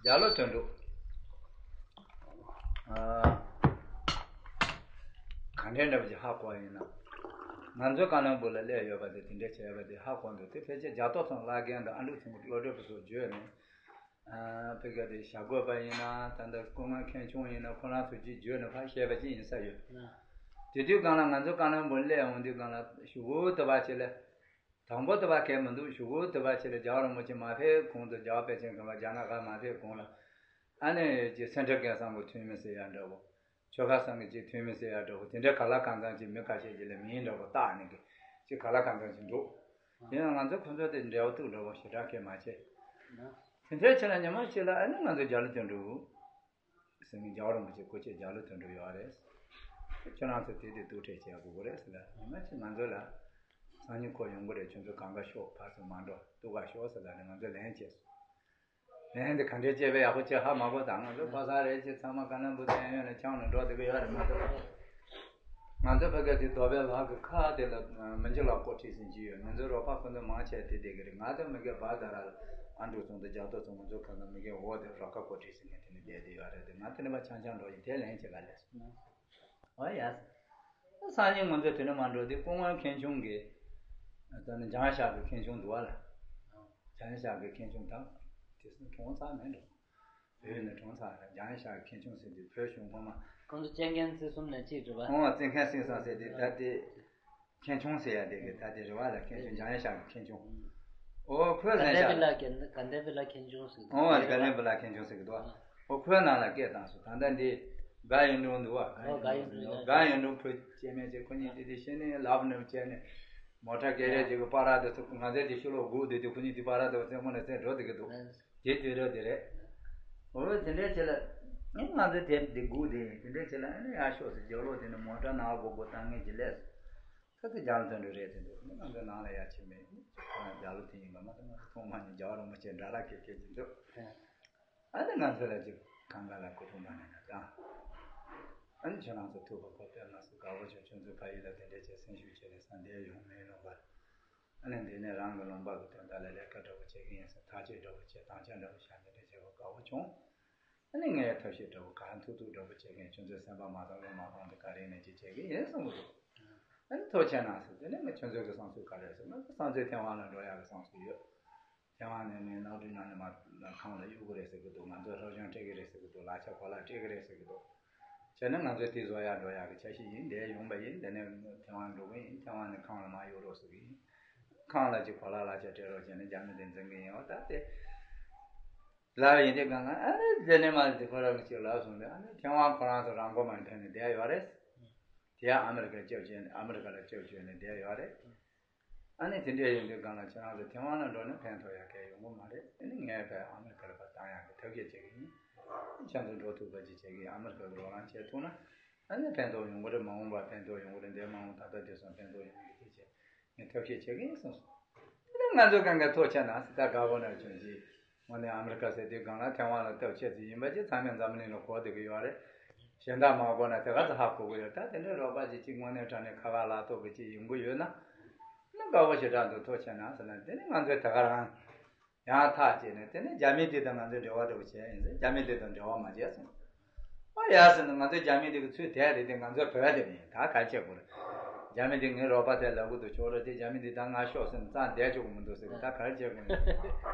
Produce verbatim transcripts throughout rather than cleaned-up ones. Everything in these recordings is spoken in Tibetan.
རྒྱ་ལོ་དོན་གྲུབ། ཨ། ག་འདྲའི་འདྲ་པོ་ཅིག་ཧ་གོ་ཡིན་ན། ང་ཚོའི་ཀ་ལོན་སྦུག་ལ་སླེབས་ཡོད་པ་དེ་དེ་འདྲའི་བྱས་པ་དེ་ཧ་གོ་འདུག་དེ་ཕལ་ཆེར་རྒྱ་ཐོ་ཚང་བླ་རྒན་དང་ཨ་འབྲུག་ཚང་གི་བློ་གྲོས་པ་ཚོ་བརྗོད་ནས། ཨ། ཕ་གི་དེ་བྱ་རྒོད་པ་ཡིན་ན་ད་ལྟ་སྐུ་ངོ་མཁན་ཆུང་ཡིན་ན་ཁོ་རང་ཚོ་གཅིག་བརྗོད་ནས་ཕར་བཤད་པ་ཅིག་ཡིན་ས་ཡོད། དེ་དུས་སྒང་ལ་ང་ཚོ་ཀ་ལོན་སྦུག་སླེབས་ཡོང་དུས་སྒང་ལ་གཞུག་གུ་དུ་བ་ཆེ་ལ། དང་པོ་དུ་བ་གས་མི་འདུག་གཞུག་གུ་དུ་བ་ཆེ་ལ་རྒྱལ་བ་རིན་པོ་ཆེ་མ་ཕེབས་གོང་དུ་རྒྱལ་བ་དཔལ་ཆེན་གང་ག་རྒྱ་ནག་ག་མ་ཕེབས་གོང་ལ། ཨ་ནི་ཅིག་སེ་འབྲས་དགེ་སང་གི་ཐོན་མི་ཟེར་ཡ་འདྲ་བོ། ཆོལ་ཁ་སང་གི་ཅིག་ཐོན་མི་ཟེར་ཡ་འདྲ་བོ་དེ་འདྲ་ག་ལ་གང་འཚམ་ཅིག་མི་ཁ་ཤས་ཅིག་ལ་མིང་འདྲ་བོ་བཏགས་ནས་གི་ཅིག་ག་ལ་གང་འཚམ་ཅིག་འདུག་ཡིན་ན་ང་ཚོ་ཁོ་ཚོ་དེ་འབྲེལ་བ་གཏུག་འདྲ་བོ་ཞེ་དྲག་གས་མ་བྱས། དེ་འདྲའི་ཆེད་ལ་ཉི་མ་གཅིག་ལ་ཨ་ནི་ང་ཚོ་རྒྱ་ལོ་དོན་གྲུབ། སེང་གེ་རྒྱལ་བ་རིན་པོ་ཆེ་སྐུ་མཆེད་རྒྱ་ལོ་དོན་གྲུབ་ཡོད་རེད། ཁྱོད་རང་ཚོ་དེ་དེ་ཐུག་འཕྲད་བྱེད་དགོས་ཀྱི་རེད་ཟེར་ལ། ཉི་མ་གཅིག་ང་ཚོ་ལ་སང་ཉིན་ཁོ་ཡོང་གི་རེད། ཁྱོད་ཚོ་གང་ག་ཤོག་ཕར་ཚུར་མ་འགྲོ་སྡུག་ག་ཤོག་ཟེར་ལ་ནི་ང་ཚོ་ལན་བྱས་སོང་། ལན་དེ་ག་འདྲས་བྱས་པས་ཡག་པོ་བྱས་ཧ་མ་གོ་ད་ང་ཚོ་ཕ་ས་རེད་ཅེས་ཚང་མ་ཀ་ལོན་སྦུག་བསྟན་ཡོད་ནས་ཆང་ནས་འགྲོ་བསྡད་ཀྱི་ཡོད་རེད་མ་གཏོགས། ང་ཚོ་ཕ་གི་དེ་རྡོ་པའི་ལག་གི་ཁ་དེ་ལ་མི་འཇིགས་ལ་སྐོར་ཁྲིད་ཟིན་གྱི་ཡོད། ང་ཚོའི་རོགས་པ་ཁོ་ཚོ་མང་ཆེ་དེ་བསྡད་ཀྱི་རེད། ང་ཚོ་མི་གེ་བ་ད་ར་ལ་ཨ་འབྲུག་ཚང་དང་རྒྱ་ཐོ་ཚང་ང་ཚོ་ཁ་ན་མི་གེ་འོ་དེ་རོགས་ཁ་སྐོར་ཁྲིད་ཟིན་ནས་དེ་ནས་བསྡད་དེ་ཡོད་རེད་དེ། ང་དེ་ནས་མ་ཆང་ཆང་འགྲོ་ཡིན་དེ་ལན་བྱེད་ག་ལས་སོང་། ཨོ་ཡ། སང་ཉིན་ང་ཚོ་དེ་ནས་མ་འགྲོ་དེ་སྐུ་ངོ་མཁན་ཆུང་གི་ད་ནི་འཇང་ཤག་གི་མཁན་ཆུང་འདུག་བ་ལ། འཇང་ཤག་གི་མཁན་ཆུང་དང་དེ་སུ་གྲོངས་ཚར་མེད་འགྲོ། བོད་ནས་གྲོངས་ཚར་རེད། འཇང་ཤག་མཁན་ཆུང་ཟེར་དུས་བོད་གཞུང་ཁོ་མ། ཁོང་ཚོ་བཅད་མཁན་བརྩི་གསུམ་ནས་གཅིག་རེད་པ། ཨོ་བརྩི་མཁན་བརྩི་གསུམ་ཟེར་དུས་ད་དེ། མཁན་ཆུང་ཟེར་ཡ་དེ་གི་ད་དེ་རེད་པ་ལ། མཁན་ཆུང་འཇང་ཤག་མཁན་ཆུང་། ཨོ་ཁོས་ཟེར་ཤག་ལ། ག་འདྲ་བི་ལ་མཁན་ཆུང་ཟེར་དུས། ཨོ་ག་འདྲ་བི་ལ་མཁན་ཆུང་ཟེར་གི་འདུག་ཨོ་ཁོའི་ནང་ལ་སྐད་བཏང་སོང་། ད་ལྟ་འདི་དགའ་ཡིན་འགྲོ་འདུག་བ། དགའ་ཡིན་འགྲོ་དགའ་ཡིན་འགྲོ་ཁོས་སྐྱེ་དམན་བྱས་ཁོ་གཉིས་དེ་དེ་ཤེས་ནས་ལབ་ནས་བྱས་ནས་མོ་ཊ་སྐད་རས་ཅིག་གི་པ་ར་དེ་ཚོ་ང་ཚོའི་དེ་ཤུ་ལོ་སྒུག་བསྡད་དུས་ཁོ་གཉིས་དེ་པ་ར་དེ་བཙན་མོ་ནས་བཙན་འགྲོ་བསྡད་ཀྱི་འདུག་དེ་དུས་རབས་དེ་རེད། འོ་དེ་འདྲའི་ཆེད་ལ་ཨེ་ང་ཚོ་དེབ་འདི་སྒུག་དེ་དེ་འདྲའི་ཆེད་ལ་ཨེ་ནས་ཡར་ཤོག་ཟེར། རྒྱབ་ལོགས་དེ་ནས་མོ་ཊ་ནག་སྒོར་སྒོར་བཏང་མཁན་གྱི་ལས་སུ་ད་དེ་རྒྱང་དོན་འགྲོ་རེད་དེ་འདུག་ང་ཚོ་ནང་ལ་ཡར་ཕྱིན་མེད། རྒྱ་ལོ་དེ་ཡིན་པ་མ་གཏོགས་ང་ཚོ་ཐོག་མ་ནས་རྒྱལ་བ་རིན་པོ་ཆེ་འདྲ་ར་ཁེ་ཁེ་ཅིག་འདུག་ཨ་ནི་ང་ཚོ་ལ་ཅིག་གང་ག་ལ་སྐུ་ཐུག་མ་ནས་ན་དང་། ཨ་ནི་ཁྱོད་རང་ཚོ་ཐུག་པ་ཁོ་དཔེ་མ་སྲིད་དགའ་པོ་བྱུང་། ཁྱོད་ཚོ་ཕ་ཡུལ་ལ་དེ་འདྲས་བྱས་སེམས་ཤུགས་བྱས་ནས་ས་འདིར་ཡོང་མེད་ལུང་པ། ཨ་ནི་འདི་ནས་རང་གི་ལུང་པ་གི་དོན་དག་ལ་ལས་ཀ་འདྲ་པོ་བྱེད་ཀྱི་ཡིན་ཟེར་ཐག་གཅོད་འདྲ་པོ་བྱས་དམ་བཅའ་འདྲ་པོ་བཞག་འདི་འདྲས་བྱས་པ་དགའ་པོ་བྱུང་། ཨ་ནི་ངས་ཐབས་ཤེས་འདྲ་པོ་གང་ཐུབ་ཐུབ་འདྲ་པོ་བྱེད་མཁན་ཁྱོད་ཚོའི་སེམས་པ་མ་ཐོག་ལ་མ་ཕངས་ཏེ་ག་རེ་ནས་ཅི་བྱེད་ཀྱི་ཡིན་གསུངས་གི་འདུག་ཨ་ནི་ཐུགས་རྗེ་གནང་ཟེར། དེ་ནས་ངས་ཁྱོད་ཚོའི་གི་བསམ་ཚུལ་ག་རེ་ཟེར་ན་བསམ་ཚུལ་ཐེ་ཝན་ལ་འགྲོ་ཡག་གི་བསམ་ཚུལ་ཡོད། ཐེ་ཝན་ནས་ནས་གནམ་གྲུའི་ནང་ནས་མར་ཁམས་ལ་གཡུག་གི་རེད་ཟེར་གི་འདུག་ང་ཚོས་སློབ་སྦྱོང་སྤྲད་གི་རེད་ཟེར་གི་འདུག་ལག་ཆ་གོ་ལག་སྤྲད་གི་རེད་ཟེར་གི་འདུག་བྱས་ན་ང་ཚོས་དེ་བཟོ་ཡག་འགྲོ་ཡག་གི་འཆར་གཞི་ཡིན། འདིར་ཡོང་པ་ཡིན། དེ་ནས་ཐེ་ཝན་འགྲོ་གི་ཡིན། ཐེ་ཝན་ནས་ཁམས་ལ་མར་གཡུག་རོགས་ཟེར་གི་ཡིན། ཁམས་ལ་ཅིག་གོ་ལག་ལག་ཆ་སྤྲད་རོགས་བྱས་ན་རྒྱ་མི་དེ་འཛིན་གི་ཡིན། འོ་ད་དེ་ལབ་ཡིན་དེ་གང་ང་ཨ་ནི་དེ་ནས་མ་དེ་ཁོ་རང་གི་ཅིག་ལབ་སོང་སྟེ། ཨ་ནི་ཐེ་ཝན་ཁོ་རང་ཚོ་རང་མགོ་མ་ཐོན་ནས་བསྡད་ཡོད་རེད། དེ་ཡང་ཨ་མི་རི་ཀ་སྐྱབས་བཅོལ་ནས་ཨ་མི་རི་ཀ་ལ་སྐྱབས་བཅོལ་ནས་བསྡད་ཡོད་རེད། ཨ་ནི་དེ་འདྲ་ཡིན་དུས་གང་ལ་ཁྱེད་རང་ཚོ་ཐེ་ཝན་ལ་འགྲོ་ནས་ཕན་ཐོགས་ཡག་གལ་ཡོང་གི་མ་རེད། ཨ་ནི་ངས་ཕར་ཨ་མི་རི་ཀ་ལ་ཕར་བཏང་ཡག་གི་ཐབས་ཤེས་བྱེད་ཀྱི་ཡིན། ཁྱེད་ཚོ་འགྲོ་ཐུབ་པ་ཅིག་བྱེད་ཀྱི་ཡིན། ཨ་མི་རི་ཀ་གི་རོགས་རམ་བྱེད་ཐུབ་ན་ཨ་ནི་ཕན་ཐོགས་ཡོང་གི་རེད། མ་འོངས་པར་ཕན་ཐོགས་ཡོང་གི་རེད། འདས་མ་འོངས་ད་ལྟ་དུས་སང་ཕན་ཐོགས་ཡོང་གི་རེད། དེ་བྱས་ངས་ཐབས་ཤེས་བྱེད་ཀྱི་ཡིན་གསུངས་སོང་། དེ་ནས་ང་ཚོ་གང་ག་ཐུགས་རྗེ་གནང་ཟེར། ད་དགའ་པོ་ན་ཆུང་ཅིག་དངོས་གནས་ཨ་མི་རི་ཀ་ཟེར་དུས་གང་ལ་ཐེ་ཝན་ལ་སྟབས་ཆེ་ཙམ་ཡིན་པ་ཅིག་ཚང་མས་འཛམ་གླིང་ལ་གོ་བསྡད་ཀྱི་ཡོད་རེད། གཞན་དག་མ་གོ་ན་དེ་ག་ཚོད་ཧ་གོ་གི་ཡོད། ད་དེ་འདྲའི་རོགས་པ་ཅིག་ཅིག་དངོས་གནས་དྲང་གནས་ཁ་ཁ་ལག་ཐོག་གི་ཅིག་ཡོང་གི་ཡོད་ན། ནི་དགའ་པོ་ཞེ་དྲག་འདུག་ཐུགས་རྗེ་གནང་ཟེར་ན། དེ་ནི་ང་ཚོས་དེ་ག་རང་ཡང་ཐག་བཅད་ནས། དེ་ནི་རྒྱ་མི་དེ་དང་ང་ཚོས་འབྲེལ་བ་འདྲ་པོ་བྱས་ཡིན་ཟེར། རྒྱ་མི་དེ་དང་འབྲེལ་བ་མ་བྱས་སོང་། ཨ་ཡ་ཟེར་ན། ང་ཚོས་རྒྱ་མི་དེ་གི་ཚུལ་དེ་རེད་དེ། ང་ཚོ་བོད་དེ་མིན། ད་ག་རེ་བྱེད་དགོས་རེད། རྒྱ་མི་དེ་ངའི་རོགས་པ་དེ་ལབ་གི་འདུག་ཁྱོད་རང་དེ་རྒྱ་མི་དེ་ད་ང་ཤོག་ཟེར་ན་ཙང་བསྡད་ཆོག་གི་མི་འདུག་ཟེར་གི། ད་ག་རེ་བྱེད་དགོས་རེད།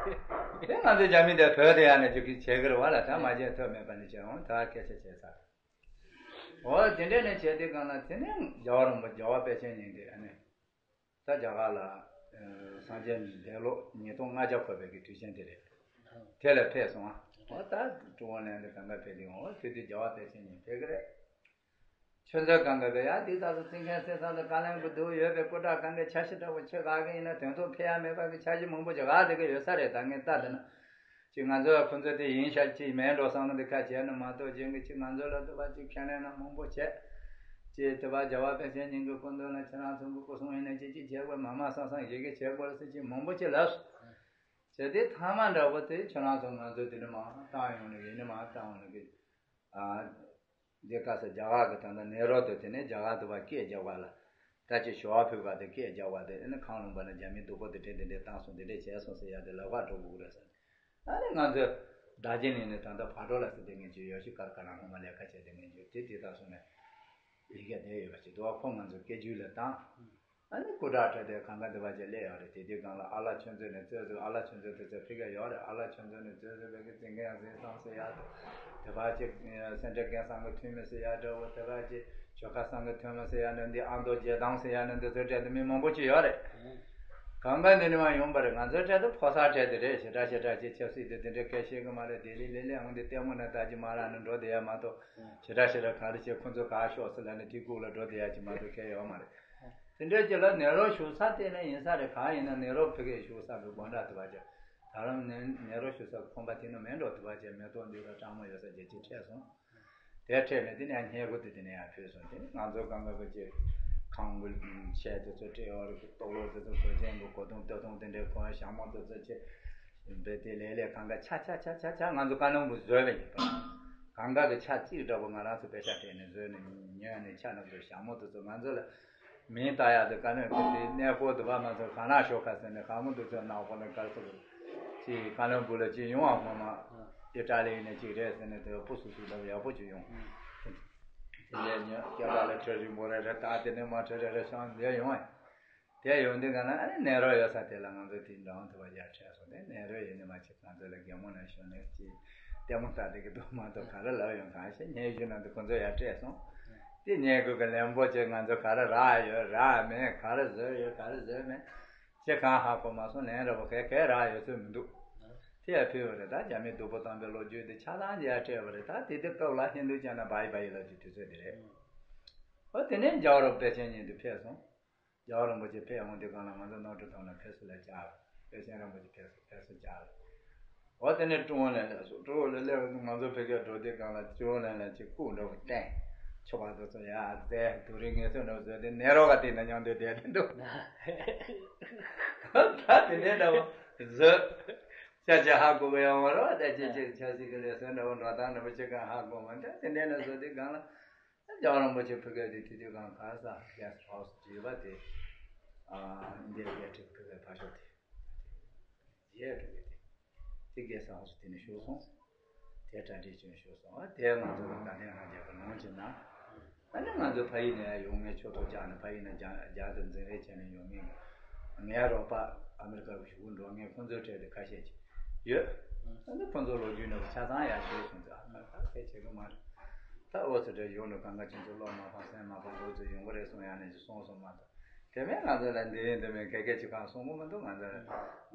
དེ་ང་ཚོས་རྒྱ་མི་དེ་བོད་དེ་ཡ་ནས་ཅིག་བྱེད་གི་རེད་བ་ལ། ད་མ་བྱས་ཐབས་མེད་པ་ནི་བྱས་འོང་། ད་སྐད་ཆ་བྱས་ཚར། འོ་དེ་འདྲས་ནས་བྱས་དུས་གང་ལ་དེ་ནས་རྒྱལ་བ་རིན་པོ་རྒྱལ་བ་དཔལ་ཆེན་ཉིད་དེ་ཨ་ནི་ད་རྒྱ་གར་ལ་སངས་རྒྱས་འདས་ལོ་ཉིས་སྟོང་ལྔ་བརྒྱ་འཁོར་བའི་གི་དུས་ཆེན་དེ་རེད། དེ་ལ་ཕེབས་སོང་ཨ། འོ་ད་གྲུབ་དབང་ལེན་དུ་གང་ག་ཕེབས་དུས། འོ་དེ་དུས་རྒྱལ་བ་དཔལ་ཆེན་ཉིད་ཕེབས་གི་རེད། ཁྱོད་ཚོས་གང་ག་བས་ཡ་དེ་ལྟ་བུ་བརྩི་མཁན་བརྩི་སྟངས་དང་བཀའ་བློན་གྱི་འདུག་ཡོད་པའི་སྐུ་དྲག་གང་གི་འཆར་གཞི་འདྲ་པོ་ཆེ་ག་གི་ཡིན་ན་དོན་ཐོག་ཕེབས་ཡ་མེད་པ་གི་འཆར་གཞི་མང་པོ་ཅིག་ག་དེ་གི་ཡོད་ས་རེད། ད་ངས་ལྟ་དེ་ན། ཅིག་ང་ཚོ་ཁོ་ཚོ་དེ་ཡིན་ཤག་ཅིག་མེད་འགྲོ་བསམ་ནས་དེ་ཁ་བྱས་ན་མ་གཏོགས། རྗེས་ཀྱི་ཅིག་ང་ཚོ་ལ་དུ་བ་ཅིག་ཁས་ལེན་ན་མང་པོ་བྱས། ཅིག་དུ་བ་རྒྱལ་བ་དཔལ་ཆེན་ཉིད་ཀྱི་སྐུ་མདུན་ལ་ཁྱེད་རང་ཚོ་གི་སྐུ་སྲུང་ཡིན་ན་ཅིག་ཅིག་བྱེད་དགོས། མ་མ་སང་སང་ཡི་གེ་བྱེད་དགོས་ཟེར་ཅིག་མང་པོ་ཅིག་ལབ་སོང་། བྱས་དེ་ཐ་མ་འདྲ་པོ་དེ་ཁྱེད་རང་ཚོ་ང་ཚོ་དེ་ནས་མར་བཏང་ཡོང་ནས་ཡིན་ནས་མར་བཏང་ཡོང་ནས་གི། ཨ། འདི་ག་ས་རྒྱ་གར་གྱི་ད་ལྟ་ནེ་རོ་དེ་དེ་ནས་རྒྱ་གར་དུ་བ་སྐད་རྒྱག་པ་ལ། ད་ཅི་ཞོ་བ་ཕུལ་བ་དེ་སྐད་རྒྱག་པ་དེ་ཨ་ནི་ཁང་ལུང་པ་ན་རྒྱ་མི་སྡུག་པོ་དེ་འདྲས་དེ་འདྲས་བཏང་སོང་། དེ་འདྲས་བྱས་སོང་ཟེར་ཡ་དེ་ལབ་པ་འགྲོ་དགོས་རེད་ཟེར། ཨ་ནི་ང་ཚོས་ སྒྲ་གཅན་ནས་ནི་ད་ལྟ་ཕག་གྲོ་ལ་སི་དེ་ངན་གྱི་ཡོ་ཤི་ཀར་ཀ་ན་ཧོ་མ་ལས་ཀ་བྱས་དེ་ངན་གྱི་དེ་དེ་དག་སོང་ནས་ཡི་གེ་དེ་ཡོད་པ་ཅིག་འདུག་བ། ཁོ་ང་ཚོ་སྐད་རྒྱུད་ལ་བཏང་། ཨ་ནི་སྐུ་དྲག་ཁྲོད་དེ་གང་ག་འདི་བ་ཅིག་སླེབས་ཡོད་རེད། དེ་དུས་སྒང་ལ་ཨ་ལ་ཆོས་མཛོད་ནས་བཙལ་ཚུལ། ཨ་ལ་ཆོས་མཛོད་དེ་ཚོ་ཕི་ག་ཡོད་རེད། ཨ་ལ་ཆོས་མཛོད་ནས་བཙལ་ཚུལ་བས་ཀྱི་ཙིང་གེ་ཡང་ཟིན་སང་ཟེར་ཡ་དེ་བ་ཅིག་སེ་འབྲས་རྒན་སང་གི་ཐུན་མི་ཟེར་ཡ་འདྲ་བོ་དེ་བ་ཅིག་ཇོ་ཁ་སང་གི་ཐུན་མི་ཟེར་ཡ་ནི་འདི་ཨ་མདོ་རྒྱལ་ཐང་ཟེར་ཡ་ནི་འདི་ཚོ་སྤྲད་དེ་མི་མང་པོ་ཅིག་ཡོད་རེད། གང་ག་འདི་ནི་མ་ཡོང་པ་རེད། ང་ཚོའི་གྲས་དེ་ཕོ་གསར་གྲས་དེ་རེད། ཞེ་དྲག་ཞེ་དྲག་ཅིག་ཆབ་སྲིད་དེ་དེ་འདྲའི་སྐད་ཤེས་གི་མ་རེད། དེ་ལས་ལས་ལས་འོང་དེ་ལྟད་མོ་ན་ལྟ་ཅི་མ་རག་ནི་འགྲོ་བསྡད་ཡ་མ་གཏོགས། ཞེ་དྲག་ཞེ་དྲག་གང་རེད་ཅེས་ཁོ་ཚོ་ག་ཤོག་ཟེར་ལབ་ནས་དེ་སྒུག་ལ་འགྲོ་བསྡད་ཡ་ཅི་མ་གཏོགས་ཁྱད་ཡོད་མ་རེད། དེ་འདྲའི་ཅིག་ལ་ནད་རོ་ཞུགས་ས་དེ་ནས་ཡིན་ས་རེད། གང་ཡིན་ན་ནད་རོ་ཕི་གའི་ཞུགས་ས་གི་སྒོ་འདྲ་དུ་བ་ཅིག་ད་རུང་ནད་ནད་རོ་ཞུགས་ས་གི་ཁང་པ་དེ་ནི་མེད་འགྲོ་དུ་བ་ཅིག་མེ་ཏོག་འདི་ལ་སྤྲང་མོ་ཡོད་ས་ཅིག་ཅིག་འཕྲད་སོང་། དེ་འཕྲད་ནས་དེ་ནས་ཡང་སྙེ་གོ་དེ་དེ་ནས་ཡང་བུད་སོང་། དེ་ནས་ང་ཚོ་གང་ག་གི་ཅིག་ཁང་གི་ཆས་དེ་ཚོ་སྤྲད་ཡོད་རེད། ཏོག་ལོ་དེ་ཚོ་གོས་ཆེན་གི་གོས་ཐུང་སྟོད་ཐུང་དེ་འདྲའི་གོན། ཞྭ་མོ་དེ་ཚོ་ཅིག་འབད་དེ་ལས་ལས་གང་ག་ཆ་ཆ་ཆ་ཆ་ཆ་ང་ཚོ་ཀ་ནོན་པུ་བཟོས་པ་ཡིན་པ། གང་ག་གི་ཆ་གཅིག་འདྲ་པོ་ང་རང་ཚོ་པེ་ཤ་སྤྲད་ནས་བཟོས་ནས་ཉོས་ནས་ཆ་ནང་དུ་ཞྭ་མོ་དེ་ཚོ་ང་ཚོ་ལ། མིང་བཏགས་ཡག་དེ་ཀ་ནོན་གི་དེ་གནས་སྐོར་དུ་བ་མ་ཚོར་ག་ན་ཤོག་ཁ་ཟེར་ནས་གང་མོ་འདུག་ཚོད་ནག་པོ་ནས་གར་སོ་གི་ཅིག་ཀ་ནོན་པུ་ལ་ཅིག་ཡོང་བ་ངོ་མ་ཨི་ཏྲ་ལི་ནས་ཅིག་རེད་ཟེར་ནས་དེ་བ་སྤུ་སུ་སུ་ལ་ཡག་པོ་ཅིག་ཡོང་། དེ་ལས་ཉོ་སྐྱ་པ་ལ་ཁྲི་རིང་པོ་རེ་རེ་ད་དེ་ནས་མ་ཁྲི་རེ་རེ་ཤང་ལས་ཡོང་བ། དེ་ཡོང་དུས་ག་ན་ཨ་ནི་ནད་རོ་ཡོད་ས་དེ་ལ་ང་ཚོ་དེ་འགྲོ་འོང་དུ་བ་ཡར་ཁྲལ་སོང་དེ་ནད་རོ་ཡོད་ནི་མ་ཅིག་ང་ཚོ་ལ་རྒན་མོ་ནས་ཞོན་ནས་ཅིག་ལྟད་མོ་ལྟ་དེ་གི་འདུག་མ་གཏོགས་ག་རེ་ལབ་ཡོང་གང་ཤེས། ཉལ་ཞུ་ན་འདུག་ཁོ་ཚོ་ཡར་སྤྲད་སོང་། དེ་ཉལ་དགོས་གི་ལན་པོ་ཅིག་ང་ཚོ་ག་རེ་རག་ཡོད་རག་མེད་ག་རེ་བཟོས་ཡོད་ག་རེ་བཟོས་མེད་ཅེས་གང་ཧ་གོ་མ་སོང་། ལན་ར་བ་གས་གས་རག་ཡོད་ཚོད་མི་འདུག་དེ་ཡར་ཕུལ་བ་རེད། ད་རྒྱ་མི་སྡུག་པོ་བཏང་པའི་ལོ་རྒྱུས་དེ་ཆ་ཚང་ཅིག་ཡར་སྤྲད་པ་རེད། ད་དེ་དུས་སྐབས་ལ་ཧིན་དུ་ཅན་ན་བའི་བའི་ལབ་ཀྱི་དུས་ཚོད་དེ་རེད། འོ་དེ་ནས་རྒྱ་བོ་ར་དཔེ་ཆེན་ཉིད་དུ་ཕེབས་སོང་། རྒྱལ་བ་རིན་པོ་ཆེ་ཕེབས་ཡོང་དུས་སྒང་ལ་ང་ཚོ་རྣམ་གྲོལ་ཐང་ལ་ཕེབས་བསུ་ལ་བཅར། དཔལ་ཆེན་རིན་པོ་ཆེ་ཕེབས་བསུ་ཕེབས་བསུ་བཅར། འོ་དེ་ནས་ཀྲུའུ་ཝུན་ལན་ལ་སོང་། ཀྲུའུ་ཝུན་ལན་ལ་ང་ཚོ་ཕ་གིར་འགྲོ་དུས་སྒང་ལ་ཀྲུའུ་ཝུན་ལན་ལ་ཅིག་སྐུ་འདྲ་བོ་བསྟན། ཆོ་ག་དེ་ཚོ་ཡར་མཛད། དུས་རིང་ངལ་གསོ་འདྲ་བོ་བཟོས་ཏེ་ནད་རོ་ག་དེ་ན་མཉམ་དུ་བསྡད་དེ་འདུག་ད་དེ་འདྲའི་འདྲ་བོ་བཟོས། ཆ་ཆ་ཧ་གོ་གི་ཡོང་བ་རོ། ད་ཅི་ཅིག་ཆབ་སྲིད་ཀྱི་ལས་སྲོལ་འདྲ་བོ་འགྲོ་སྟངས་འདྲ་བོ་ཅིག་གང་ཧ་གོ་མ། ད་དེ་འདྲའི་ནས་བཟོ་དུས་སྒང་ལ། རྒྱལ་བ་རིན་པོ་ཆེ་ཕ་གིར་དེ་དུས་སྒང་ག་ས་གེ་སི་ཊི་ཧའོ་སི་བརྗེས་པ་དེ། ཨ་འདིར་གེ་ཊི་ཕ་གིར་ཕར་ཕྱོགས་དེ། རྗེས་ཕ་གིར་དེ། དེ་གེ་སི་ཊི་ཧའོ་སི་དེ་ནས་ཤོར་སོང་། དེ་གྲ་སྒྲིག་བྱས་ཤོར་སོང་། ཨ་དེ་ང་ཚོ་གི་དགའ་ལྡན་ལྷ་རྒྱལ་གྱི་ལུང་གི་ནང་། ཨ་ནི་ང་ཚོ་ཕ་ཡུལ་ནས་ཡོང་མཁན་ཆོས་ཐོག་བཅར་ནས་ཕ་ཡུལ་ནས་རྒྱ་རྒྱ་དེ་འཛིན་རེས་བྱས་ནས་ཡོང་མཁན་ངའི་རོགས་པ་ཨ་མི་རི་ཀ་རུ་བཞུགས་འགྲོ་མཁན་ཁོང་ཚོའི་གྲས་དེ་ཁ་ཤས་ཅིག་ཡོད། ཨ་ནི་ཁོང་ཚོ་ལོ་རྒྱུས་ནང་ཆ་ཚང་ཡར་ཤོད་སོང་ཙང་ཨ་ད་ཕལ་ཆེར་གི་མ་རེད། ད་འོ་ཚོ་འདྲ་ཡོང་ནས་གང་ག་ཁྱེད་ཚོ་བློ་མ་ཕམ་སེམས་མ་ཕམ་འོ་ཚོ་ཡོང་གི་རེད་གསུང་ཡ་ནས་ཅིག་གསུངས་སོང་མ་གཏོགས། དེ་མིན་ང་ཚོ་ལ་འདི་ཡིན་དེ་མིན་ག་གེ་ཅིག་གང་གསུང་གི་མི་འདུག་ང་ཚོ་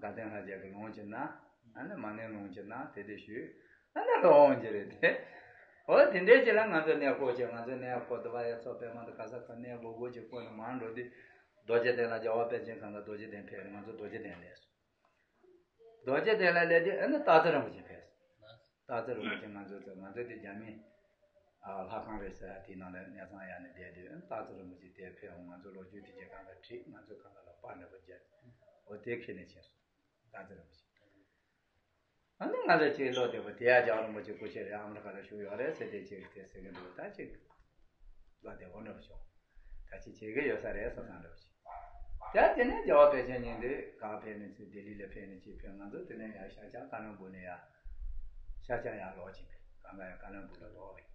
དགའ་ལྡན་ལྷ་རྒྱལ་གྱི་ལུང་གི་ནང་ཨ་ནི་མ་ཎི་ལུང་གི་ནང་དེ་དེ་ཞུས། ཨ་ནི་ལོ་འོང་གི་རེད་དེ། འོ་དེ་འདྲའི་ཅིག་ལ་ང་ཚོ་གནས་སྐོར་བྱས། ང་ཚོ་གནས་སྐོར་དུ་བ་ཡ་ཚོ་པད་མ་དང་ག་ས་ག་གནས་སྐོར་སྐོར་ཅིག་སྐོར་ནས་མར་འགྲོ་དུས་རྡོ་རྗེ་གདན་ལ་རྒྱལ་བ་དཔལ་ཆེན་གང་ག་རྡོ་རྗེ་གདན་ཕེབས་རེད། ང་ཚོ་རྡོ་རྗེ་གདན་སླེབས་སོང་། རྡོ་རྗེ་གདན་ལ་སླེབས་དུས་ཨ་ནི་སྟག་འཚེར་རིན་པོ་ཆེ་ཕེབས་སོང་། སྟག་འཚེར་རིན་པོ་ཆེ་ང་ཚོ་ཚོ་ང་ཚོ་དེ་རྒྱ་མི་ཨ་ལྷ་ཁང་རེད་ཟེར་དེའི་ནང་ལ་གནས་ཚང་གཡར་ནས་བསྡད་དུས་ཨ་ནི་སྟག་འཚེར་རིན་པོ་ཆེ་དེ་ཕེབས་འོང་། ང་ཚོ་ལོ་རྒྱུས་དེ་རྗེས་གང་ག་བྲིས། ང་ཚོ་གང་ག་ལ་པར་འདྲ་པོ་བརྒྱབ། འོ་དེ་ཁྱེར་ནས་ཕྱིན་སོང་། སྟག་འཚེར་རིན་པོ་ཆེ། ཨ་ནི་ང་ཚོ་ཅིག་བློ་བདེ་པོ་དེ་ཡ་རྒྱལ་བ་རིན་པོ་ཆེ་སྐུ་མཆེད་རེད། ཨ་མི་རི་ཀ་ལ་བཞུགས་ཡོད་རེད་ཟེར་དེ་ཅིག་དེ་ཟེར་གི་འདུག་ད་ཅིག་བློ་བདེ་པོ་འདྲ་པོ་བྱུང་། ད་ཅིག་བྱེད་ཀྱི་ཡོད་ས་རེད་བསམ་བསམ་འདྲ་པོ་ཅིག་ད་དེ་ནས་རྒྱལ་བ་དཔལ་ཆེན་ཉིན་དེ་གང་ཕེབས་ནས་ཚུར་ལྡི་ལི་ལ་ཕེབས་ནས་ཅིག་ཕེབས། ང་ཚོ་དེ་ནས་ཡར་ཤར་ཕྱོགས་ཀ་ནོན་པུར་ནས་ཡར་ཤར་ཕྱོགས་ཡར་ལོག་ཅིག་ཕེབས། གང་ག་ཡར་ཀ་ནོན་པུར་ལ་ལོག་པ་ཡིན།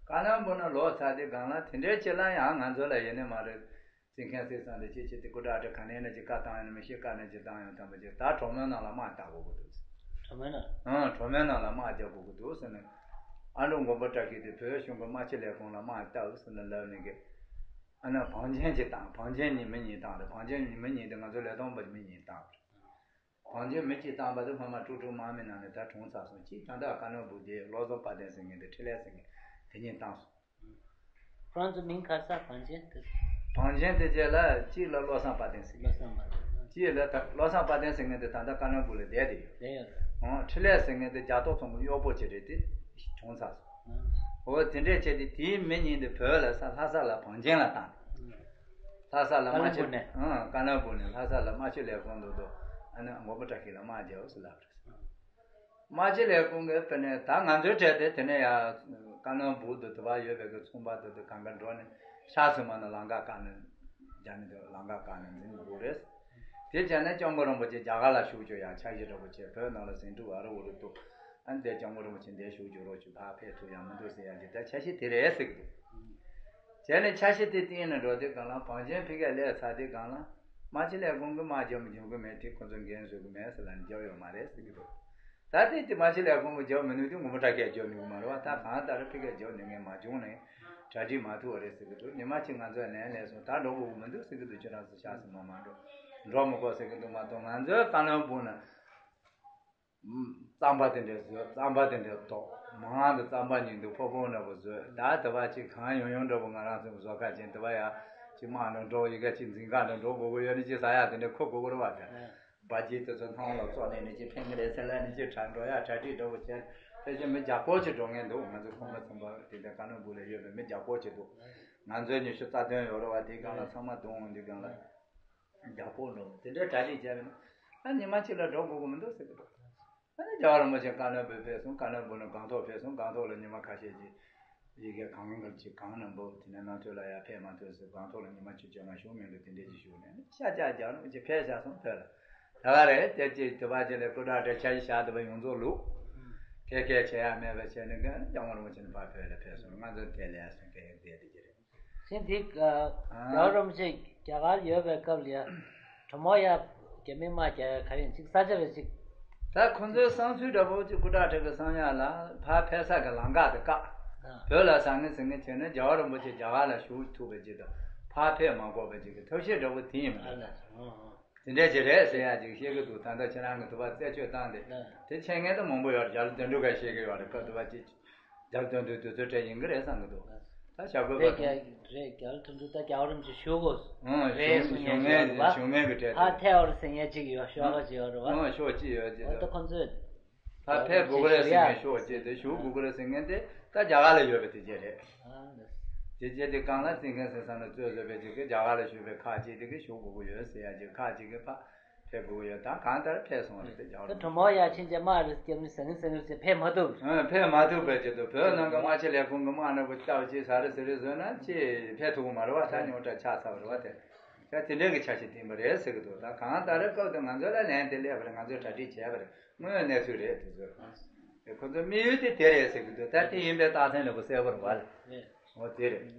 ཀ་ནོན་པུར་ནས་ལོག་ཚར་དེ་སྒང་ལ་དེ་འདྲའི་ཅིག་ལ་ཡང་ང་ཚོ་ལ་ཡིན་ནི་མ་རེད། བཙན་མཁན་སྲིད་ཚང་དེ་ཅི་བྱེད་དེ་སྐུ་དྲག་དེ་ག་ནས་ན་ཅིག་བཀའ་བཏང་ཡོད་ན་མི་ཤེས། བཀའ་ནས་ཅིག་བཏང་ཡོད་དམ་པ་ཅིག་ད་གྲོགས་མོལ་ནང་ལ་དམག་བཏང་དགོས་ཀྱི་འདུག་གྲོགས་མོལ་ནང་། ཨང་གྲོགས་མོལ་ནང་ལ་དམག་རྒྱག་དགོས་ཀྱི་འདུག་ཟེར་ནས། ཨ་འབྲུག་མགོན་པོ་བཀྲ་ཤིས་དེ་བོད་གཞུང་གི་དམག་སྤྱི་ལས་ཁུངས་ལ་དམག་བཏང་ཟེར་ནས་ལབ་ནས་གི། ཨ་ནི་བང་ཆེན་ཅིག་བཏང་། བང་ཆེན་གཉིས་མི་གཉིས་བཏང་རེད། བང་ཆེན་གཉིས་མི་གཉིས་དེ་ང་ཚོ་ལས་དོན་པ་མི་གཉིས་བཏང་རེད། བང་ཆེན་མི་གཅིག་བཏང་པ་དེ་སྔོན་མ་དཀྲུག་དཀྲུག་དམག་མི་ནང་ནས་ད་གྲོངས་ཚར་སོང་། གཅིག་ད་ལྟ་ཀ་ནོན་པུར་དེ་བློ་བཟང་དཔལ་ལྡན་ཟེར་མཁན་དེ་འཕྲིན་ལས་ཟེར་མཁན་དེ་གཉིས་བཏང་སོང་། ཁོ་རང་ཚོ་མིང་ག་རེ་ཟེར་བང་ཆེན་དེ། བང་ཆེན་དེ་རྗེས་ལ་གཅིག་ལ་བློ་བཟང་དཔལ་ལྡན་ཟེར་མཁན། བློ་བཟང་དཔལ་ལྡན། གཅིག་ལ་ད་བློ་བཟང་དཔལ་ལྡན་ཟེར་མཁན་དེ་ད་ལྟ་ཀ་ནོན་པུར་ལ་བསྡད་དེ་ཡོད། བསྡད་ཡོད་རེད། ཨོ་འཕྲིན་ལས་ཟེར་མཁན་དེ་རྒྱ་ཐོ་ཚོང་གི་གཡོག་པོ་ཅིག་རེད་དེ་གྲོངས་ཚར་སོང་། ཨོ་དེ་འདྲས་བྱས་ཏེ་དེའི་མི་གཉིས་དེ་བོད་ལ་ས་ལྷ་ས་ལ་བང་ཆེན་ལ་བཏང་། ལྷ་ས་ལ་དམག་སྤྱི། ཀ་ནོན་པུར་ནས། ཨང་ཀ་ནོན་པུར་ནས་ལྷ་ས་ལ་དམག་སྤྱི་ལས་ཁུངས་འདུག་འདུག་ཨ་ནི་མགོན་པོ་བཀྲ་ཤིས་ལ་དམག་རྒྱག་ཟེར་ལབ་རེད། དམག་སྤྱི་ལས་ཁུངས་ཀྱི་དེ་ནས་ད་ང་ཚོའི་གྲས་དེ་དེ་ནས་ཡ་ཀ་ནོན་པུར་དུ་དུ་བ་ཡོད་པའི་གི་ཚོང་པ་དུ་དུ་གང་ག་འགྲོ་ནས་ཤར་ཚུལ་མ་ནས་ལམ་ཁ་བཀག་ནས་རྒྱ་མི་དུ་ལམ་ཁ་བཀག་ནས་འཛིན་དགོས་རེད། དེ་བྱས་ན་སྐྱབས་མགོན་རིན་པོ་ཆེ་རྒྱ་གར་ལ་བཞུགས་ཆོག་ཡ་འཆར་གཞི་འདྲ་པོ་བྱས། བོད་ནང་ལ་ཟིང་འཁྲུག་ཨ་རུ་ཨུ་རུ་འདུག་ཨ་འདས་སྐྱབས་མགོན་རིན་པོ་ཆེ་འདས་བཞུགས་རྒྱུ་རོགས་བྱུང་ཕར་ཕེབས་ཐུབ་ཡ་མི་འདུག་ཟེར་ཡ་གི་ད་འཆར་གཞི་དེ་རེད་ཟེར་གི་འདུག་བྱས་ནས་འཆར་གཞི་དེ་བཏིང་ནས་འགྲོ་དུས་སྒང་ལ་བང་ཆེན་ཕ་གིར་སླེབས་ཚར་དུས་སྒང་ལ་རྨ་ཆེན་ལས་ཁུངས་ཀྱིས་དམག་རྒྱབ་མི་འཇོན་གི་མེད་དེ་ཁོ་ཚོས་འགན་བཟོད་གི་མེད་ཟེར་ལབ་ནས་རྒྱབ་ཡོད་མ་རེད་ཟེར་གི་འདུག་ད་ལྟའི་དེ་རྨ་ཆེན་ལས་ཁུངས་ཀྱིས་རྒྱབ་མི་ནུས་དུས་མགོན་པོ་བཀྲ་ཤིས་རྒྱབ་ནུས་གི་མ་རེད་བ། ད་གང་ལྟར་ཕ་གིར་རྒྱབ་ནུས་མཁན་མ་བྱུང་ནས་གྲ་སྒྲིག་མ་ཐུབ་པ་རེད་ཟེར་གི་འདུག་ཉི་མ་གཅིག་ང་ཚོ་ལན་སླེབས་སོང་། ད་འགྲོ་དགོས་གི་མི་འདུག་ཟེར་གི་འདུག་ཁྱོད་རང་ཚོ་ཤག་ཟིན་མ་མ་འགྲོ། འགྲོ་མི་དགོས་ཟེར་གི་འདུག་མ་གཏོགས་ང་ཚོའི་བཀའ་བློན་སྦུག་ན་རྩམ་པ་དེ་འདྲ་བཟོས། རྩམ་པ་དེ་འདྲ་ཐོགས། མང་དུ་རྩམ་པ་ཉིད་དུ་ཕོ་བོང་འདྲ་པོ་བཟོས། ད་དེ་བ་ཅིག་གང་ཡོང་ཡོང་འདྲ་པོ་ང་རང་ཚོ་བཟོ་ཁ་ཅན་དེ་བ་ཡ་ཅིག་དམག་འདྲ་འགྲོ་ཡི་ག་ཅིག་འཛིན་ཁ་འདྲ་འགྲོ་དགོས་གི་ཡོད་ནི་ཅིག་ཟ་ཡ་དེ་འདྲ་ཁུར་དགོས་གི་རེད་བ། དེ་འབའ་ཅིག་དེ་ཚོ་ཐང་ལ་བཙོག་ནས་ནི་ཅིག་ཕན་གི་རེད་ཟེར་ལ་ནི་ཅིག་གྲ་འགྲོ་ཡ་གྲ་སྒྲིག་འདྲ་པོ་བྱས། ཕལ་ཆེར་མི་བརྒྱ་སྐོར་ཅིག་འགྲོ་མཁན་འདུག་ང་ཚོ་ཁོང་པ་ཚོང་པ་དེ་འདྲ་བཀའ་བློན་སྦུག་ལ་ཡོད་པའི་མི་བརྒྱ་སྐོར་ཅིག་འདུག་ང་ཚོའི་ཉི་ཤུ་རྩ་བདུན་ཡོད་རེད་བ། དེའི་སྒང་ལ་ཚང་མ་བསྡོམས་འོང་དུས་སྒང་ལ། རྒྱ་ཕོག་འགྲོ་དེ་འདྲའི་གྲ་སྒྲིག་བྱས་པ་ན། ཨ་ཉི་མ་གཅིག་ལ་འགྲོ་དགོས་ཀྱི་མི་འདུག་ཟེར་གི་འདུག་ཨ་ནི་རྒྱལ་བ་རིན་པོ་ཆེ་བཀའ་བློན་སྦུག་ཕེབས་སོང་། བཀའ་བློན་སྦུག་ནས་སྒང་ཐོག་ཕེབས་སོང་། སྒང་ཐོག་ལ་ཉི་མ་ཁ་ཤས་ཀྱི་ཡི་གེ་གང་ག་ཅིག་གང་ན་འབུབ། དེ་ནས་རྣམ་ཐོས་ལ་ཡར་ཕེབས་མ་ཐུབ་ཟེར། སྒང་ཐོག་ལ་ཉི་མ་བཅུ་བཅོ་ལྔ་བཞུགས་མི་འདུག་དེ་འདྲས་ཅིག་བཞུགས་ནས་ཤ་རྒྱགས་རྒྱགས་རིན་པོ་ཆེ་ཕེབས་བཞག་སོང་བོད་ལ། ད་ག་རེད་དེ་ཅིག་དེ་བ་ཅིག་ལ་སྐུ་དྲག་དེ་འཆར་གཞི་བཞག་དེ་བ་ཡོངས་རྫོགས་ལུག་སྐད་སྐད་བྱེད་ཡ་མེད་པ་བྱས་ནས་རྒྱལ་བ་རིན་པོ་ཆེ་ནས་ཕར་བོད་ལ་ཕེབས་སོང་། ང་ཚོ་དེ་ལས་སོང་སྐད་ཡིག་བསྡད་དེ་ཅི་རེད། ཤིང་འདི། རྒྱལ་བ་རིན་པོ་ཆེ་རྒྱ་གར་ཡོད་པའི་སྐབས་ལ་ཡ། གྲོ་མོ་ཡ། རྒྱ་མི་དམག་རྒྱག་ཡ་ག་རེ་ཡིན་ཅིག་ས་ཆ་བས་ཅིག་ད་ཁོ་ཚོའི་བསམ་ཚུལ་འདྲ་པོ་ཅིག་སྐུ་དྲག་དེ་གི་བསམ་ཡ་ལ་ཕར་ཕེབས་ས་གི་ལམ་ཁ་དེ་བཀག་བོད་ལ་ཟ་ངེ་ཟིང་ངེ་བྱས་ན་རྒྱལ་བ་རིན་པོ་ཆེ་རྒྱ་གར་ལ་བཞུགས་ཐུབ་པ་ཅིག་དང་ཕར་ཕེབས་མ་དགོས་པ་ཅིག་གི་ཐབས་ཤེས་འདྲ་པོ་དེ་ཡིན་མ་རེད། དེ་འདྲས་ཅིག་རེད་ཟེར་ཡ་ཅིག་བཤད་གི་འདུག་ད་ལྟ་ཁྱེད་རང་གི་དུ་བ་རྩད་གཅོད་བཏང་སྟེ་དེ་འཆད་མཁན་དེ་མང་པོ་ཡོད་རེད། རྒྱ་ལོ་དོན་གྲུབ་ག་བཤད་གི་ཡོད་རེད། སྐབས་དུ་བ་ཅིག་རྒྱ་དོན་དུ་དུས་ཚོད་སྤྲད་ཡིན་གྱི་རེད་བསམ་གྱི་འདུག་ད་བྱ་དགོས་པ་རེད། རྒྱ་རེད། རྒྱ་ལ་དོན་དུ་ད་རྒྱ་བ་རིན་པོ་ཆེ་བཞུགས་དགོས། ཨང་རེད་གསུང་མཁན་ཞུ་ཞུ་ཡ་མཁན་ཡོད་རེད་བ། ཞུ་མཁན་གྱི་གྲས་ཕར་དེ་ཐལ་བར་ཟེར་མཁན་གཅིག་ཡོད། ཤོག་ཁ་ཅིག་ཡོད་རེད་བ། ཨང་ཤོག་ཅིག་ཡོད་ཅིག་ཨོ་ད་ད་ཁོང་ཚོས་ཕར་ཕེབས་དགོས་ཀྱི་རེད་ཟེར་མཁན་ཞུ་བ་ཅིག་དེ་བཞུགས་དགོས་ཀྱི་རེད་ཟེར་མཁན་དེ་ད་རྒྱ་གར་ལ་ཡོད་པ་དེ་ཅིག་རེད། དེ་ཅིག་དེ་གང་ལ་བརྩི་མཁན་ཟེར་ས་ན་གཙོས་བཟོས་པའི་ཅིག་གི་རྒྱ་གར་ལ་བཞུགས་པའི་ཁག་ཅིག་དེ་གི་བཞུགས་དགོས་ཀྱི་ཡོད་ཟེར་ཡ་ཅིག་ཁག་ཅིག་གི་ཕར། ཕེབས་དགོས་ཡོད། ད་གང་ལྟར་ཕེབས་སོང་བ་རེད་དེ་རྒྱ་བ་ད་རིན་གྲོ་མོ་ཡ་ཕྱིན་ཆད་དམག་རེ་སྐྱབས་ནི་ཟང་ངེ་ཟིང་ངེ་ཟེར་ཕེབས་མ་ཐུབ། ཨ་ཕེབས་མ་ཐུབ་པའི་ཆེད་དུ་བོད་ནང་གི་དམག་ཆེན་ལས་ཁུངས་ཀྱི་དམག་ནག་པོ་སྐྱབས་ཅིག་ཟ་རེ་ཟི་རེ་བཟོས་ན་ཅི་ཕེབས་ཐུབ་ཀྱི་མ་རེད་བ། ད་རྙོག་དྲ་ཆགས་ཚར་བ་རེད་བ། དེ་ད་དེ་འདྲའི་གི་འཆར་གཞི་བཏིང་བ་རེད་ཟེར་གི་འདུག་ད་གང་ལྟར་སྐབས་དེ་ང་ཚོ་ལ་ལན་དེ་སླེབས་པ་རེད། ང་ཚོས་གྲ་སྒྲིག་བྱས་པ་རེད། དངོས་ཡོད་གནས་ཚུལ་རེད་དེ་ཚོ། དེ་ཁོ་ཚོའི་དམིགས་ཡུལ་དེ་དེ་རེད་ཟེར་གི་འདུག་ད་དེ་ཡིན་པའི་རྟགས་མཚན་ལ་གོ་གསལ་པོ་རེད་བ། ཨོ་དེ་རེད།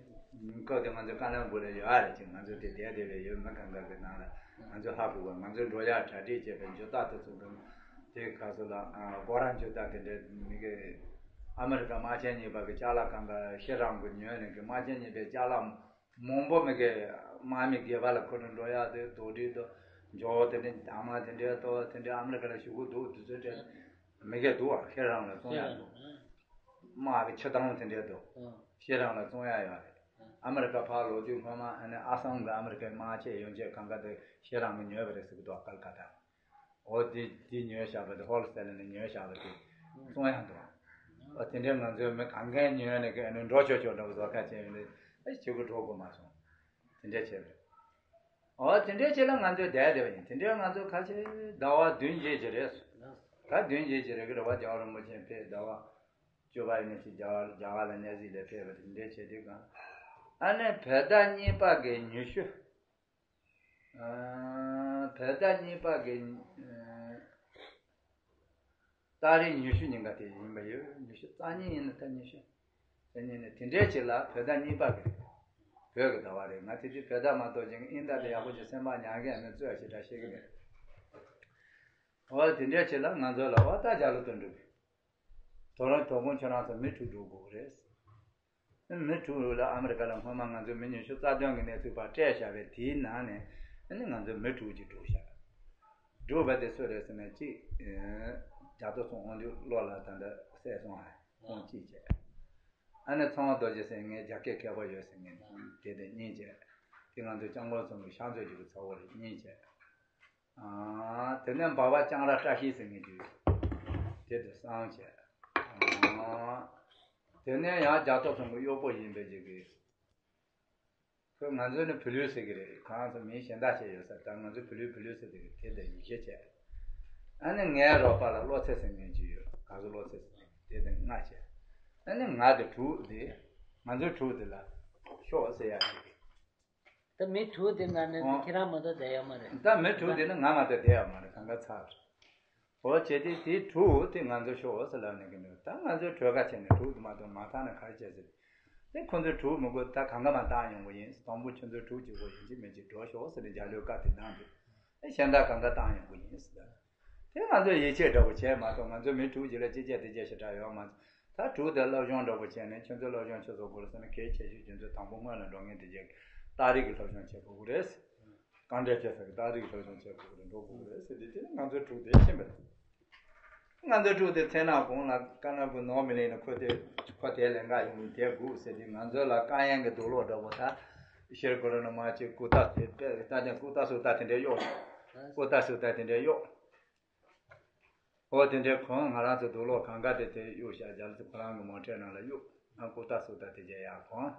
སྐབས་དེ་ང་ཚོ་བཀའ་བློན་སྦུག་ལ་ཡོད་ཨ་རེད་ཅིག་ང་ཚོ་དེ་བསྡད་བསྡད་པའི་ཡོད་མི་གང་ག་གི་ནང་ལ་ང་ཚོ་ཧ་གོ་བ། ང་ཚོ་འགྲོ་ཡག་གྲ་སྒྲིག་བྱས་པའི་འཇུ་རྟགས་དེ་ཚོ་དང་དེ་ག་ཚོ་ལ་སྒོ་ར་འཇུ་རྟགས་དེ་འདྲ་མི་གི་ཨ་མི་རི་ཀ་དམག་ཆེན་གཉིས་པ་གི་ཅ་ལག་གང་ག་ཤི་རང་གི་ཉོས་ནས་གི་དམག་ཆེན་གཉིས་པའི་ཅ་ལག་མང་པོ་མི་གི་དམག་མི་སྒེར་པ་ལ་ཁུར་ནས་འགྲོ་ཡག་དེ་རྡོ་དྲིལ་དང་འཇོག་དེ་འདྲ་དང་མ་དེ་འདྲ་དང་དེ་འདྲ་ཨ་མི་རི་ཀ་ལ་ཞུ་གི་འདུག་དེ་ཚོ་དེ། མི་སྒེར་འདུག་བ། ཤི་རང་ལ་བཙོང་ཡག་འདུག་དམག་གི་ཆུ་དྭངས་དེ་འདྲས་འདུག་ཤི་རང་ལ་བཙོང་ཡག་ཡོད་རེད། ཨ་མི་རི་ཀ་ཕར་ལོག་དུས་སྔོན་མ་ཨ་ནི་ཨ་སམ་གི་ཨ་མི་རི་ཀའི་དམག་ཆས་ཡོ་ཆས་གང་ག་དེ་ཤི་རང་གི་ཉོས་པ་རེད་ཟེར་གི་འདུག་ཀལ་ཀ་ཏ། འོ་དེ་དེ་ཉོས་བཞག་པ་དེ་ཧོལ་སེལ་ནས་ཉོས་བཞག་པ་དེ་བཙོང་ཡག་འདུག་འོ་དེ་འདྲས་ང་ཚོའི་མི་གང་གས་ཉོས་ནས་གི་ཨ་ནི་འགྲོ་ཆོག་ཆོག་འདྲ་པོ་བཟོ་ཁ་བྱས་ཡོད་ནས་ཨེ་བྱེད་དགོས་འགྲོ་དགོས་མ་སོང་། དེ་འདྲས་བྱས་པ་རེད། འོ་དེ་འདྲའི་ཆེད་ལ་ང་ཚོས་བསྡད་བསྡད་པ་ཡིན། དེ་འདྲའི་ང་ཚོ་ཁ་ཆེ་ཟླ་བ་བདུན་བརྒྱད་ཅིག་རེད། ད་བདུན་བརྒྱད་ཅིག་རེད་གི་རེད་བ། རྒྱལ་བ་རིན་པོ་ཆེ་ཕེབས་ཟླ་བ་བཅུ་པ་ཡིན་ན་ཅིག་རྒྱ་གར་རྒྱ་གར་ལ་གནས་གཟིགས་ལ་ཕེབས་པ་དེ་འདྲའི་བྱས་དུས་གང་ཨ་ནི་བོད་ཟླ་གཉིས་པ་གི་ཉི་ཤུ། བོད་ཟླ་གཉིས་པ་གི་ཏ་རིག་ཉི་ཤུ་ཉིན་ག་དེ་ཡིན་པ་ཡོད། ཉི་ཤུ་རྩ་གཉིས་ཡིན་ན་ད་ཉི་ཤུ། རྩ་གཉིས་ནས་དེ་འདྲའི་ཆེད་ལ་བོད་ཟླ་གཉིས་པ་གི་རེད། བོད་ཀྱི་ཟླ་བ་རེད། ང་དེ་དུས་བོད་ཟླ་མ་གཏོགས་ཅིག་ཨིན་ཟླ་དེ་ཡག་པོ་ཅིག་སེམས་པ་མྱང་གི་ཡང་མིན་རྩོད་ཞེ་དྲག་ཤེས་ཀྱི་མེད། འོ་དེ་འདྲའི་ཆེད་ལ་ང་ཚོ་ལ་འོ་ད་རྒྱ་ལོ་དོན་གྲུབ་དོ་རང་དོ་དགོང་ཁྱོད་རང་ཚོ་མི་དྲུག་འགྲོ་དགོས་རེད། མི་དྲུག་ལ་ཨ་མི་རི་ཀ་ལ་སྔོན་མ་ང་ཚོ་མི་ཉི་ཤུ་རྩ་བདུན་གི་གནས་ཚུལ་ཕར་སྤྲད་བཞག་པའི་དེའི་ནང་ནས་ཨ་ནི་ང་ཚོ་མི་དྲུག་ཅིག་བསྒྲུགས་བཞག་བསྒྲུགས་པ་དེ་སུ་རེད་ཟེར་ན་གཅིག་རྒྱ་ཐོ་ཚོང་དབང་འདུས་བློ་ལ་ད་ལྟ་བསད་སོང་ཨ། ཁོང་གཅིག་བྱས། ཨ་ནི་ཚངས་པ་རྡོ་རྗེ་ཟེར་ངའི་རྒྱ་སྐད་མཁས་པོ་ཡོད་ཟེར་ངས་དེ་དང་གཉིས་བྱས། དེ་ང་ཚོ་སྐྱབས་མགོན་ཚང་གི་ཤག་མཛོད་ཅིག་གི་ཚ་བོ་རེད་གཉིས་བྱས། དེ་ནས་འབའ་པ་ལྕང་ར་བཀྲ་ཤིས་ཟེར་མཁན་ཅིག་ཡོད། དེ་དུ་གསང་བྱས། དེ་ནས་ཡང་རྒྱ་ཐོ་ཚང་གི་གཡོག་པོ་ཡིན་པའི་ཅིག་གི་ཁོས་ང་ཚོ་ནི་བུ་ལུས་ཟེར་གི་རེད། ཁོ་རང་ཚོ་མིང་གཞན་དག་བྱས་ཡོད་ས། ད་ང་ཚོ་བུ་ལུས་བུ་ལུས་ཟེར་གི་རེད། དེ་དང་ཉི་ཤུ་བྱས། ཨ་ནི་ངའི་རོགས་པ་ལ་བློ་ཚེ་ཟེར་མཁན་ཅིག་ཡོད། ག་ཚོད་བློ་ཚེ་ཟེར་མཁན་དེ་དང་ལྔ་བྱས། ཨ་ནི་ང་དེ་དྲུག་དེ་ང་ཚོའི་དྲུག་དེ་ལ་ཤོག་ཟེར་ཡག་ཅིག་ད་མི་དྲུག་དེ་ནང་ནས་ཨོ། ཁྱེད་རང་མ་གཏོགས་བསྡད་ཡོད་མ་རེད། ད་མི་དྲུག་དེ་ནི་ང་མ་གཏོགས་བསྡད་ཡོད་མ་རེད། གང་ག་ཚར། འོ་བྱས་ཏེ་དེ་དྲུག་དེ་ང་ཚོ་ཤོག་ཟེར་ལབ་ནས་གི་འདུག་ད་ང་ཚོས་གྲོས་ཁ་བྱས་ནས་དྲུག་དེ་མ་གཏོགས་མ་བཏང་ན་ག་རེ་བྱས་ཟེར། དེ་ཁོ་ཚོས་དྲུག་མི་དགོས། ད་གང་ག་མ་བཏང་ཡོང་གི་ཡིན། དང་པོ་ཁྱོད་ཚོས་དྲུག་གཅིག་པོ་ཡིན་གཅིག་མིན་གཅིག་འགྲོ་ཤོག་ཟེར་ནས་རྒྱ་ལོའི་བཀའ་དེ་གནང་འདུག་ཨེ་གཞན་དག་གང་ག་བཏང་ཡོང་གི་ཡིན་ཟེར། དེ་ང་ཚོས་ཡིད་ཆེས་འདྲ་པོ་བྱས་མ་གཏོགས། ང་ཚོས་མི་དྲུག་གཅིག་ལ་ཅི་བྱས་དེ་བྱས་ཞེ་དྲག་ཡོད་མ་རེད། ད་དྲུག་དེ་སློབ་སྦྱོང་འདྲ་པོ་བྱས་ནས་ཁྱོད་ཚོའི་སློབ་སྦྱོང་ཁྱོད་ཚོ་དགོས་རེད་ཟེར་ན། གལ་ཆེ་ཤོས་ཁྱོད་ཚོས་དང་པོ་སྔོན་ལ་འགྲོ་མཁན་དེ་བྱས་རྟགས་རིགས་ཀྱི་སློབ་སྦྱོང་བྱེད་དགོས་ཀྱི་རེད། རྐང་འདྲེན་བྱེད་ས་གི་རྟགས་རིགས་སློབ་སྦྱོང་བྱེད་དགོས་ཀྱི་རེད། འགྲོ་དགོས་ཀྱི་རེད་ཟེར་དུས། དེ་ནི་ང་ཚོའི་དྲུག་དེ་ཕྱིན་པ་རེད། ང་ཚོའི་དྲུག་དེ་མཚན་ནག་གོང་ལ་ཀ་ན་པུ་ནོར་མི་ལིང་ནས་ཁོ་དེ་ཁོ་དེ་ལེན་ག་ཡོང་དེ་སྒུག་ཟེར་དུས། ང་ཚོ་ལ་དཀའ་ངལ་གྱི་དུག་ལོག་འདྲ་པོ། ད་ཤེར་ཀོ་ར་ནས་མར་ཅིག་ཀུ་ཏ་དེ་དཔེ་ད་དེ་ཀུ་ཏ་སུ་ཏ་དེ་འདྲས་གཡོག་ཀུ་ཏ་སུ་ཏ་དེ་འདྲས་གཡོག་འོ་དེ་འདྲས་ཁོང་ང་རང་ཚོ་དུག་ལོག་གང་ག་དེ་དེ་གཡུག་བཞག་རྒྱ་ལ་ཚོ་ཁོ་རང་གི་མོ་ཊའི་ནང་ལ་གཡུག་ང་ཀུ་ཏ་སུ་ཏ་དེ་བྱས་ཡག་གོང་།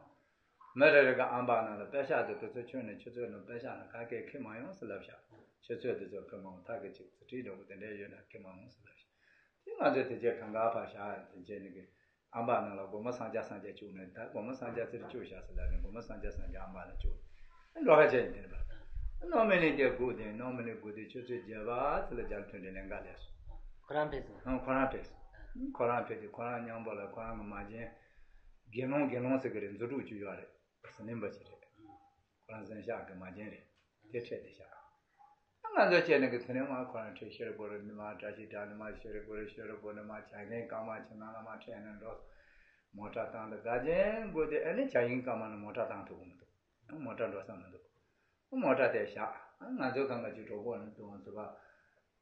མི་རེ་རེ་གི་ཨམ་བག་ནང་ལ་པད་ཤག་དེ་དུས་ཚོད་ཁྱོན་ནས་ཆུ་ཚོད་ནང་པད་ཤག་ནང་ག་གེ་ཁེལ་མ་ཡོང་ཟེར་ལབ་བཞག་ཆུ་ཚོད་དེ་ཚོ་ཁེལ་མ་ཡོང་། ཐག་གི་ཅིག་ཚི་ཁྲི་འདྲ་པོ་དེ་འདྲས་ཡོད་ན་ཁེལ་མ་ཡོང་ཟེར་ལབ་བཞག་དེ་ང་ཚོས་དེ་རྗེས་གང་ག་ཕར་བཞག་དེ་རྗེས་ནི་གི་ཨམ་བག་ནང་ལ་སྒོར་མོ་སངས་རྒྱས་སངས་རྒྱས་བཅུག་ནས། ད་སྒོར་མོ་སངས་རྒྱས་ཚིར་བཅུག་བཞག་ཟེར་ལབ་ནས་སྒོར་མོ་སངས་རྒྱས་སངས་རྒྱས་ཨམ་བག་ལ་བཅུག་འགྲོ་ཁ་བྱས་ཡིན་དེ་ནི་པ། ནོར་མི་ལིང་དེ་སྒུག་དེ། ནོར་མི་ལིང་སྒུག་དེ་ཆུ་ཚོད་བརྒྱད་པ་ཚོ་ལ་རྒྱ་ལ་ཐོན་ཏེ་ལེན་ག་ལས་སོང་། ཁོ་རང་ཕེབས་སོང་། ཨང་། ཁོ་རང་ཕེབས་སོང་། ཁོ་རང་ཕེབས་དུས་ཁོ་རང་མཉམ་པོ་ལ་ཁོ་རང་གི་མ་རྒན་དགེ་སློང་། དགེ་སློང་ཟེར་གི་རེད། མཛོ་ཕྲུག་ཅིག་ཡོད་རེད། ཟི་ལིང་པ་ཞིག་རེད། ཁོ་རང་གཟན་ཤག་གི་མ་རྒན་རེད། དེ་འཕྲད་དེ་བཞག་ང་ཚོ་བྱས་ནས་གི་དེ་ནས་མར་ཁོ་རང་འཕྲད། ཤེར་སྒོར་ནས་མར། བཀྲ་ཤིས་སྒྲ་ནས་མར། ཤེར་སྒོར། ཤེར་སྒོར་ནས་མར་བྱ་རྒན་ཀརྨ་ཆུ་ནང་ལ་མར་འཕྲད་ནས་འགྲོ། མོ་ཊ་བཏང་དུས་དགའ་ལྡན་དགོན་དེ། ཨ་ནི་བྱ་རྒན་ཀརྨ་ནས་མོ་ཊ་བཏང་ཐུབ་ཀྱི་མི་འདུག་མོ་ཊ་འགྲོ་ས་མི་འདུག་མོ་ཊ་དེ་བཞག་ང་ཚོའི་སྒང་ག་ཅིག་གྲོགས་པོ་ནི་དུང་ཟུར་པ།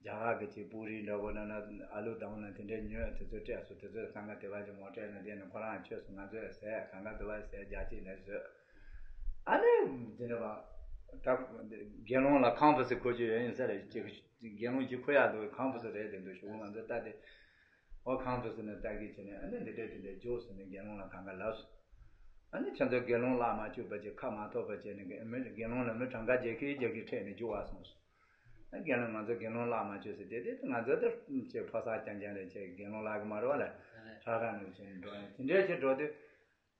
རྒྱ་གར་གྱི་ཅིག་པུ་རི་འདྲ་པོ་ནང་ན་ཨ་ལུ་དང་ནི་དེ་འདྲའི་ཉོས། དེ་ཚོ་སྤྲད་སོང་། དེ་ཚོ་སྒང་ག་དེ་བ་ཅིག་མོ་ཊའི་ནང་བསྡད་ནས་ཁོ་རང་མཆོད་སོང་། ང་ཚོས་ཟས་སྒང་ག་དེ་བ་ཟས་རྒྱ་ཆེ་ནས་བཟོས། ཨ་ནི་དེ་འདྲ་བ། ད་དགེ་སློང་ལ་ཁང་བུ་ཟེར་གོ་རྒྱུ་ཡོད་ཡིན་ས་རེད། ཅིག་དགེ་སློང་ཅིག་ཁོ་ཡག་འདུག་ཁང་བུ་ཟེར་རེད་དེ་འདུག་ཞུ་གོ་ང་ཚོ་ལྟ་དེ། འོ་ཁང་བུ་ཟེར་ནས་ལྟ་གི་བྱས་ནས། ཨ་ནི་འདི་འདྲས་དེ་འདྲས་འཇོག་ཟེར་ནས་དགེ་སློང་ལ་གང་ག་ལབ་སོང་། ཨ་ནི་ཁྱོད་ཚོ་དགེ་སློང་བརླག་མ་བཅུག་པ་བྱས། ཁ་མ་ཐོག་པ་བྱས་ནས་གི་མི་དགེ་སློང་ལ་མི་གྲངས་ཀ་བརྒྱ་ཁེ་བརྒྱ་ཁེ་ཁྲིད་ནས་རྒྱུག་པ་སོང་སོང་། ཨ་དགེ་སློང་ང་ཚོ་དགེ་སློང་བརླག་མ་བཅུག་ཟེར། དེ་དེ་ང་ཚོ་དེ་ཅེ་ཕོ་གསར་རྐྱང་རྐྱང་རེད། ཅེ་དགེ་སློང་བརླག་གི་མ་རེད་པ་ལ། ཁྲ་ཁྲ་ནས་བྱས་ནས་འགྲོ་ནས་དེ་འདྲས་ཅེ་འགྲོ་དུས།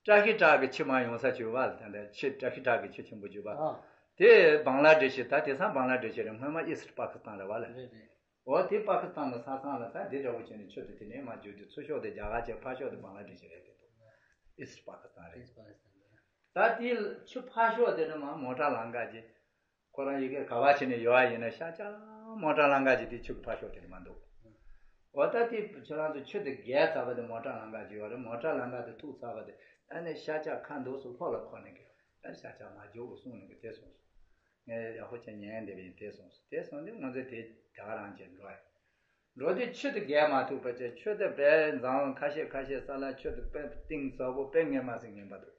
བཀྲ་ཤིས་བཀྲ་གི་ཆུ་མར་ཡོང་ས་བྱུང་བ་ལ། ད་ལྟ་ཆུ་བཀྲ་ཤིས་བཀྲ་གི་ཆུ་ཆེན་པོ་བྱུང་བ། ཨ། དེ་བང་ལ་དེ་ཤི། ད་དེང་སང་བང་ལ་དེ་ཤི་རེད། སྔོན་མ་ཨི་སི་ཊི་པ་ཀི་སི་ཐན་རེད་པ་ལ། རེད་རེད། འོ་དེ་པ་ཀི་སི་ཐན་གྱི་ས་མཚམས་ལ་ད་འདི་འདྲ་པོ་བྱས་ནས་ཆུ་དེ་དེ་ནས་མར་རྒྱུག་དུས། ཚུར་ཤོག་དེ་རྒྱ་གར་བྱས། ཕར་ཤོག་དེ་བང་ལ་དེ་ཤི་རེད། དེ་དུས་ཨི་སི་ཊི་པ་ཀི་སི་ཐན་རེད། ཨི་སི་ཊི་པ་ཀི་སི་ཐན་རེད། ད་དེ་ཆུ་ཕར་ཤོག་དེ་ནས་མར་མོ་ཊ་ལམ་ཁ་ཅིག་ཁོ་རང་ཡི་གེ་ག་པར་ཕྱིན་ནས་ཡོད་པ་ཡིན་ན། ཤར་ཕྱོགས་མོ་ཊ་ལམ་ཁ་ཅིག་དེ་ཆུ་གི་ཕར་ཕྱོགས་དེ་ནས་མར་འདུག་འོ་ད་དེ་ཁྱེད་རང་ཚོ་ཆུ་དེ་བརྒལ་ཚར་བ་དེ་མོ་ཊ་ལམ་ཁ་ཅིག་ཡོད་རེད། མོ་ཊ་ལམ་ཁ་དེ་ཐུག་ཚར་བ་དེ། ཨ་ནི་ཤར་ཕྱོགས་ཁ་འདུག་སེ་ལྷོ་ལ་འཁོར་ནས་གི། ཨ་ཤར་ཕྱོགས་མར་རྒྱུག་གསུངས་ནས་གི་དེ་སོང་སོང་། ངས་ཡག་པོ་བྱས་ཉན་བསྡད་པ་ཡིན། དེ་སོང་སོང་། དེ་སོང་དུས་ང་ཚོ་དེ་རྒྱ་གར་རང་བྱས་འགྲོ་ཡ། འགྲོ་དུས་ཆུ་དེ་བརྒལ་མ་ཐུབ་པ་བྱས། ཆུ་དེ་དཔེ་འཛམ་གླིང་ཁ་ཤས་ཁ་ཤས་ས་ལ་ཆུ་དེ་དཔེ་གཏིང་ཟབ་པོ། དཔེ་ངན་མ་ཟིག་ངན་པ་འདུག་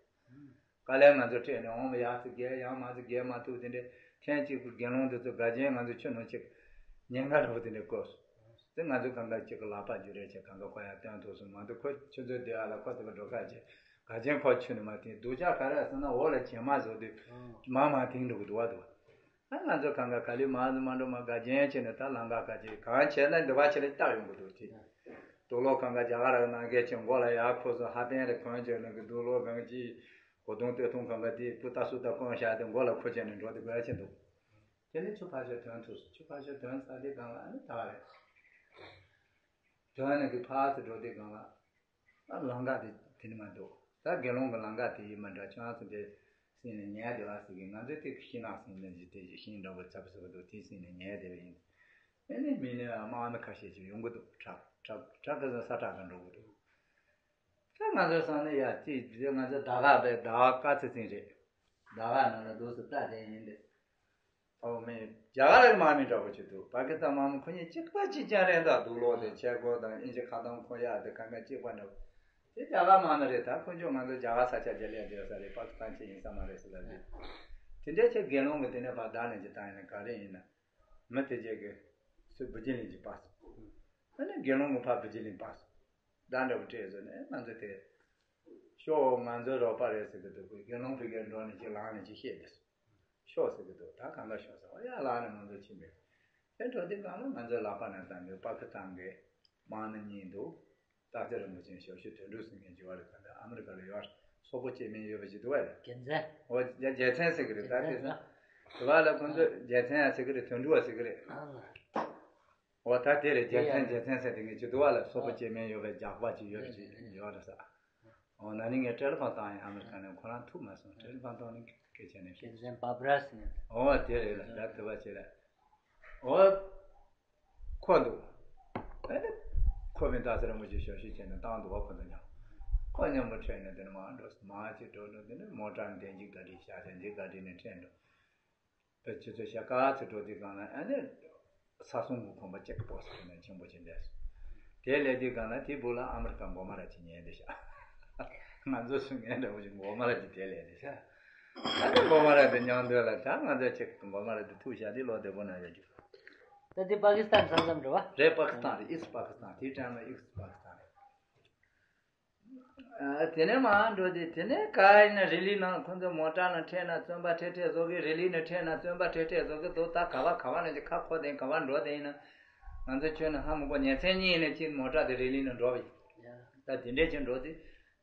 དཀའ་ལས་ང་ཚོ་སྤྲད་ནས་འོང་བ། ཡར་ཚུར་བརྒལ། ཡང་མར་ཚུར་བརྒལ་མ་ཐུབ། དེ་འདྲའི་ཐེངས་གཅིག་པུ་དགེ་སློང་དེ་ཚོ་དགའ་ཆེན་ང་ཚོ་ཆུ་ནང་ཅིག་ཉེན་ཁ་འདྲ་པོ་དེ་འདྲ་བསྐོར་སོང་། དེ་ང་ཚོ་གང་ག་གཅིག་གི་ལག་པ་འཇུ་རེས་བྱས། གང་ག་ཁོ་ཡར་བཏོན་ཐུབ་སོང་མ་གཏོགས། ཁོ་ཆུ་ཚོད་བདུན་པ་ལ་ཁོ་དེ་ག་འགྲོ་ཁ་བྱས། དགའ་ཆེན་ཁོ་ཆུ་ནང་མར་དེ་སྡུག་ཅག་ག་རེ་ཟེར་ན། འོག་ལ་བྱེ་མ་བཟོ་དུས་མར་མར་དེང་འགྲོ་གི་འདུག་པ་འདུག་ཨ་ང་ཚོ་གང་ག་ག་ལེ་མར་མར་འགྲོ། མར་དགའ་ཆེན་བྱས་ནས་ད་ལམ་ཁ་ཁ་ཅིག་གང་བྱས་ན་འདི་པ་ཆེ་ལ་བཏགས་ཡོང་གི་འདུག་ཅིག་དུག་ལོག་གང་ག་རྒྱ་གར་ར་ནང་གལ་ཆེ། མགོ་ལ་ཡར་འཁོར་སོང་། ཧ་པན་རེ་གོན་བྱས་ནས་གི་དུག་ལོག་གང་ཅིག་གོ་དུང་སྟོད་ཐུང་གང་ག་དེ་པུ་ཏ་སུ་ཏ་གོན་བཞག་དེ་མགོ་ལ་འཁོར་བྱས་ནས་འགྲོ་དེ་དགོས་ཡ་ཆེ་འདུག་དེ་ནས་ཆུ་ཕར་ཕྱོགས་ཐོན་ཐུབ་སོང་། ཆུ་ཕར་ཕྱོགས་ཐོན་ཚར་དེ་སྒང་ལ་ཨ་ནི་ད་ག་རེད། ཐོན་ནས་གི་ཕར་ཚུར་འགྲོ་དེ་སྒང་ལ། ཨ་ལམ་ཁ་དེ་དེ་ནི་མ་འདུག་ད་དགེ་སློང་གི་ལམ་ཁ་དེ་ཡིན་མ་འདྲ། ཁྱོད་རང་ཚོ་དེ་ཟིན་ནས་ཉལ་བསྡད་པ་ཟེར་གི། ང་ཚོས་དེ་ཤིང་ནགས་ཟིན་ནས་ཞིག་དེ་ཞིག་ཤིང་འདྲ་པོ་ཚ་པོ་ཚ་པོ་འདུག་དེ་ཟིན་ནས་ཉལ་བསྡད་པ་ཡིན། ཨ་ནི་མི་ནི་དམག་མི་ཁ་ཤས་ཅིག་ཡོང་གི་འདུག་ཁྲག་ཁྲག་ཁྲག་གི་ས་ཁྲག་གི་འགྲོ་གི་འདུག་ད་ང་ཚོའི་བསམ་ནས་ཡ་ཅིག་ང་ཚོ་ཟླ་ག་པའི་ཟླ་བ་དཀར་ཚིལ་ཚིལ་རེད། ཟླ་བ་ནང་ལ་འདུག་སེ་ལྟ་བསྡད་ཡིན་ཏེ། ཨོ་མེ། རྒྱ་གར་གྱི་དམག་མི་འདྲ་པོ་ཅིག་འདུག་པ་ཀི་སི་ཐན་དམག་མི་ཁོ་གཉིས་གཅིག་པ་གཅིག་རྐྱང་རེད། ད་དུག་ལོག་དེ་ཆས་གོས་དང་ཨིན་ཇི་ཁ་ཏོན་གོན་ཡག་དེ་གང་ག་གཅིག་པ་འདྲ་པོ། དེ་རྒྱ་གར་དམག་མི་རེད། ད་ཁོ་ཚོ་ང་ཚོ་རྒྱ་གར་ས་ཆ་དེ་ལ་བསྡད་ས་རེད། པ་ཀི་སི་ཐན་ཅིག་ཡིན་ས་མ་རེད་ཟེར་ལབ་དུས། དེ་འདྲའི་ཆེ་དགེ་སློང་གི་དེ་ནས་ཕར་བདག་ལེན་ཅིག་བཏང་ཡིན་ན་ག་རེ་ཡིན་ན། མི་དེ་རྗེས་ཀྱི་སུ་བུ་ཇི་ལིན་གྱི་པ་སོ། ཨ་ནི་དགེ་སློང་གི་ཕ་བུ་ཇི་ལིན་པ་སོ། བདག་འདྲ་པོ་སྤྲད་བཟོས་ནས་ང་ཚོ་དེ། ཤོག་ང་ཚོའི་རོགས་པ་རེད་ཟེར་གི་འདུག་དགེ་སློང་ཕ་གིར་འགྲོ་ནས་ཅིག་ལངས་ནས་ཅིག་བཤད་དེ་སོ། ཤོག་ཟེར་གི་འདུག་ད་གང་ག་ཤོག་ཟེར་བ་ཡ་ལག་ནས་ང་ཚོ་ཕྱིན་པས། དེ་འགྲོ་དུས་སྒང་ལ་ང་ཚོའི་ལག་པ་ནས་བཏང་གི་པ་ཀི་སི་ཐན་གི་དམག་མི་གཉིས་འདུག་སྟག་རྩེ་རིན་པོ་ཆེ་ཞབས་ཞུ་དོན་གྲུབ་ཟེར་མཁན་ཅིག་ཡོད་རེད། ད་ལྟ་ཨ་མི་རི་ཀ་ལ་ཡོད་རེད། སོག་པོ་སྐྱེ་དམན་ཡོད་པ་ཅིག་འདུག་བས་རེད། རྒྱལ་མཚན། འོ་རྒྱལ་རྒྱལ་མཚན་ཟེར་གི་རེད། ད་དེ་ས་དེ་བ་ལ་ཁོང་ཚོས་རྒྱལ་མཚན་ཡང་ཟེར་གི་རེད། དོན་གྲུབ་བ་ཟེར་གི་རེད། ཨ་ལ། འོ་ད་དེ་རེད། རྒྱལ་མཚན་རྒྱལ་མཚན་ཟེར་དེ་ངས་ཅི་འདུག་བ་ལ་སོག་པོ་སྐྱེ་དམན་ཡོད་པའི་ཇག་པ་ཅིག་ཡོད་རེད་ཡོད་རེད་ས། འོ་ན་ནིང་ངས་ཊེ་ལི་ཕོན་བཏང་ཡིན། ཨ་མི་རི་ཀ་ནས། ཁོ་རང་ཐུག་མ་སོང་། ཊེ་ལི་ཕོན་བཏང་ནས་སྐད་ཆ་ནས་ཤེས། རྒྱལ་མཚན་བྷ་བྷ་ར་ཟེར་ནས། འོ་དེ་རེད་ལ། ད་དུ་བ་བྱེད་ལ། འོ། ཁོ་འདུག་ཨ་ནི་ཁོ་བིན་ཏ་སི་རིན་པོ་ཆེ་ཞབས་ཞུ་བྱས་ནས་བཏང་འདུག་བ། ཁོ་ཚོ་མཉམ། ཁོ་མཉམ་པོ་ཁྲིད་ནས་དེ་ནས་མར་འགྲོ། མར་ཅིག་འགྲོ་འགྲོ། དེ་ནས་མོ་ཊ་ནས་དེ་འཇིག་ག་རི་ཤ་ཤ་འཇིག་ག་རི་ནས་ཁྲིད་འགྲོ། པའི་ཆུ་ཚོད་ཞག་ཁ་ཚོད་འགྲོ་དུས་སྒང་ལ། ཨ་ནི་ས་སྲུང་གི་གོམ་པ་གཅིག་སྤོས་ཟེར་ནས་ཆེན་པོ་ཅིག་སླེབས་སོང་། དེ་སླེབས་དུས་སྒང་ལ་དེའི་སྦུག་ལ་ཨ་མི་རི་ཀ་མགོ་མ་ར་ཅིག་ཉལ་བསྡད་ཤག་ང་ཚོ་སུ་ངའི་འདྲ་བོ་ཅིག་མགོ་མ་ར་ཅིག་དེ་སླེབས་བསྡད་ཤག་ཨ་ནི་མགོ་མ་ར་དེ་མཉམ་དུ་ལ། ད་ང་ཚོ་ཅིག་མགོ་མ་ར་དེ་ཐུག་ཤག་དེ་ལོ་བདེ་པོ་ན་ཡོད་རྒྱུ། ད་དེ་པ་ཀི་སི་ཐན་ས་མཚམས་རེད་བ། རེད། པ་ཀི་སི་ཐན་རེད། ཨིསྟ་པ་ཀི་སི་ཐན། དེའི་ཊེམ་ལ་ཨིསྟ་པ་ཀི་སི་ཐན་རེད། ཨ། དེ་ནས་མར་འགྲོ་དུས། དེ་ནས་ག་ཡིན་ན་རི་ལི་ནང་ཁོ་ཚོ་མོ་ཊ་ནང་ཁྲིད་ན་བཙོན་པ་ཁྲིད་ཁྲིད་བཟོ་གི། རི་ལི་ནང་ཁྲིད་ན་བཙོན་པ་ཁྲིད་ཁྲིད་བཟོ་གི་འདུག་ད་ག་བ་ག་བ་ནས་ཀྱི་ཁ་འཁོར་དེ་ག་བ་འགྲོ་དེ་ཡིན་ན། ང་ཚོ་ཁྱོན་ནས་ཧ་མི་གོ། ཉིན་མཚན་གཉིས་ནས་གཅིག་མོ་ཊ་དེ་རི་ལི་ནང་འགྲོ་བ་ཡིན། ད་དེ་འདྲས་ཀྱི་འགྲོ་དུས།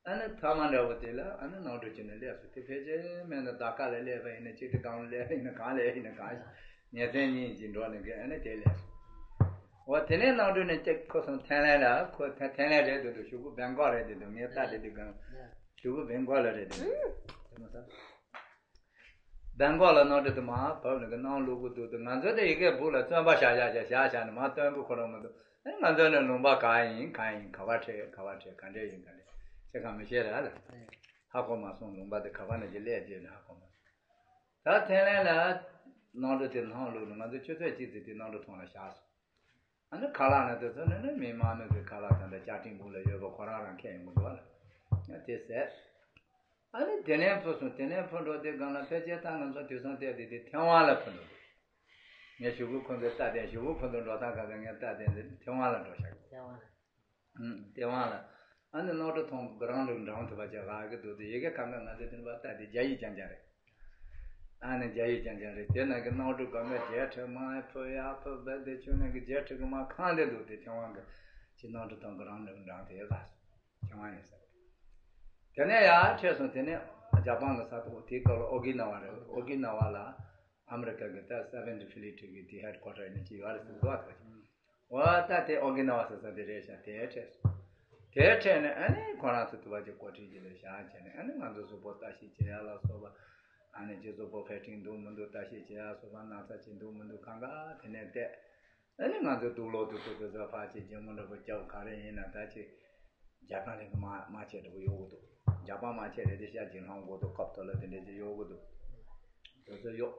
ཨ་ནི་མཐའ་མ་འདྲ་བོ་དེ་ལ་ཨ་ནི་ནང་འགྲོ་བྱས་ནས་སླེབས་སོང་། དེ་ཕལ་ཆེར་མེད་ན་ད་ག་ལ་སླེབས་པ་ཡིན་ན། གཅིག་དེ་གང་ལ་སླེབས་པ་ཡིན་ན། གང་ལ་སླེབས་ཡིན་ན། གང་ཉིན་མཚན་གཉིས་ཀྱི་འགྲོ་ནས་གི་ཨ་ནི་དེ་སླེབས་སོང་། འོ་དེ་ནས་ནང་འགྲོ་ནས་ཅིག་ཁོ་སོང་། ཐེན་ལན་ལ། ཁོ་ཐེན་ཐེན་ལན་རེད་འདུག་འདུག་ཞུ་གུ་བེང་ཀོག་རེད་འདུག་འདུག་ངས་ལྟ་དེ་དུས་སྒང་ཞུ་གུ་བེང་ཀོག་ལ་རེད་འདུག་དེ་མ་ཟད། བེང་ཀོག་ལ་ནང་འགྲོ་དུས་མར་བབས་ནས་གི་ནང་བླུག་གི་འདུག་དུས། ང་ཚོ་དེ་ཡི་གེ་སྦུག་ལ་བཙོན་པ་བཞག་བཞག་བཞག་བཞག་བཞག་ནས་མར་སྟོན་གི་ཁོ་རང་མི་འདུག་ཨེ། ང་ཚོ་ནི་ལུང་པ་གང་ཡིན་གང་ཡིན། ག་བ་ཁྲིད་ག་བ་ཁྲིད། ག་འདྲས་ཡིན་ག་འདྲས་ཁྱེད་གང་མི་ཤེས་ར་ལ། ཧ་གོ་མ་སོང་། ལུང་པ་དེ་ག་བ་ནས་ཀྱི་སླེབས་རྗེས་ནས་ཧ་གོ་མ་སོང་། ད་ཐེན་ལན་ལ་ནང་འགྲོ་དེ་ནང་བླུགས་ནས་ང་ཚོ་ཆུ་ཚོད་གཅིག་ཙམ་དེ་ནང་འགྲོ་ཐོང་ལ་བཞག་སོང་། ཨ་ནི་ཁ་ལག་ནང་དུ་ཚོ་ནི་ནི་མི་དམངས་མི་གི་ཁ་ལག་དང་འདྲ། བཅའ་ཁྲིམས་སྦུག་ལ་ཡོད་པ་ཁོ་རང་རང་ཁྱེར་ཡོང་གི་འདུག་བ་ལ། དེ་ཟེར། ཨ་ནི་དེ་ནས་འཕུར་སོང་། དེ་ནས་འཕུར་འགྲོ་དུས་སྒང་ལ་ཕལ་ཆེར་ད་ང་ཚོ་དུས་སང་བལྟས་དེ་དེ་ཐེ་ཝན་ལ་འཕུར་འགྲོ་འདུག་ངས་ཞུ་གུ་ཁོ་ཚོ་ལྟ་དེ། ཞུ་གུ་ཁོ་ཚོ་འགྲོ་སྟངས་ག་ཚོད་ངས་ལྟ་དེ་འདི་ཐེ་ཝན་ལ་འགྲོ་ཤག་ཐེ་ཝན་ལ། ཨུམ། ཐེ་ཝན་ལ། ཨ་ནི་ནང་འགྲོ་ཐོང་གི་རང་ལུགས་འགྲམ་དུ་བ་ཅག་ག་གི་འདུག་དེ་ཡི་གེ་ཁ་མེད། ང་ཚོ་དེ་ནི་བ་ལྟ་དེ་རྒྱ་ཡིག་རྐྱང་རྐྱང་རེད། ཨ་ནི་རྒྱ་ཡིག་རྐྱང་རྐྱང་རེད། དེ་ནང་གི་ནང་འགྲོ་ག་མེད་རྒྱལ་ཁྲི་མར་ཕུ་ཡར་ཕུ་བེ་དེ་ཆུ་ནང་གི་རྒྱལ་ཁྲི་གི་མར་ཁང་དེ་འདུག་དེ་ཐེ་ཝན་གི་ཅི་ནང་འགྲོ་ཐོང་གི་རང་ལུགས་འགྲམ་དེ་ལ་ཐེ་ཝན་ཡིན་ས་རེད། དེ་ནས་ཡར་ཁྲིད་སོང་། དེ་ནས་ཇ་པན་གི་ས་ཐོག་དེའི་སྐབས་ལ་ཨོ་ཀི་ན་ཝ་རེད། ཨོ་ཀི་ན་ཝ་ལ་ཨ་མི་རི་ཀ་གི་ད་སེ་བེན་ཐི་ཕི་ལི་ཊི་གི་དེ་ཧེཌ་ཀོ་ཊར་ཡིན་ཅིག་ཡོད་རེད་ཟེར་འདུག་ཨ། འོ་ད་དེ་ཨོ་ཀི་ན་ཝ་ཟེར་ས་དེ་རེད་ཤག་དེ་ཁྲིད་སོང་། དེ་ཁྲིད་ནས་ཨ་ནི་ཁོ་རང་ཚོ་དུ་བ་ཅིག་གོ་སྒྲིག་ཅིག་ལ་བཞག་བྱས་ནས། ཨ་ནི་ང་ཚོ་གཟུགས་པོ་ལྟ་ཞིབ་བྱེད་ཡ་ལ་སོགས་པ། ཨ་ནི་ཅིག་གཟུགས་པོ་ཕལ་ཆེར་འདུག་མི་འདུག་ལྟ་ཞིབ་བྱེད་ཡ་སོགས་པ། ན་ཚ་ཅིག་འདུག་མི་འདུག་གང་ག་དེ་ནས་བལྟས། ཨ་ནི་ང་ཚོ་སྡུག་ལོག་ཏུ་ཏུ་ཏུ་ས་ཕར་ཅིག་ཇེ་མོ་འདྲ་པོ་རྒྱབ། ག་རེ་ཡིན་ན་ད་ཅིག་རྒྱ་གར་ནས་གི་དམག་དམག་ཆས་འདྲ་པོ་གཡོག་གི་འདུག་ཇ་པན་དམག་ཆས་རེད་དེ་ཤག་ཅིག་ལྷང་གོ་དུ་ཀོབ་ཏོ་ལ་དེ་འདྲ་ཅིག་གཡོག་གི་འདུག་དེ་ཚོ་གཡོག་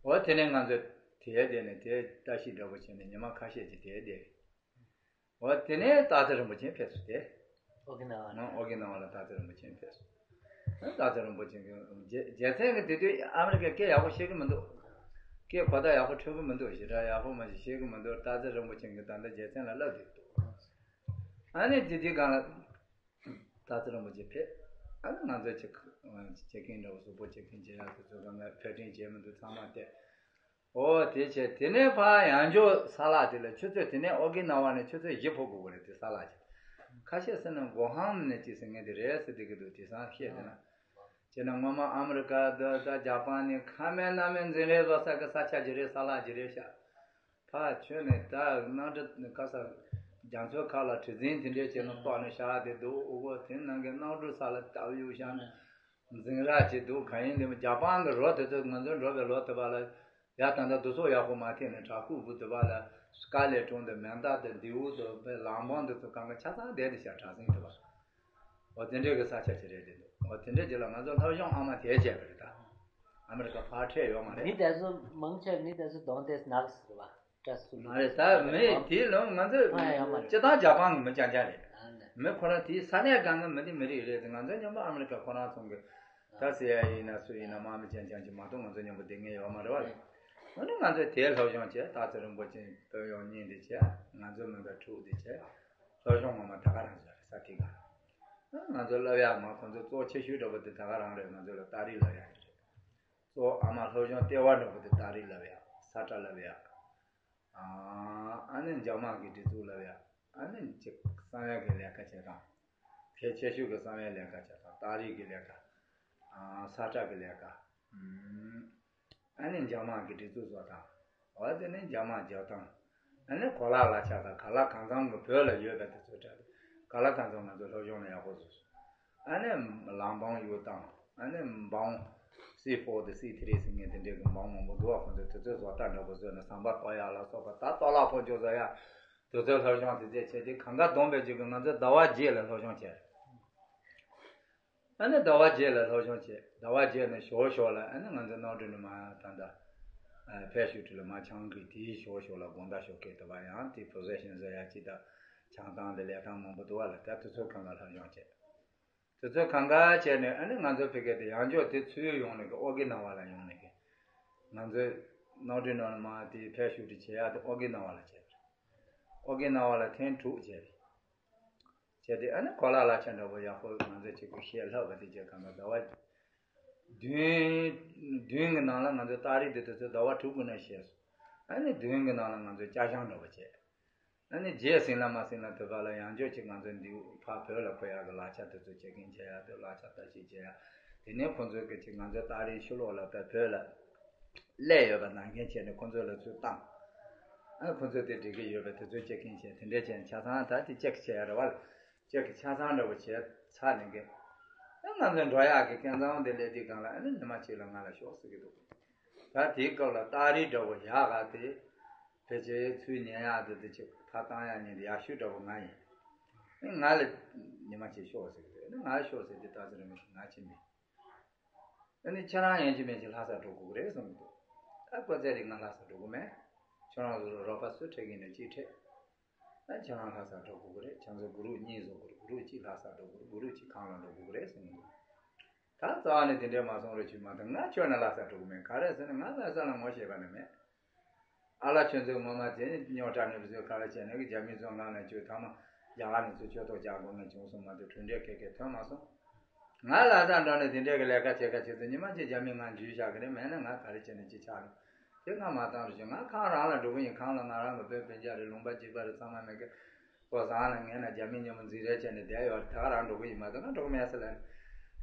འོ་དེ་ནས་ང་ཚོ་དེ་དེ་ནས་དེ་ལྟ་ཞིབ་འདྲ་པོ་བྱས་ནས་ཉི་མ་ཁ་ཤས་ཅིག་དེ་བསྡད། འོ་དེ་ནས་སྟག་འཚེར་རིན་པོ་ཆེ་ཕེབས་སོང་སྟེ། ཨོ་ཀི་ན་ཝ་ནས། ཨོ་ཀི་ན་ཝ་ལ་སྟག་འཚེར་རིན་པོ་ཆེ་ཕེབས་སོང་། སྟག་འཚེར་རིན་པོ་ཆེ་གི་རྒྱལ་རྒྱལ་མཚན་གི་དེ་དུས་ཨ་མི་རི་ཀའི་སྐད་ཡག་པོ་ཤེས་གི་མི་འདུག་སྐད་གོ་བརྡ་ཡག་པོ་འཕྲོད་གི་མི་འདུག་ཞེ་དྲག་ཡག་པོ་མ་ཞིག་ཤེས་གི་མི་འདུག་སྟག་འཚེར་རིན་པོ་ཆེ་གི་ད་ལྟ་རྒྱལ་མཚན་ལ་ལབ་བསྡད་འདུག་ཨ་ནི་དེ་དུས་སྒང་ལ། སྟག་འཚེར་རིན་པོ་ཆེ་ཕེབས། ཨ་ནི་ང་ཚོ་ཅིག་ཅེག་ཨིན་འདྲ་བོ་གཟུགས་པོ་ཅེག་ཨིན་བྱེད་ཡག་དེ་ཚོ་གང་ག་ཕེ་ཏྲིན་བྱེད་མི་འདུག་ཚང་མ་བལྟས། འོ་དེ་བྱས། དེ་ནས་ཕར་ཡང་འཇོག་ས་ལ་དེ་ལ་ཆུ་ཚོད། དེ་ནས་ཨོ་ཀི་ན་ཝ་ནས་ཆུ་ཚོད་བཞི་འཕུར་དགོས་ཀྱི་རེད། དེ་ས་ལ་ཅིག་ཁ་ཤས་ཟེར་ན་གོ་ཧམ་ནས་ཅིག་ཟེར་མཁན་དེ་རེད་ཟེར་བསྡད་ཀྱི་འདུག་དེང་སང་བཤད་དེ་ན། བྱས་ན་སྔོན་མ་ཨ་མི་རི་ཀ་དང་ད་ཇ་པན་ནི་ཁ་མེད་ན་མེད་འཛིང་རེས་བཟོ་ས་གི་ས་ཆ་ཅིག་རེད། ས་ལ་ཅིག་རེད་ཤག་ཕར་ཁྱོན་ནས་ད་གནམ་གྲུ་ག་ས་རྒྱ་མཚོའི་ཁ་ལ་གྲུ་གཟིངས་དེ་འདྲས་བྱས་ནས་གཏོར་ནས་བཞག་བསྡད་འདུག་འོ་གོ་དེ་ནང་གི་གནམ་གྲུ་ས་ལ་བཏབ་གཡུག་བཞག་ནས་འཛིང་ར་བྱས་འདུག་གང་ཡིན་དེ་མིན་ཇ་པན་གི་རོ་དེ་ཚོ་ང་ཚོ་འགྲོ་བའི་ལོ་དེ་བ་ལ་ཡ་ད་ལྟ་དུ་སོ་ཡག་པོ་མ་ཐེག་ནས་བྲག་ཕུག་བུ་དེ་བ་ལ་སྐ་ལེ་གྲོང་དེ་མན་དཱ་དེ་མདེའུ་དེ་བའི་ལམ་བང་དེ་ཚོ་གང་ག་ཆ་ཚང་བསྡད་དེ་བཞག་གྲུ་གཟིངས་དེ་བ། འོ་དེ་འདྲས་ཀྱི་ས་ཆ་ཅིག་རེད་དེ་འདུག་འོ་དེ་འདྲས་ཅིག་ལ་ང་ཚོ་སློབ་སྦྱོང་ཨ་མ་དེ་བྱས་པ་རེད་ད། ཨ་མི་རི་ཀ་ཕར་ཁྲིད་ཡོད་མ་རེད། མི་དེ་ཚོ་མང་ཆེ་བ་མི་དེ་ཚོ་གདོང་དེ་ནག་ཟེར་བ་སྐྲ་སུ་མ་རེད་ད། མི་དེའི་ལུང་ང་ཚོ་ཕ་ཡ་ཡོད་མ་རེད། སྤྱི་བཏང་ཇ་པན་གི་མི་རྐྱང་རྐྱང་རེད། ཨ་ནི་མི་ཁོ་རང་དེའི་ས་གནས་སྒང་གི་མི་དེ་མི་རིགས་རེད་དེ། ང་ཚོ་མཉམ་པོ་ཨ་མི་རི་ཀ་ཁོ་རང་ཚོ་གི་ད་སི་ཨའི་ཨེ་ཡིན་ན་སུ་ཡིན་ན་དམག་མི་རྐྱང་རྐྱང་ཅིག་མ་གཏོགས་ང་ཚོ་མཉམ་པོ་བསྡད་མཁན་ཡོད་མ་རེད་བ་རེད། འོ་ན་ང་ཚོས་དེའི་སློབ་སྦྱོང་བྱས། སྟག་འཚེར་རིན་པོ་ཆེ་སྟོད་གཡོགས་རྙིང་དེ་བྱས། ང་ཚོ་མི་འགའ་ཕྲུག་དེ་བྱས། སློབ་སྦྱོང་ངོ་མ་ད་ག་རང་བྱས་རེད་ས་ཐིག་ག་ང་ཚོ་སློབ་ཡག་མ་ཁོང་ཚོ་གཙོ་ཆེ་ཤོས་འདྲ་པོ་དེ་ད་ག་རང་རེད། ང་ཚོ་ལ་ཏཱ་རིག་སློབ་ཡག་དེ་རེད། གཙོ་ཨ་མ་སློབ་སྦྱོང་ལྟེ་བ་འདྲ་པོ་དེ་ཏཱ་རིག་སློབ་ཡག་ས་ཁྲ་སློབ་ཡག་ཨ་ནི་འཇབ་དམག་གི་སྒྲིག་འཛུགས་སློབ་ཡག་ཨ་ནི་ཅིག་གསང་བའི་གི་ལས་ཀ་བྱེད་སྟངས། གལ་ཆེ་ཤོས་ཀྱི་གསང་བའི་ལས་ཀ་བྱེད་སྟངས། ཏཱ་རིག་གི་ལས་ཀ་ས་ཁྲ་གི་ལས་ཀ་ཨ་ནི་འཇབ་དམག་གི་སྒྲིག་འཛུགས་བཟོ་སྟངས། འོ་དེ་ནས་འཇབ་དམག་རྒྱག་སྟངས། ཨ་ནི་གོ་ལ་ལག་ཆ་དང་ག་ལ་གང་འཚམ་གྱི་བོད་ལ་ཡོད་པ་དེ་ཚོ་འདྲ། ག་ལ་གང་འཚམ་ང་ཚོ་སློབ་སྦྱོང་ལ་ཡག་པོ་བཟོས་སོང་། ཨ་ནི་ལམ་བང་གཡུག་བཏང་། ཨ་ནི་བང་སི་ཕོར་དང་སི་ཐི་རི་ཟེར་མཁན་དེ་འདྲའི་གི་བང་མང་པོ་འདུག་བ། ཁོང་ཚོས་དེ་ཚོའི་བཟོ་ལྟ་འདྲ་པོ་བཟོས་ནས་ཟམ་པ་གཏོར་ཡག་ལ་སོགས་པ། ད་གཏོར་བརླག་ཕོག་འགྱོ་བཟོ་ཡག་དེ་ཚོའི་སློབ་སྦྱོང་དེ་ཚོ་བྱས་ཏེ། གང་ག་བསྡོམས་པའི་རྗེས་ཀྱི་ང་ཚོས་ཟླ་བ་བརྒྱད་ལ་སློབ་སྦྱོང་བྱས། ཨ་ནི་ཟླ་བ་བརྒྱད་ལ་སློབ་སྦྱོང་བྱས། ཟླ་བ་བརྒྱད་ནས་ཞོར་ཞོར་ལ་ཨ་ནི་ང་ཚོ་ནོར་འཁྲུལ་ནི་མ་ད་ལྟ་ཕེབས་ཞུ་ཁྲི་ལ་མ་ཆང་གི་དེའི་ཞོར་ཞོར་ལ་དགོང་དག་ཞོགས་ཀས་དུ་བ་ཡང་དེ་པོ་ཟི་ཤན་བཟོ་ཡག་ཅིག་དང་ཆང་བཏང་དེ་ལས་སྟངས་མང་པོ་འདུག་བ་ལ། ད་དེ་ཚོ་གང་ག་སློབ་སྦྱོང་བྱས། དེ་ཚོ་གང་ག་བྱས་ནས་ཨ་ནི་ང་ཚོ་ཕ་གི་དེ་ཡང་བསྐྱར་དེ་ཚུར་ཡོང་ནས་གི་ཨོ་ཀི་ན་ཝ་ལ་ཡོང་ནས་གི་ང་ཚོའི་ནོར་འཁྲུལ་ནོར་མ་དེ་ཕེབས་ཞུ་ཁྲི་བྱེད་ཡག་དེ་ཨོ་ཀི་ན་ཝ་ལ་བྱས། ཨོ་ཀི་ན་ཝ་ལ་ཐེངས་དྲུག་བྱས། བྱས་ཏེ་ཨ་ནི་གོ་ལ་ལག་ཆ་འདྲ་པོ་ཡག་པོ་ང་ཚོ་གཅིག་གི་བཤད་ལྷབ་པ་དེ་བྱས། གང་ལྟར་ཟླ་བ་བདུན་བདུན་གི་ནང་ལ་ང་ཚོ་རྟགས་རིས་དེ་དེ་ཚོ་ཟླ་བ་དྲུག་གི་ནང་བཤད་སོང་། ཨ་ནི་བདུན་གི་ནང་ལ་ང་ཚོ་སྐྱག་ཤང་འདྲ་པོ་བྱས། ཨ་ནི་རྗེས་ཟིན་ལ་མ་ཟིན་ལ་དུ་བ་ལ་ཡང་བསྐྱར་གཅིག་ང་ཚོ་འདི་ཕར་བོད་ལ་འཁོད་ཡག་གི་ལག་ཆ་དེ་ཚོ་བྱེད་མཁན་བྱེད་ཡག་དེ་ལག་ཆ་ལྟ་ཞིབ་བྱེད་ཡག་དེ་ནས་ཁོང་ཚོ་གི་གཅིག་ང་ཚོའི་རྟགས་རིས་ཕྱི་ལོགས་ལ་བོད་ལ་སླེབས་ཡོད་པ་ནང་བཞིན་བྱས་ནས་ཁོང་ཚོ་ལ་ཚུར་བཏང་། ཨ་ཁོང་ཚོས་དེ་འགྲིག་གི་ཡོད་པའི་དེ་ཚོའི་ཅེག་གིན་བྱས། དེ་འདྲས་བྱས་ནས་ཆ་ཚང་ད་དེ་ཅེག་བྱས་ཡ་རེད་བ། ཅེག་གི་ཆ་ཚང་འདྲ་པོ་བྱས་ཚར་ནས་གི། ཨ་ང་ཚོ་འགྲོ་ཡག་གི་སྐས་འཛེག་དེ་སླེབས་དུས་སྒང་ལ་ཨ་ནི་ཉི་མ་གཅིག་ལ་ང་ལ་ཤོག་ཟེར་གི་འདུག་ད་དེའི་སྐབས་ལ་རྟགས་རིས་འདྲ་པོ་ཡག་ག་དེ་ཕལ་ཆེར་ཚུར་ཉན་ཡག་དེ་དེ་ཅིག་ཕར་བཏང་ཡག་ཉན་དེ་ཡག་ཤོས་འདྲ་པོ་ང་ཡིན། ཨ་ང་ལ་ཉི་མ་གཅིག་ཤོག་ཟེར་གི་འདུག་ཨ་ནི་ང་ལ་ཤོག་ཟེར་དུས་ད་ཚོད་རིང་མོ་ཞིག་ང་ཕྱིན་མེད། ཨ་ནི་ཁྱེད་རང་ཡིན་གཅིག་མིན་གཅིག་ལྷ་སར་འགྲོ་དགོས་ཀྱི་རེད་གསུངས་འདུག་ད་ཁོ་ཚེ་རིང་ང་ལྷ་སར་འགྲོ་གི་མེད། ཁྱེད་རང་ཚོ་རོགས་པ་སུ་འཕྲད་ཀྱི་ཡིན་ན་གཅིག་འཕྲད། ད་ཁྱེད་རང་ལྷ་སར་འགྲོ་དགོས་ཀྱི་རེད། ཁྱེད་ཚོ་གུ་རུབ་གཉིས་བཟོ་དགོས་རེད། གུ་རུབ་གཅིག་ལྷ་སར་འགྲོ་དགོས་རེད། གུ་རུབ་གཅིག་ཁམས་ལ་འགྲོ་དགོས་ཀྱི་རེད་གསུངས་འདུག་ད་རྩ་བ་ནས་དེ་འདྲས་མ་གསུངས་རོགས་བྱོས་མ་གཏོགས་ང་ཁྱོད་ནས་ལྷ་སར་འགྲོ་གི་མེད། ག་རེ་ཟེར་ན་ང་ལྷ་ས་ལ་ངོ་ཤེས་པ་ནི་མེད། ཨ་ལ་ཁྱོད་ཚོས་ངོ་མ་དེ་ནི་རྙོག་དྲ་ནས་བཟོས་ག་རེ་བྱས་ནས་རྒྱ་མི་ཚོ་ང་ལ་ཁྱོད་ཐ་མ་རྒྱ་གར་ནས་ཚུར་ཁྱོད་ཐོག་རྒྱག་དགོས་ངས་བྱུང་སོང་མ་གཏོགས་གྲུབ་འབྲས་ག་གེ་ཐོན་མ་སོང་། ང་ལྷ་སར་འགྲོ་ནས་དེ་འདྲའི་གི་ལས་ཀ་བྱེད་ཁ་བྱེད་ཚུལ་ཉི་མ་གཅིག་རྒྱ་མི་ང་འཇུས་བཞག་གི་རེད། མེད་ན་ང་ག་རེ་བྱས་ནས་ཅི་ཆགས་རེད། དེ་ང་མ་བཏང་རུ་བྱུང་། ང་ཁམས་རང་ལ་འགྲོ་གི་ཡིན། ཁམས་ལ་ང་རང་གི་བོད་སྤུན་ཀྱག་རེད། ལུང་པ་གཅིག་པ་རེད། ཚང་མ་མེད་གི། ལོ་བཟང་ལ་ངས་ན་རྒྱ་མི་མཉམ་པོ་འཛིང་རེས་བྱས་ནས་བསྡད་ཡོད་རེད། དེ་ག་རང་འགྲོ་གི་ཡིན་མ་གཏོགས་ང་འགྲོ་གི་མེད་ཟེར་ལབ་ནས།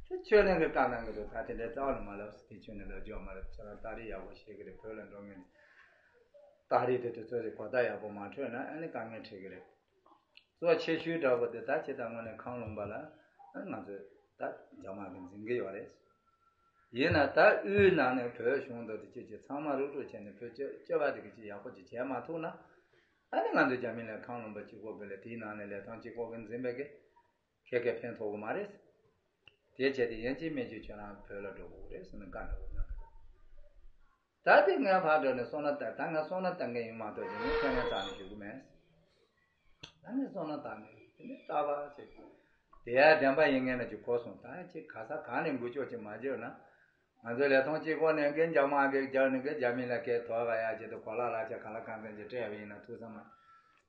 དེ་ཆོས་གླིང་གི་བཀའ་གནང་གི་འདུག་ད་དེ་འདྲའི་རྩ་བ་ནས་མ་ལབ་ཟེར། དེ་ཆོས་གླིང་ལབ་རྒྱུ་མ་རེད། ཁྱེད་རང་རྟགས་རིས་ཡག་པོ་ཤེས་གི་རེད། བོད་ལ་འགྲོ་མཁན་རྟགས་རིས་དེ་དེ་ཚོ་རེད། གོ་བརྡ་ཡག་པོ་མ་འཕྲོད་ན་ཨ་ནི་དཀའ་ངལ་འཕྲད་གི་རེད། གཙོ་ཆེ་ཤོས་འདྲ་པོ་དེ་ད་ཇི་ལྟར་དངོས་གནས་ཁམས་ལུང་པ་ལ་ང་ཚོས་ད་རྒྱ་དམག་གིས་འཛིང་གི་ཡོད་རེད། ཡིན་ན་ད་དབུས་ནང་ནས་བོད་གཞུང་དང་དེ་ཅི་ཅི་ཚང་མ་རུག་རུག་བྱས་ནས་བོད་སྤྱི་སྤྱི་པ་དེ་གི་ཅི་ཡག་པོ་ཅིག་བྱས་མ་ཐུབ་ན། ཨ་ནི་ང་ཚོ་རྒྱ་མི་ལ་ཁམས་ལུང་པ་གཅིག་པོ་གི་ལ་དེའི་ནང་ནས་ལས་ཐོག་གཅིག་པོ་གི་འཛིན་པའི་གི་ཁྱེད་ཀྱིས་ཕན་ཐོགས་གི་མ་རེད། དེ་བྱས་ཏེ་ཡིན་གཅིག་མིན་གཅིག་ཁྱོད་རང་བོད་ལ་འགྲོ་དགོས་ཀྱི་རེད་ཟེར་ནས་བཀའ་འདྲ་པོ་གནང་གི་འདུག་ད་དེ་ངས་ཕར་འགྲོ་ནས་སོང་ན་ལྟ། ད་ངས་སོང་ན་ལྟ་མཁན་ཡིན་མ་གཏོགས་ཀྱི་ངས་ཁས་ལེན་རྩ་ནས་ཞུ་གི་མེད། ད་ངས་སོང་ན་ལྟ་མཁན་དེ་ནི་ལྟ་བ་ཞིག་དེ་ཡང་བདེན་པ་ཡིན་མཁན་ན་ཅིག་གོ་སོང་། ད་ཅིག་ག་ས་གང་ནས་འགུལ་སྐྱོད་ཅིག་མ་བྱས་ན། ང་ཚོའི་ལས་ཐོག་གཅིག་པོ་ནས་གི་རྒྱ་དམག་གིས་རྒྱབ་ནས་གི་རྒྱ་མི་ལ་སྐད་ཐོག་ག་ཡ་བྱེད་དུ་གོ་ལ་ལ་ཆ་ག་ལ་གང་འཚམ་ཅིག་སྤྲད་པ་ཡིན་ན་ཐུགས་བསམ་མ།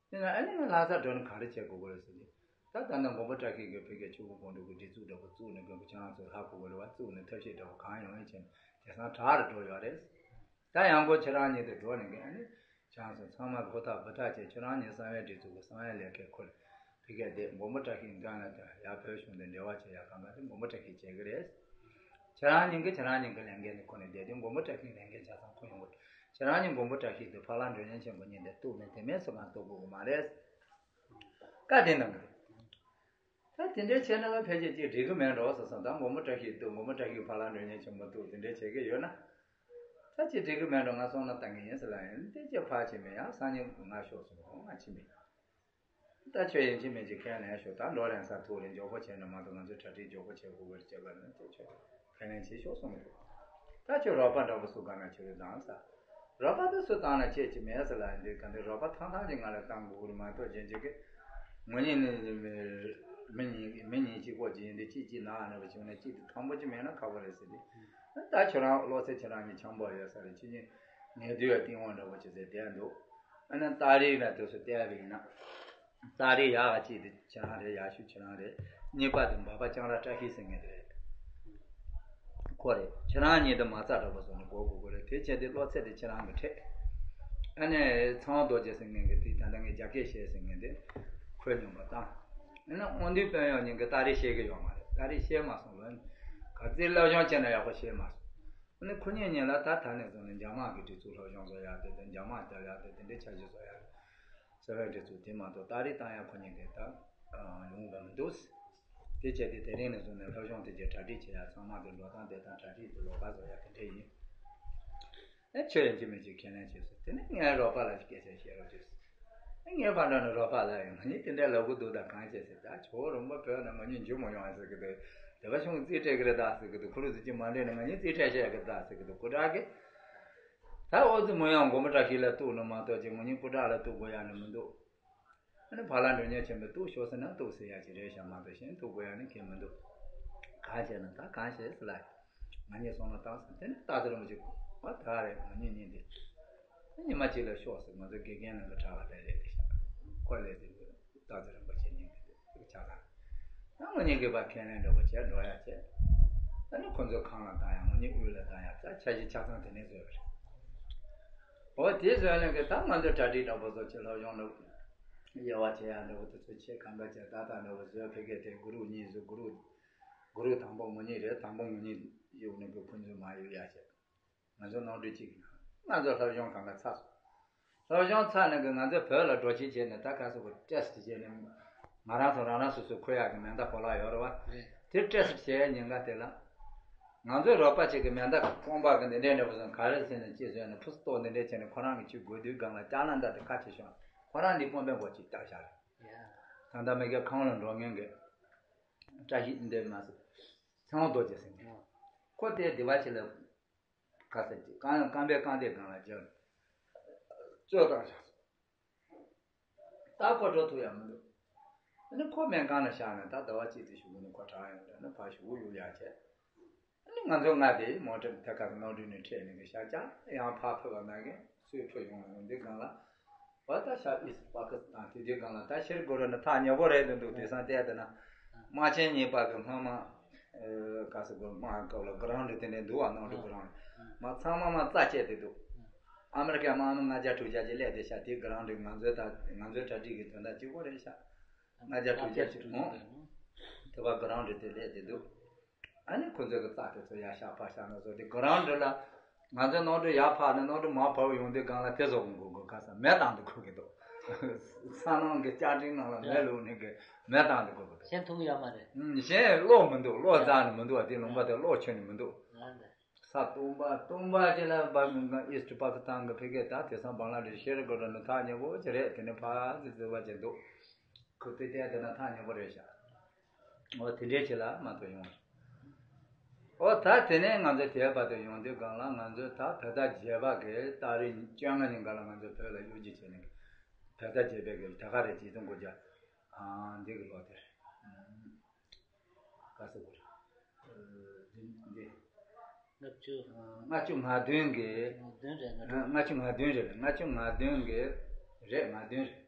དེ་ན་ཨ་ནི་ང་ལྷ་ས་འགྲོ་ནས་ག་རེ་བྱེད་དགོས་ཀྱི་རེད་ཟེར་ཏེ། ད་ད་ནི་མགོན་པོ་བཀྲ་ཤིས་ཀྱིས་བོད་ཀྱི་ཆུ་བོ་དགོང་དྲོ་གི་སྒྲིག་འཛུགས་འདྲ་པོ་བཙུགས་ནས་དགོན་པ་ཁྱེད་རང་ཚོ་ལྷ་ཁུ་བོ་ལ་བ་བཙུགས་ནས་ཐབས་ཤེས་འདྲ་པོ་གང་ཡོང་ཡིན་བྱས་ནས་དེང་སང་དྲག་རུ་འགྲོ་ཡོད་རེད། ད་ཡང་སྒོ་ཁྱེད་རང་ཉིད་དུ་འགྲོ་ནས་གི་ཨ་ནི་ཁྱེད་རང་ཚོ་ཚང་མ་སྒོ་ཐག་སྦུག་ཐག་བྱས། ཁྱེད་རང་ཉིད་གསང་བའི་སྒྲིག་འཛུགས་ཀྱི་གསང་བའི་ལས་ཀའི་ཁུར་ཕི་གས་དེ་མགོན་པོ་བཀྲ་ཤིས་འདོན་ལ་དང་ཡར་བོད་གཞུང་དང་འབྲེལ་བ་བྱེད་ཡ་གང་ག་དེ་མགོན་པོ་བཀྲ་ཤིས་བྱེད་གི་རེད། ཁྱེད་རང་ཉིད་ཀྱིས་ཁྱེད་རང་ཉིད་ཀྱི་ལས་འགན་དེ་ཁུར་ནས་བསྡད་དུས་མགོན་པོ་བཀྲ་ཤིས་ལས་འགན་ཆ་ཚང་ཁུར་ཡོང་དགོས། ཁྱེད་རང་ཉིད་མགོན་པོ་བཀྲ་ཤིས་དེ་ཕ་ལྷ་མགྲོན་གཉེར་ཆེན་པོ་ཉིད་དེ་གཏུགས་ནས་དེ་མིན་སུ་གང་གཏུགས་དགོས་ཀྱི་མ་རེད། བཀའ་དེ་གནང་གི་རེད། ད་དེ་འདྲའི་བྱས་ན་ཕལ་ཆེར་ཅིག་འགྲིག་གི་མེད་འགྲོ་ཟེར་སོང་། ད་མགོན་པོ་བཀྲ་ཤིས་གཏུགས། མགོན་པོ་བཀྲ་ཤིས་ཕ་ལྷ་མགྲོན་གཉེར་ཆེན་པོ་གཏུགས། དེ་འདྲའི་བྱེད་ཀྱི་ཡོད་ན། ད་ཅིག་འགྲིག་གི་མེད་འགྲོ། ང་སོང་ན་ལྟ་གི་ཡིན་ཟེར་ལབ་ཡིན། དེ་ཅིག་ཕར་ཕྱིན་མེད། ཡང་སང་ཉིན་ང་ཤོག་གསུངས་སོང་། ང་ཕྱིན་མེད། ད་ཁྱོད་ཡིན་གཅིག་མིན་གཅིག་ཁས་ལེན་ཤོག་ད་འགྲོ་རན་ས་ཐུག་རེད། མགྱོགས་པོ་བྱས་ན་མ་གཏོགས་ང་ཚོས་གྲ་སྒྲིག་མགྱོགས་པོ་བྱེད་དགོས་པ་རེད། བྱེད་པ་ནི་དེ་ཁྱོད་ཁས་ལེན་བྱེད་ཤོག་གསུངས་འདུག་ད་ཁྱོད་རོགས་པ་འདྲ་པོ་སུ་ག་ན་ཁྱོད་རེ་བཏང་ས། རོགས་པ་དེ་སུ་བཏང་ན་ཁྱད་ཀྱི་མེད་ཟེར་ལབ་ཡིན། དེ་ག་འདི་རོགས་པ་ཐང་ཐང་ཅིག་ང་ལ་བཏང་དགོས་རེད་མ་གཏོགས་གཞན་ཅིག་གི་ངོ་ཉིད་ནི་མི་གཉིས་མི་གཉིས་གཅིག་པོ་ཅིག་ཡིན་དུས་གཅིག་གཅིག་ནང་ནས་བྱུང་ན་གཅིག་དེ་ཐང་པོ་ཅིག་མེད་ན་ཁག་པོ་རེད་ཟེར་ཏེ། ད་ཁྱོད་རང་བློ་ཚད་ཁྱེད་རང་གཉིས་འཆམ་པོ་ཡོད་ས་རེད། ཁྱེད་གཉིས་ཉེ་དུས་ཡ་ཏིང་ཧོང་འདྲ་པོ་ཅིག་ཟེར་བསྡད་འདུག་ཨ་ནི་རྟགས་རིས་ལ་དེ་ཚོ་བལྟས་པ་ཡིན་ན། རྟགས་རིས་ཡག་ག་གཅིག་དེ་ཁྱེད་རང་རེད། ཡག་ཤོས་ཁྱེད་རང་རེད། གཉིས་པ་དེ་འབའ་པ་ལྕང་ར་བཀྲ་ཤིས་ཟེར་མཁན་དེ་རེད། ཁོ་རེད། ཁྱེད་རང་གཉིས་དེ་མ་རྩ་འདྲ་པོ་བཟོ་ནས་འགོག་དགོས་ཀྱི་རེད། དེ་བྱས་ཏེ་བློ་ཚད་དེ་ཁྱེད་རང་གི་འཕྲད། ཨ་ནི་ཚངས་པ་རྡོ་རྗེ་ཟེར་མཁན་གྱི་དེ་ད་ལྟ་ངས་རྒྱ་སྐད་བཤད་ཟེར་མཁན་དེ་ཁོས་སྙོམས་པ་བཏང་། ཨ་ནི་དབང་འདུས་དཔོན་གཡོག་གཉིས་ཀྱིས་རྟགས་རིས་ཤེས་ཀྱི་ཡོད་མ་རེད། རྟགས་རིས་ཤེས་མ་སོང་ལོ། ག་ཚོད་སློབ་སྦྱོང་བྱས་ན་ཡག་པོ་ཤེས་མ་སོང་། ཨ་ནི་ཁོ་གཉིས་གཉིས་ལ་ད་ད་ནས་བཟུང་ནས་རྒྱ་དམག་གི་སྒྲིག་འཛུགས་སློབ་སྦྱོང་བཟོ་ཡག་དེ་དང་རྒྱ་དམག་རྒྱབ་ཡག་དེ་དེ་འདྲའི་འཆར་གཞི་བཟོ་ཡག་རེད། ཟེར་བའི་འདྲ་ཚུལ་དེ་མ་གཏོགས་རྟགས་རིགས་བཏང་ཡ་ཁོ་གཉིས་ཀྱི་ད་ཡོང་གི་མི་འདུག་དེ་བྱས་ཏེ་དེ་རིང་ནས་བཟུང་ནས་སློབ་སྦྱོང་དེ་གྱི་གྲ་སྒྲིག་བྱེད་ཡ་ཚང་མ་དེ་འགྲོ་སྟངས་བསྡད་སྟངས་གྲ་སྒྲིག་དེ་ལོག་པ་བཟོ་ཡ་དེ་འདྲ་ཡིན། ཨེ་ཆོས་ཡིན་གཅིག་མིན་གཅིག་ཁས་ལེན་བྱས་སོང་། དེ་ནས་ངའི་རོགས་པ་ལ་སྐད་ཆ་བཤད་རོགས་བྱས་སོང་། ཨེ་ངའི་ཕར་འགྲོ་ནས་རོགས་པ་ལ་ཡང་ང་གཉིས་དེ་འདྲའི་ལབ་གི་འདུག་ད་གང་བྱས་ཟེར། ད་ཇོ་བོ་རིན་པོ་བོད་ནས་ང་གཉིས་འཇུ་མི་ཡོང་ཟེར་གི་འདུག་དེ་བ་ཆུང་རྩིས་སྤྲད་གི་རེད་ད་ཟེར་གི་འདུག་ཁོ་རང་ཚོ་གཅིག་མ་འདྲེས་ནས་ང་གཉིས་རྩིས་སྤྲད་བཤད་གི་ད་ཟེར་གི་འདུག་སྐུ་དྲག་གི། ད་ཨོ་ཙི་མོ་ཡང་མགོན་པོ་བཀྲ་ཤིས་ལ་གཏུག་ནི་མ་གཏོགས་ཅིག་ང་གཉིས་སྐུ་དྲག་ལ་གཏུག་དགོས་ཡ་ནི་མི་འདུག་ཨ་ནི་ཕ་ལ་འགྲོ་ཉེན་ཆེན་པོས་གཏུག་ཤོག་ཟེར་ན་གཏུག་ཟེར་ཡ་ཅིག་རེད་ཤག་མ་གཏོགས་གཞན་གཏུག་དགོས་ཡ་ནི་གང་མི་འདུག་གང་བྱས་ན་ད་གང་བྱས་ཟེར་ལ། ང་གཉིས་བསམ་བློ་བཏང་ཟིན། དེ་ནས་སྟག་ཚེ་རིན་པོ་ཆེ་བ་ད་རེད། ང་གཉིས་གཉིས་འདི་ཉི་མ་གཅིག་ལ་ཤོག་ཟེར། ང་ཚོ་དགེ་རྒན་ནང་གི་གྲྭ་བ་ལ་སླེབས་ཏེ་ཤག་ཁོ་སླེབས་ཏེ་སྟག་ཚེ་རིན་པོ་ཆེ་གཉིས་ཀྱི་དེ་ཆ་ཚང་། ད་ང་གཉིས་ཀྱིས་ཕར་ཁས་ལེན་འདྲ་པོ་བྱས་འགྲོ་ཡ་བྱས། ད་ནི་ཁོ་ཚོ་ཁང་ལ་བཏང་ཡ་ང་གཉིས་དབུས་ལ་བཏང་ཡ་ད་འཆར་གཞི་ཆ་ཚང་དེ་ནས་བཟོས་པ་རེད། འོ་དེ་བཟོས་ནས་གི་ད་ང་ཚོ་གྲ་སྒྲིག་འདྲ་པོ་བཟོ་བྱས་སློབ་སྦྱོང་འདྲ་པོ་དབྱེ་བ་ཕྱེ་ཡ་འདྲ་པོ་དེ་ཚོ་བྱས། གང་ག་བྱས་ད་ད་འདྲ་པོ་བཟོས། ཕ་གིར་དེ་གུ་རུབ་གཉིས་བཟོས། གུ་རུབ་གུ་རུབ་དང་པོ་ང་གཉིས་རེད། དང་པོ་ང་གཉིས་གཡུག་ནས་གི་ཁོ་ཚོ་མར་གཡུག་ཡ་བྱས། ང་ཚོ་ནང་འགྲིག་གཅིག་གི་ནང་ང་ཚོ་སློབ་སྦྱོང་གང་ག་ཚར་སོང་། སློབ་སྦྱོང་ཚར་ནས་གི་ང་ཚོ་བོད་ལ་འགྲོ་ཆེད་བྱས་ནས་ད་ག་སོ་གི་ཊེ་སི་ཊི་བྱས་ནས་ང་རང་ཚོ་རང་རང་སོ་སོའི་འཁུར་ཡག་གི་མེ་མདའ་གོ་ལག་ཡོད་རེད་བ། རེད། དེ་ཊེ་སི་ཊི་བྱས་ཉིན་ཀ་དེ་ལ་ང་ཚོའི་རོགས་པ་གཅིག་གིས་མེ་མདའ་གོང་པ་གི་འདི་འདྲའི་འདྲ་པོ་བཟུང་ག་རེ་ཟེར་ནས་ཅི་བཟོས་ནས་ཕུ་སུ་ཏོག་འདི་འདྲའི་བྱས་ནས་ཁོ་རང་གི་ཆུ་དགོས་དུས་སྒང་ལ་ལྕགས་ལམ་འདྲ་དེ་ཁ་ཕྱེ་བྱུང་། ཁོ་རང་འདི་དཔོན་པོའི་མགོ་གཅིག་བཏགས་བཞག་རེད། ཡ། ད་ལྟ་མི་སྒེར་ཁང་ལ་འགྲོ་མཁན་གི་བཀྲ་ཤིས་འདི་མ་ཟེར། ཚེ་དབང་རྡོ་རྗེ་ཟེར་མཁན། ཁོ་དེ་སྡེ་བ་ཆེ་ལ། ག་ས་ཅི་རྐང་རྐང་པའི་རྐང་རྡེབ་སྒང་ལ་སྦྱར། རྩོད་བཏང་བཞག་སོང་། ད་ཁོ་འགྲོ་ཐུབ་ཡ་མི་འདུག་ཨ་ནི་ཁོ་སྨན་ཁང་ལ་བཞག་ནས་ད་ཟླ་བ་གཅིག་ཙམ་བཞུགས་ནས་ཁོ་དྲག་ཡོང་དྲན་ན་ཕར་ཞུ་གི་ཡོད་ཡ་བྱས། ཨ་ནི་ང་ཚོ་ལྔ་དེ་མོ་ཊ་ཐད་ཀར་གནམ་གྲུ་ནས་ཁྲིད་ནས་གི་ཤར་རྒྱག་ཡང་ཕར་ཕེབས་པ་ན་གི་སུས་ཕེབས་ཡོང་ཡོང་འདི་སྒང་ལ། བ་ད་ཤར་ཨིསི་ཊི་པ་ཀི་སི་ཐན་དེ་དུས་སྒང་ལ་ད་ཤར་གོ་ར་ནི་ཐག་ཉེ་པོ་རེད་འདུག་དེང་སང་བལྟས་བསྡད་ན། དམག་ཆེན་གཉིས་བར་གྱི་སྔོན་མ། ཨེ་ག་ཟེར་དགོས། དམག་སྐབས་ལ་གྷི་རའུན་ཌི་དེ་འདྲ་འདུག་བ། གནམ་གྲུ་གྷི་རའུན་ཌི་མ་ཚང་མ་མ་རྩ་བཅད་དེ་འདུག་ཨ་མི་རི་ཀའི་དམག་མི་ལྔ་བརྒྱ་དྲུག་བརྒྱ་ཅིག་སླེབས་བསྡད་ཤག་དེ་གྷི་རའུན་ཌི་ང་ཚོའི་ད་ང་ཚོའི་གྲ་སྒྲིག་གི་དོན་དག་གཅིག་པོ་རེད་ཤག་ལྔ་བརྒྱ་དྲུག་བརྒྱ་ཅིག་འོང་། དེ་བ་གྷི་རའུན་ཌི་དེ་སླེབས་བསྡད་འདུག་ཨ་ནི་ཁོ་ཚོས་གི་རྩ་དེ་ཚོ་ཡར་བཞག་ཕར་བཞག་ན་བཟོ་དེ་གྷི་རའུན་ཌི་ལ། ང་ཚོའི་གནམ་གྲུ་ཡར་འཕགས་ནས་གནམ་གྲུ་མར་བབས་ཡོང་དུས་སྒང་ལ་དེ་ཚོ་གི་མགོ་སྒོ་ག་ས་མེ་བཏང་དུ་ཁུར་གི་འདུག་ས་ནང་གི་ལྕགས་ཀྲིན་ནང་ལ་མེ་བླུགས་ནས་གི་མེ་བཏང་དུ་ཁུར་གི་འདུག་གཞན་ཐུག་ཡོད་མ་རེད། ཨུམ། གཞན་གློག་མི་འདུག་གློག་རྩ་ནས་མི་འདུག་དེ་ལུང་པ་དེ་གློག་ཁྱོན་ནས་མི་འདུག་ཨ་ནི། ས་སྟོང་པ་སྟོང་པ་ཅིག་ལ་བབས་ཡོང་གི། ཨིསི་ཊི་པ་ཀི་སི་ཐན་གི་ཕ་གིར་ད་དེང་སང་བང་ལ་དེ་ཤི་རི་གྷོ་ཊ་ནི་ཐག་ཉེ་པོ་ཅིག་རེད། དེ་ནས་ཕར་ཙི་ཙི་བ་ཅིག་འདུག་ཁོ་དེ་བལྟས་བསྡད་ན་ཐག་ཉེ་པོ་རེད་ཤག་འོ་དེ་འདྲའི་ཆེད་ལ་མ་གཏོགས་ཡོང་། འོ་ད་དེ་ནས་ང་ཚོ་དེའི་བར་དུ་ཡོང་དུས་སྒང་ལ་ང་ཚོས་ད་བོད་ཟླ་བརྒྱད་པ་གི་ཏ་རིག་བཅོ་ལྔ་ཉིན་ཀ་ལ་ང་ཚོ་བོད་ལ་གཡུག་རྒྱུ་བྱས་ནས་བོད་ཟླ་བརྒྱད་པའི་གི་ད་ག་རེ་ཆིག་སྟོང་དགུ་བརྒྱ་ཨ་འདི་གི་ལོ་དེར་ག་ཟེར་དགོས་རེད། འདི་འདི་ལྔ་བཅུ་ལྔ་བཅུ་ང་བདུན་གི་ལྔ་བཅུ་ང་བདུན་རེད། ལྔ་བཅུ་ང་བདུན་རེད། ལྔ་བཅུ་ང་བདུན་གི་རེད། ང་བདུན་རེད།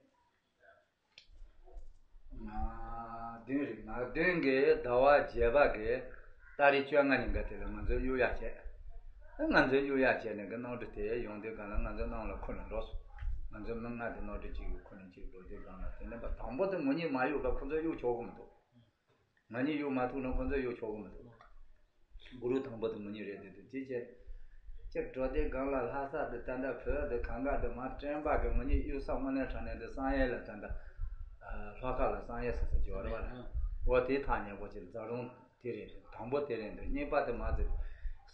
ང་བདུན་རེད། ང་བདུན་གི་ཟླ་བ་བརྒྱད་པ་གི་ཏ་རིག་བཅོ་ལྔ་ཉིན་ཀ་དེ་ལ་ང་ཚོས་གཡུག་ཡག་བྱས། ང་ཚོས་གཡུག་ཡག་བྱས་ནས་གི་གནམ་གྲུ་དེ་ཡོང་དུས་སྒང་ལ་ང་ཚོ་གནམ་ལ་འཁུར་ནས་འགྲོ་སོང་། ང་ཚོ་མི་ལྔ་དེ་གནམ་གྲུ་གཅིག་གིས་འཁུར་ནས་གཅིག་འགྲོ་དུས་སྒང་ལ་དེ་ནས་པ་དང་པོ་དེ་ང་གཉིས་མ་གཡུག་ག་ཁོ་ཚོས་གཡུག་ཆོག་གི་མི་འདུག་ང་གཉིས་གཡུག་མ་ཐུབ་ན་ཁོ་ཚོས་གཡུག་ཆོག་གི་མི་འདུག་གུ་རུ་དང་པོ་དེ་ང་གཉིས་རེད་དེ་འདུག་ཅེས་བྱས། ཅེས་འགྲོ་དུས་སྒང་ལ་ལྷ་ས་དེ་ད་ལྟ་བོད་དེ་གང་ག་དེ་མ་སྤྲིན་པ་གི་ང་གཉིས་གཡུག་ས་དངོས་གནས་དྲང་གནས་དེ་བསམ་ཡས་ལ་ད་ལྟ་ལྷོ་ཁ་ལ་བསམ་ཡས་ཟེར་ས་ཅིག་ཡོད་རེད་བ། འོ་དེ་ཐག་ཉེ་པོ་ཅིག་རྫ་རོང་དེ་རེད། དང་པོ་དེ་རེད་འདུག་གཉིས་པ་དེ་མ་ཟད་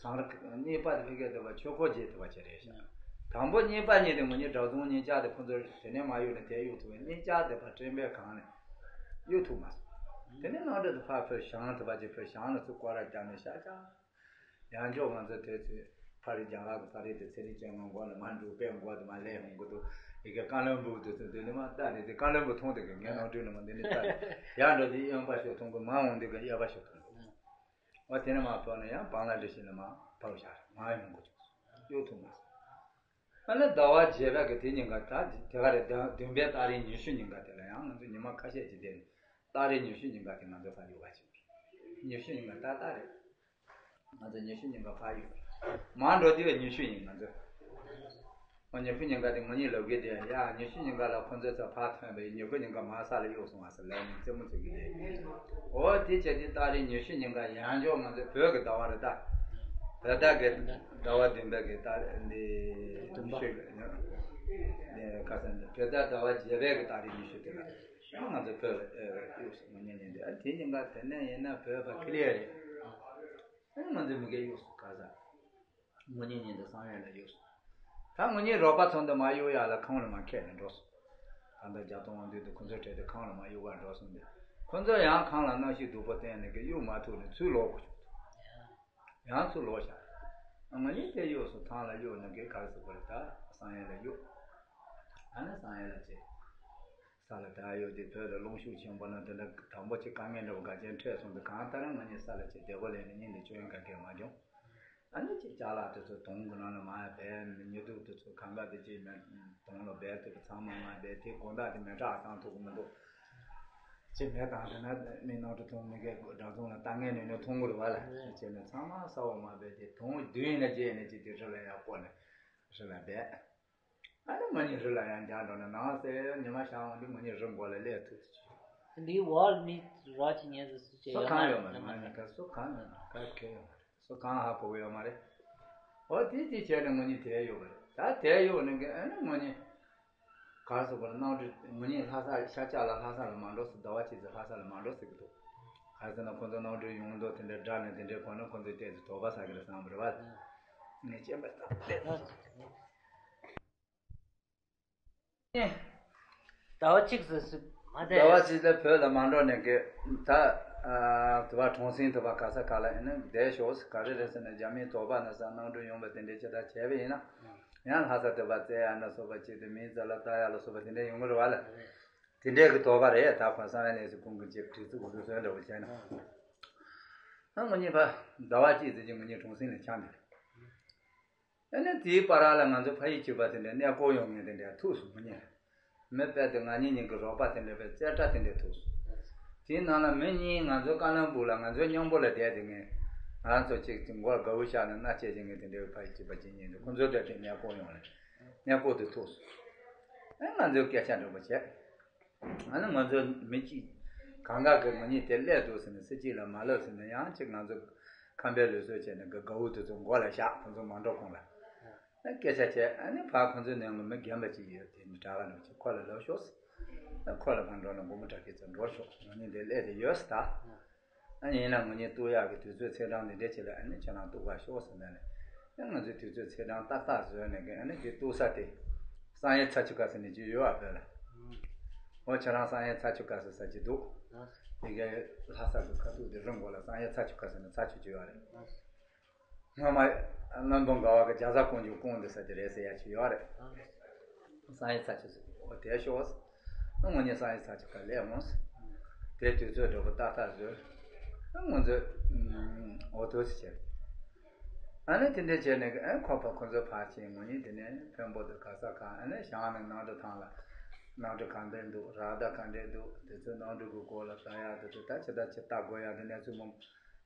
ཟངས་རི། གཉིས་པ་དེ་ཕ་གིར་དེ་བ་ཆོས་འཁོར་རྗེ་དེ་བ་ཅིག་རེད་ཤག་དང་པོ་གཉིས་པ་གཉིས་དེ་ང་གཉིས་གྲྭ་བཙུན་གཉིས་ཆ་དེ་ཁོ་ཚོ་དེ་ནས་མ་གཡུག་ནས་དེ་གཡུག་ཐུབ་པས། གཉིས་ཆ་དེ་ཕར་སྤྲིན་པའི་སྒང་ནས་གཡུག་ཐུབ་མ་སོང་། དེ་ནས་གནམ་གྲུ་དེ་ཕར་ཕུད་ཞང་དེ་བ་ཅིག་ཕུད་ཞང་ནས་ཚུར་སྐོར་ར་བརྒྱབ་ནས་ཤར་རྒྱག་ཡང་ཅོག་ང་ཚོ་དེ་ཚོས་ཕ་རི་རྒྱ་གར་གྱི་ཕ་རི་དེ་ཚེ་རིང་ཅན་ང་མགོ་ལ་མ་འབྲུག་པའི་མགོ་དེ་མ་ལས་ཧོང་གི་འདུག་ཡི་གེ་ཀ་ལོན་སྦུག་དེ་ཚོ་འདི་ནི་མ་ལྟ་ནི་དེ་ཀ་ལོན་སྦུག་མཐོང་དེ་གི་ངའི་ནང་དུས་ནི་མ་འདི་ནི་ལྟ་ཡག་འགྲོ་དེ་གཡོན་པ་ཤོད་མཐོང་གི་མ་འོང་དེ་གི་གཡས་པ་ཤོད་མཐོང་གི། འོ་དེ་ནི་མ་ཕོག་ནི་ཡང་བང་ལ་འདྲི་ཞིག་ནི་མ་ཕོག་བཞག་མ་ཡོང་གི་ཡོད་ཐུབ་མ་སོང་། ཨ་ནི་ཟླ་བ་བརྒྱད་པ་གི་དེ་ཉིན་ཀ་ད་དེ་ག་རེ་བདུན་པའི་ཏ་རིག་ཉི་ཤུ་ཉིན་ཀ་དེ་ལ་ཡང་ང་ཚོ་ཉི་མ་ཁ་ཤས་ཅིག་བསྡད་ནས་ཏ་རིག་ཉི་ཤུ་ཉིན་ཀ་དེ་ང་ཚོ་ཕ་ཡུལ་བ་ཅིག་ཉི་ཤུ་ཉིན་ཀ་ཏག་ཏག་རེད། ང་ཚོ་ཉི་ཤུ་ཉིན་ཀ་ཕ་ཡུལ་མར་འགྲོ་དུས་ཉི་ཤུ་ཉིན་ང་ཚོ། ཨོ་ཉི་ཤུ་ཉིན་ཀ་དེ་ང་གཉིས་ལབ་གི་དེ་ཡ་ཉི་ཤུ་ཉིན་ཀ་ལ་ཁོ་ཚོ་ཚོ་ཕ་ཐོན་པའི་ཉི་ཤུ་ཉིན་ཀ་མ་ས་ལ་གཡུག་སོང་བ་ཟེར་ལབ་ནས་རྩེད་མོ་རྩེ་གི་དེ། ཨོ་དེ་བྱས་དུས་ཏ་རིག་ཉི་ཤུ་ཉིན་ཀ་ཡང་ཅོག་ང་ཚོ་བོད་ཀྱི་ཟླ་བ་རེད་ད། བོད་ཟླ་གི་ཟླ་བ་བདུན་པ་གི་ཏ་རིག་འདི་བདུན་པ། ཉི་ཤུ། ཁ་སང་བོད་ཟླ་ཟླ་བ་བརྒྱད་པའི་གི་ཏ་རིག་ཉི་ཤུ་དེ་ལ་ཡང་ང་ཚོ་བོད་ལ་གཡུགས་སོང་། དངོས་གནས་ཉིན་དེ་ཨ་དེ་ཉིན་ཀ་དེ་ནས་ཡིན་ན་བོད་པ་ཀི་ལི་ཡ་རེད། ཨ་ང་ཚོ་མི་སྒེར་གཡུགས་སོང་། ཁ་སང་དངོས་གནས་ཉིན་དེ་བསམ་ཡས་ལ་གཡུགས་སོང་། ད་དངོས་གནས་རོགས་པ་ཚོ་འདི་མ་གཡུག་ཡག་ལ་ཁང་ལ་མ་ཁད་ནས་འགྲོ་སོང་། ད་ལྟ་རྒྱ་དོན་དབང་འདུས་དང་ཁོང་ཚོའི་གྲས་དེ་ཁང་ལ་མ་གཡུག་ག་འགྲོ་སོང་སྟེ། ཁོང་ཚོ་ཡང་ཁང་ལ་གནམ་གཤིས་སྡུག་པོ་བསྟན་ནས་གི་གཡུག་མ་ཐུབ་ནས་ཚུར་ལོག་དགོས་བྱུང་། ཡང་ཚུར་ལོག་བཞག་ཨ་ང་གཉིས་དེ་གཡུགས་སོང་། ཐང་ལ་གཡུགས་ནས་གི་ག་རེ་ཟེར་དགོས་རེད། ད་བསམ་ཡས་ལ་གཡུགས། ཨ་ནི་བསམ་ཡས་ལ་བྱས། ས་ལ་ད་གཡུགས་དེ་བོད་ལ་རླུང་ཤུགས་ཆེན་པོ་ན་དེ་འདྲ་དང་པོ་ཅིག་དཀའ་ངལ་འདྲ་བོ་འགའ་ཅན་འཕྲད་སོང་དུས་གང་ལྟར་ང་གཉིས་ས་ལ་བྱས་བདེ་པོ་ལས་ནས་གཉིད་འདི་བཅོས་ཡང་ག་གེ་མ་བྱུང་། ཨ་ནི་ཅིག་ཅ་ལག་དེ་ཚོ་དོང་གི་ནང་ལ་མར་སྦས། མི་ཉི་གདུགས་དེ་ཚོ་གང་ག་དེ་ཅིག་མེ་དོང་ལ་སྦས་ཐུབ་པ་ཚང་མ་མར་སྦས། དེ་དགོང་དག་དེ་མེ་སྲེག་བཏང་ཐུབ་ཀྱི་མི་འདུག་ཅིག་མེ་བཏང་ཟེར་ན་མི་ནང་དུ་ཐོན། མི་སྒེར་དགྲ་འཛོམས་ལ་ལྟ་ངན་ནས་ནས་མཐོང་གི་རེད་བ་ལ། བྱས་ནས་ཚང་མ་ས་འོག་མར་སྦས། དེ་དོང་བདུན་ཡིན་ན་བརྒྱད་ཡིན་ན་ཅིག་དེ་རི་ལ་ཡར་བསྐོར་ནས་རི་ལ་སྦས། ཨ་ནི་ང་གཉིས་རི་ལ་ཡར་འགྱེལ་འགྲོ་ནས་ནང་གསེས་ཉི་མ་ཤར་འོང་དུས་ང་གཉིས་རི་མགོ་ལ་སླེབས་ཐུབ། འདིའི་འོག་ལ་མི་རོགས་བྱེད་མཁན་ཟེར་སུ་ཅིག་སུ་ཡོད་གང་ན་ཡོད་མ་རེད། ང་གཉིས་ཀ་སུ་གང་ཡོད་མ་རེད། ག་གེ་ཡོད་མ་རེད། སུ་གང་ཧ་གོ་གི་ཡོད་མ་རེད། འོ་དེ་དེ་བྱས་ནས་ང་གཉིས་དེར་གཡུགས་པ་རེད། ད་དེར་གཡུགས་ནས་གི་ཨ་ནི་ང་གཉིས་ག་རེ་ཟེར་དགོས་རེད། གནམ་གྲུ་ང་གཉིས་ལྷ་ས་ཤར་ཕྱོགས་ལ་ལྷ་ས་ལ་མ་འགྲོ་ཟེར། ཟླ་བ་གཅིག་ཙམ་ལྷ་ས་ལ་མ་འགྲོ་ཟེར་གི་འདུག་ག་རེ་ཟེར་ན་ཁོ་ཚོ་གནམ་གྲུ་ཡོང་མདོག་དེ་འདྲ་འདྲ་ནས་དེ་འདྲའི་གོ་ན་ཁོ་ཚོས་བལྟས་ཚེ་དོགས་པ་ཟ་གི་རེད་བསམ་པ་རེད་བ། ངས་སྤྱན་པ་བཏང་བལྟས་སོང་། ཟླ་བ་གཅིག་ཙམ་ཟིན་མ་ཟད། ཟླ་བ་གཅིག་ལ་བོད་ལ་མ་འགྲོ་ནས་གི་ད་ཨ་དུ་བ་གྲོང་གསེབ་དུ་བ་ག་ས་ག་ལ་ཡིན་ན་བསྡད་ཤོག་ག་རེ་རེད་ཟེར་ན་རྒྱ་མིའི་དོགས་པ་ན་ས་གནམ་གྲུ་ཡོང་བ་དེ་འདྲའི་ཅི་ལྟར་བྱས་པ་ཡིན་ན་ཡང་ལྷ་ས་དུ་བ་བཙལ་ཡ་ན་སོགས་པ་ཅིག་དེ་མིའི་རྩ་ལ་ལྟ་ཡ་ལ་སོགས་པ་དེ་འདྲ་ཡོང་གི་རེད་བ་ལ། དེ་འདྲའི་གི་དོགས་པ་རེད། ད་ཁོ་བསམ་ཡ་ནས་སུ་ཁོང་གི་ཅིག་དྲི་ཚིག་གི་ལུགས་སྲོལ་འདྲ་བོ་བྱས་ན། ཨ་ང་གཉིས་ཕ་ཟླ་བ་གཅིག་ཙམ་ཅིག་ང་གཉིས་གྲོང་གསེབ་ནས་འཁྱམས་འདུག་ཨ་ནི་དེའི་བར་ལ་ང་ཚོ་ཕ་ཡུལ་གཅིག་པ་དེ་འདྲ་གནས་སྐོར་ཡོང་མཁན་དེ་འདྲ་ཐུག་སོང་། ང་གཉིས་ལ་མི་དཔེ་དེ་ང་གཉིས་གཉིས་ཀྱི་རོགས་པ་དེ་འདྲ་བས་རྩེ་གྲ་དེ་འདྲ་ཐུག་སོང་། དེའི་ནང་ལ་མི་གཉིས་ང་ཚོ་ཀ་ལམ་སྦུག་ལ་ང་ཚོའི་མཉམ་པོ་ལ་བསྡད་དེ་ངས་ང་ཚོ་གཅིག་གི་མགོར་དགའ་བོ་བཞག་ནས་མནའ་སྐྱེལ་བྱེད་མཁན་དེ་འདྲའི་ཕ་ཡུལ་གཅིག་པ་གཅིག་གཉིས་འདུག་ཁོང་ཚོ་འདྲ་དེ་གནས་སྐོར་ཡོང་ལ་གནས་སྐོར་དུ་ཐུག་སོང་། ཨ་ང་ཚོའི་སྐད་ཆ་འདྲ་པོ་བྱས། ཨ་ནི་ང་ཚོ་མི་གཅིག་གང་ག་གི་ང་གཉིས་དེ་སླེབས་འདུག་ཟེར་ནས་སྲིད་སྤྱི་ལ་མ་ལབ་ཟེར་ནས་ཡང་གཅིག་ང་ཚོ་ཁམས་པའི་ལུགས་སྲོལ་བྱས་ནས་གི་དགའ་བོ་དེ་ཚོ་མགོ་ལ་བཞག་ཁོང་ཚོ་མ་འགྲོ་གོང་ལ་སྐད་ཆ་བྱས། ཨ་ནི་ཕར་ཁོང་ཚོའི་ནང་གི་མི་རྒན་པ་གཅིག་ཡོད། དེ་ནི་དྲག་ག་ནང་གཅིག་ཁོ་ལ་ལབ་ཤོག་ཟེར། ཁོ་ལ་ཕར་འགྲོ་ནས་མགོན་པོ་བཀྲ་ཤིས་ཚོ་འགྲོ་ཤོག་ང་གཉིས་འདི་སླེབས་དེ་ཡོད་ཟེར་ད། ཨ་ནི་ཡིན་ན་ང་གཉིས་གཏུག་ཡག་གི་དུས་ཚོད་ཚེས་གྲངས་འདི་འདྲ་ཅིག་ལ་ཨ་ནི་ཁྱེད་རང་གཏུག་ག་ཤོག་ཟེར་ནས་ནས། ཨ་ང་ཚོས་དུས་ཚོད་ཚེས་གྲངས་ཏག་ཏག་བཟོས་ནས་གི་ཨ་ནི་དེ་གཏུག་ས་དེ་བསམ་ཡས་ཚ་ཆུ་ཁ་ཟེར་ནས་ཅིག་ཡོད་པ་བོད་ལ། འོ་ཁྱེད་རང་བསམ་ཡས་ཚ་ཆུ་ཁ་ཟེར་ས་ཅིག་འདུག་དེ་གའི་ལྷ་ས་གི་ཁ་ཐུག་དེ་རི་མགོ་ལ་བསམ་ཡས་ཚ་ཆུ་ཁ་ཟེར་ནས་ཚ་ཆུ་ཅིག་ཡོད་རེད། སྔོན་མ་བློན་པོ་འགའ་བ་གི་རྒྱ་བཟའ་ཀོང་ཇོ་ཀོང་འདི་ས་དེ་རེད་ཟེར་ཡ་ཅིག་ཡོད་རེད། བསམ་ཡས་ཚ་ཆུ་ཟེར། འོ་དེ་ཤོག་ཨ་ངོ་ཉེ་བསམ་ཡས་ཚ་ཆུ་ཁ་ལས་འོང་ཟེར། དེ་དུས་ཚོད་འགྲོ་གི་ཏག་ཏག་བཟོས། ཨ་ང་ཚོས་འོ་ཐུག་ཟེར་བྱས། ཨ་ནི་དེ་འདྲས་བྱས་ནས་ཨ་ཁོ་པ་ཁོ་ཚོ་ཕར་ཕྱིན། ང་གཉིས་དེ་ནས་འཕན་པོ་དང་ག་ས་གང་། ཨ་ནི་བྱང་ནས་གནམ་གྲུ་ཐང་ལ་གནམ་གྲུ་གང་འདྲས་འདུག་ར་ད་གང་འདྲས་འདུག་དེ་ཚོའི་གནམ་གྲུ་གི་སྐོར་ལ་ལྟ་ཡག་དེ་ཚོ་ད་ཇི་ལྟར་ཇི་ལྟར་དགོས་ཡག་དེ་གནས་ཚུལ་མང་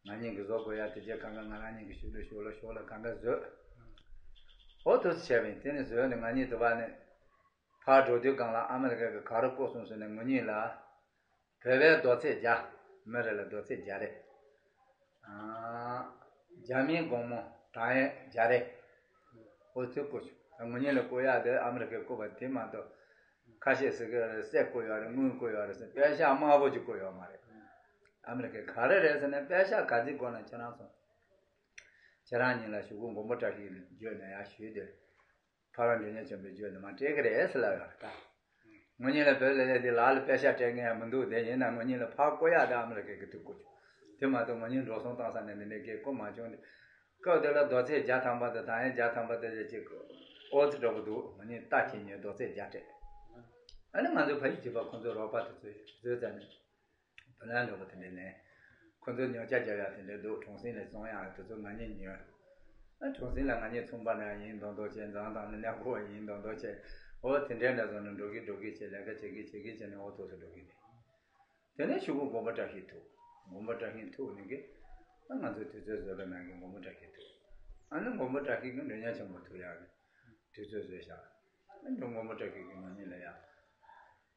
ང་གཉིས་ཀྱིས་བཟོ་དགོས་ཡག་དེ་རྗེས་གང་ག་ང་རང་གཉིས་ཀྱིས་ཞུ་ལུགས་ཞུ་ལ་ཞོར་ལ་གང་ག་བཟོས། འོ་དུ་བྱས་པས་དེ་ནས་བཟོས་ནས་ང་གཉིས་དུ་བ་ནས་ཕར་འགྲོ་དུས་སྒང་ལ་ཨ་མི་རི་ཀ་གི་ག་རུ་བསྐོ་སོང་ཟེར་ནས་ང་གཉིས་ལ་བོད་པའི་རྡོ་ཚད་བརྒྱ། མི་རེ་ལ་རྡོ་ཚད་བརྒྱ་རེ། ཨ་རྒྱ་མིའི་སྒོར་མོ་དང་ཡས་བརྒྱ་རེ། འོ་དུ་བསྐོ་བྱུང་། ང་གཉིས་ལ་བསྐོ་ཡག་དེ་ཨ་མི་རི་ཀས་བསྐོ་བ་དེ་མ་གཏོགས། ཁ་ཤས་ཟེར་གི་རེད། གསེར་བསྐོ་ཡོད་རེད། དངུལ་བསྐོ་ཡོད་རེད་ཟེར། པེ་ཤག་དམར་པོ་ཅིག་བསྐོ་ཡོད་མ་རེད། ཨ་མི་རི་ཀས་ག་རེ་རེད་ཟེར་ན་པེ་ཤག་ག་ཚོད་དགོས་ན་ཁྱེད་རང་ཚོ། ཁྱེད་རང་གཉིས་ལ་ཞུ་སྒོ་མགོན་པོ་བཀྲ་ཤིས་བརྒྱུད་ནས་ཡར་ཞུས་ཏེ། ཕ་ར་འབྲི་གཉེན་ཆེན་པོའི་བརྒྱུད་ནས་མར་སྤྲད་གི་རེད་ཟེར་ལབ་ཡོད་རེད་ད། ང་གཉིས་ལ་བོད་ལ་སླེབས་དུས་ལག་ལ་པེ་ཤག་སྤྲད་མཁན་ཡང་མི་འདུག་དེ་ཡིན་ན་ང་གཉིས་ལ་ཕར་བསྐོ་ཡག་དེ་ཨ་མི་རི་ཀས་གི་དུས་བསྐོ་བྱུང་། དེ་མ་གཏོགས་ང་གཉིས་འགྲོ་སོང་བཏང་ས་ནས་འདི་འདྲའི་གི་བསྐོ་མ་བྱུང་སྟེ། སྐབས་དེ་ལ་རྡོ་ཚད་བརྒྱ་ཐམ་པ་དང་དང་ཡས་བརྒྱ་ཐམ་པ་དེ་ཅིག་ཨོ་ཙི་འདྲ་པོ་འདུག་ང་གཉིས་རྟ་ཁྱེར་ཉོས་རྡོ་ཚད་བརྒྱ་སྤྲད། ཨ་ནི་ང་ཚོ་ཕ་ཡུལ་གྱི་པ་ཁོང་ཚོའི་རོགས་པ་དེ་ཚོས་བཟོས་ཚར་ནས་བུ་ལོན་འདྲ་པོ་དེ་འདྲ་ལེན། ཁོང་ཚོ་ཉོ་ཆ་རྒྱག་ཡག་དེ་འདྲ་འདུག་གྲོང་གསེབ་ལ་བཙོང་ཡག་དེ་ཚོ་ང་གཉིས་ཉོས། ཨ་གྲོང་གསེབ་ལ་ང་གཉིས་ཚོང་པ་ན་ཡིན་མདོག་མདོག་བྱས། འཛམ་ཐང་ལ་གནས་སྐོར་བ་ཡིན་མདོག་མདོག་བྱས། འོ་དེ་འདྲའི་འདྲ་བཟོ་ནས་འགྲོ་གི་འགྲོ་གི་བྱས། ལས་ཀ་བྱེད་གི་བྱེད་གི་བྱས་ནས་འོ་ཐོག་ཏུ་འགྲོ་གི་རེད། དེ་ནས་ཞུ་སྒོ་མགོན་པོ་བཀྲ་ཤིས་ཐུག་མགོན་པོ་བཀྲ་ཤིས་ཐུག་ནས་གི་ཨ་ང་ཚོའི་དུས་ཚོད་བཟོས་པའི་ནང་གི་མགོན་པོ་བཀྲ་ཤིས་ཐུག་ཨ་ནི་མགོན་པོ་བཀྲ་ཤིས་ཀྱིས་འབྲི་གཉེན་ཆེན་པོ་ཐུག་ཡག་གི་དུས་ཚོད་བཟོས་བཞག་ཨ་ནི་མགོན་པོ་བཀྲ་ཤིས་ཀྱིས་ང་གཉིས་ལ་ཡང་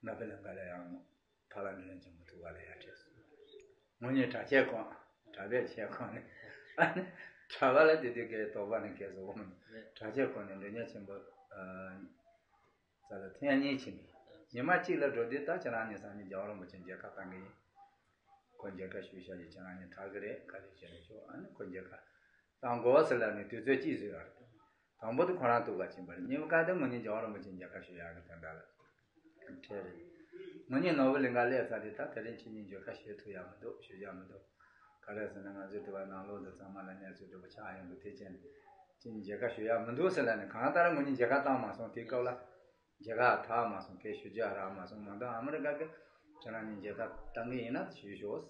ན་ཕེ་ལ་འགའ་ལ་ཡང་ཕ་ལ་འབྲི་གཉེན་ཆེན་པོ་ཐུག་ག་ལ་ཡང་སྤྲད་སོང་། ང་གཉིས་གྲྭ་ཆས་གོན། གྲྭ་པས་ཆས་གོན་ནས་ཨ་ནི་གྲྭ་པ་ལ་དེ་དུས་ཀའི་དོགས་པ་ནི་གས་སོ་འོང་། གྲྭ་ཆས་གོན་ནས་འབྲི་གཉེན་ཆེན་པོ་ཨ། ས་ལ་ཐེངས་གཉིས་ཕྱིན་ནས་ཉི་མ་གཅིག་ལ་འགྲོ་དུས་ད་ཁྱེད་རང་གཉིས་སང་ཉིན་རྒྱལ་བ་རིན་པོ་ཆེ་མཇལ་ཁ་བཏང་གི་ཡིན། ཁོ་མཇལ་ཁ་ཞུས་བཞག་ཡོད། ཁྱེད་རང་གཉིས་དྲག་གི་རེད། ག་རེ་བྱས་ནས་ཆོག་ཨ་ནི་ཁོ་མཇལ་ཁ་བཏང་དགོས་ཟེར་ལབ་ནས་དུས་ཚོད་གཅིག་བཟོས་ཡོད་རེད། དང་པོ་དེ་ཁོ་རང་ཐུག་ག་ཕྱིན་པ་རེད། གཉིས་པ་ག་དེ་ངོ་གཉིས་རྒྱལ་བ་རིན་པོ་ཆེ་མཇལ་ཁ་ཞུ་ཡག་གི་དོན་དག་ལ་འཕྲད་རེད། ངོ་གཉིས་ནོར་བུ་གླིང་ག་སླེབས་ཚར་དུས་ད་དེ་རིང་ཁྱེད་གཉིས་མཇལ་ཁ་ཞུ་ཐུབ་ཡག་མི་འདུག་ཞུ་ཡག་མི་འདུག་ག་རེ་ཟེར་ན་ང་ཚོའི་དེ་བ་ནང་ལོགས་འདི་ཚང་མ་ལ་གནས་ཚུལ་འདྲ་པོ་ཆགས་ཡོང་གི། དེ་བྱས་ནས་ཁྱེད་གཉིས་མཇལ་ཁ་ཞུ་ཡག་མི་འདུག་ཟེར་ལབ་ནས་གང་ལྟར་ངོ་གཉིས་མཇལ་ཁ་བཏང་མ་སོང་། དེའི་སྐབས་ལ་མཇལ་ཁ་ཐག་མ་སོང་། སྐད་ཞུ་རྒྱུ་རག་མ་སོང་། མ་གཏོགས་ཨ་མི་རི་ཀ་གི་ཁྱེད་རང་གཉིས་མཇལ་ཁ་བཏང་གི་ཡིན་ན་ཞུས་ཤོག་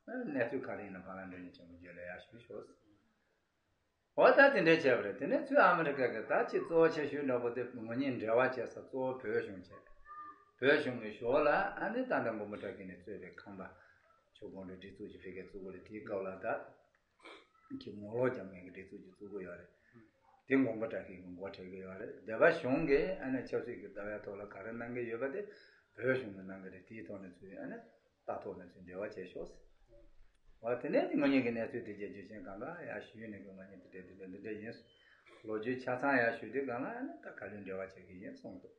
གནས་ཚུལ་ག་རེ་ཡིན་ན་ཕ་ལ་འགྲོ་ནས་ཆེན་པོ་བརྗོད་ལ་ཡག་ཞུས་ཤོག་འོ་ད་དེ་འདྲས་བྱས་པ་རེད། དེ་ནས་ཚུར་ཨ་མི་རི་ཀ་གི་ད་ཅི་གཙོ་བོ་ཆེ་ཤོས་འདྲ་པོ་དེ་ངོ་གཉིས་འབྲེལ་བ་བྱེད་ས་གཙོ་བོ་བོད་གཞུང་བྱས། བོད་གཞུང་གི་ཞོར་ལ་ཨ་ནི་ད་ལྟ་མགོན་པོ་བཀྲ་ཤིས་ནས་གཙོས་པའི་ཁམས་པ་ཆོས་ཀུན་གྲོལ་སྒྲིག་འཛུགས་ཀྱི་ཕ་གིར་བཙུགས་པ་རེད། དེའི་སྐབས་ལ་ད་ཀྱི་ངོ་ལོག་རྒྱབ་མཁན་གྱི་སྒྲིག་འཛུགས་ཀྱི་བཙུགས་ཀྱི་ཡོད་རེད། དེ་མགོན་པོ་བཀྲ་ཤིས་ཀྱིས་འགོ་ཁྲིད་ཀྱི་ཡོད་རེད། སྡེ་པ་གཞུང་གིས་ཨ་ནི་ཆབ་སྲིད་ཀྱི་ལྟ་བའི་ཐོག་ལ་ག་རེ་གནང་གི་ཡོད་པ་དེ་བོད་གཞུང་གིས་གནང་གི་རེད། དེའི་ཐོག་ནས་ཚུར་ཨ་ནི་ལྟ་ཐོག་ནས་ཚུར་འབྲེལ་བ་བྱས་ཤོག་འོ་དེ་ནས་ངོ་གཉིས་ཀྱི་གནས་ཚུལ་དེ་རྒྱས་བསྡུས་ཅན་གང་ག་ཡར་ཞུས་ནས་ཀྱི་ངོ་གཉིས་དེ་འདྲ་དེ་འདྲ་འདི་འདྲ་ཡིན། ལོ་རྒྱུས་ཆ་ཚང་ཡར་ཞུས་དུས་གང་ལ་ཨ་ནི་ད་ག་ལེར་འབྲེལ་བ་བྱེད་ཀྱི་ཡིན་གསུངས་འདུག་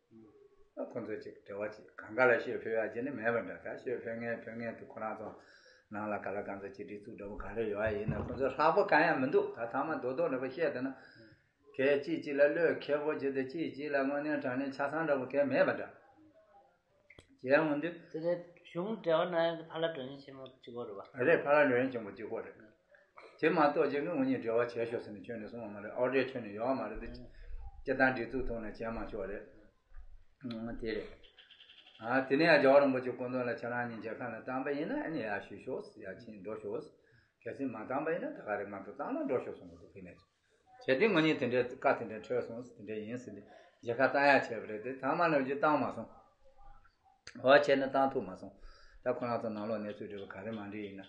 ཨ་ཁོ་ཚོས་ཅིག་འབྲེལ་བ་ཅིག་གང་ག་ལ་ཤོད་ཕོད་ཡག་ཅིག་ནི་མེད་པ་འདྲ། ད་ཤོད་ཕོད་མཁན་ཕོད་མཁན་དེ་ཁོ་རང་ཚོ་ནང་ལ་ག་ལ་གང་ཚོ་ཅིག་སྒྲིག་འཛུགས་འདྲ་པོ་ག་རེ་ཡོད་ཡིན་ན་ཁོ་ཚོ་ཧྲག་པོ་གང་ཡང་མི་འདུག་ད་ཐ་མ་རྡོག་རྡོག་འདྲ་པོ་བཤད་དེ་ན་གལ་གཅིག་གཅིག་ལ་བློས་ཁེ་པོ་བྱེད་དེ་གཅིག་གཅིག་ལ་དངོས་གནས་དྲང་གནས་ཆ་ཚང་འདྲ་པོ་གང་ཡང་མེད་པ་འདྲ། བྱས་འོང་དུས། དེ་ནས་གཞུང་འབྲེལ་བ་གནང་ཡག་གི་ཕ་ལ་དྲུང་ཡིག་ཆེན་མོ་གཅིག་པོ་རེད་པ། རེད། ཕ་ལ་དྲུང་ཡིག་ཆེན་མོ་གཅིག་པོ་རེད། དེ་མ་གཏོགས་ཅིག་གི་ངོ་གཉིས་འབྲེལ་བ་བྱས་ཤོག་ཟེར་ནས་ཁྱོན་ནས་གསུངས་པ་མ་རེད། ཨོ་ཌར་ཁྱོན་ནས་ཡོད་མ་རེད། དེ་སྤྱིར་བཏང་སྒྲིག་འཛུགས་ཐོག་ནས་བྱས་མ་ཆོག་རེད། ཨང་། དེ་རེད། ཨ་དེ་ནས་ཡང་རྒྱལ་བ་རིན་པོ་ཆེ་སྐུ་མདུན་ལ་ཁྱེད་རང་གཉིས་མཇལ་ཁ་ལ་བཏང་པ་ཡིན་ན་ཨ་ནི་ཡར་ཞུས་ཤོག་ཡར་ཕྱིན་འགྲོ་ཤོག་གལ་སྲིད་མ་བཏང་པ་ཡིན་ན་ད་ག་རེ་མ་གཏོགས་བཏང་ན་འགྲོ་ཤོག་གསུངས་འདུག་དེ་ནས། བྱས་དུས་ངོ་གཉིས་དེ་འདྲའི་བཀའ་དེ་འདྲ་འཕྲོད་སོང་། དེ་འདྲ་ཡིན་ཟེར་ཏེ་མཇལ་ཁ་བཏང་ཡག་བྱས་པ་རེད་དེ་ཐ་མ་ལ་ཅིག་བཏང་མ་སོང་། འོ་བྱས་ནས་བཏང་ཐུབ་མ་སོང་། ད་ཁོ་རང་ཚོ་ནང་ལོགས་གནས་ཚུལ་འདྲ་པོ་ག་རེ་མ་འགྲིག་ཡིན་ན།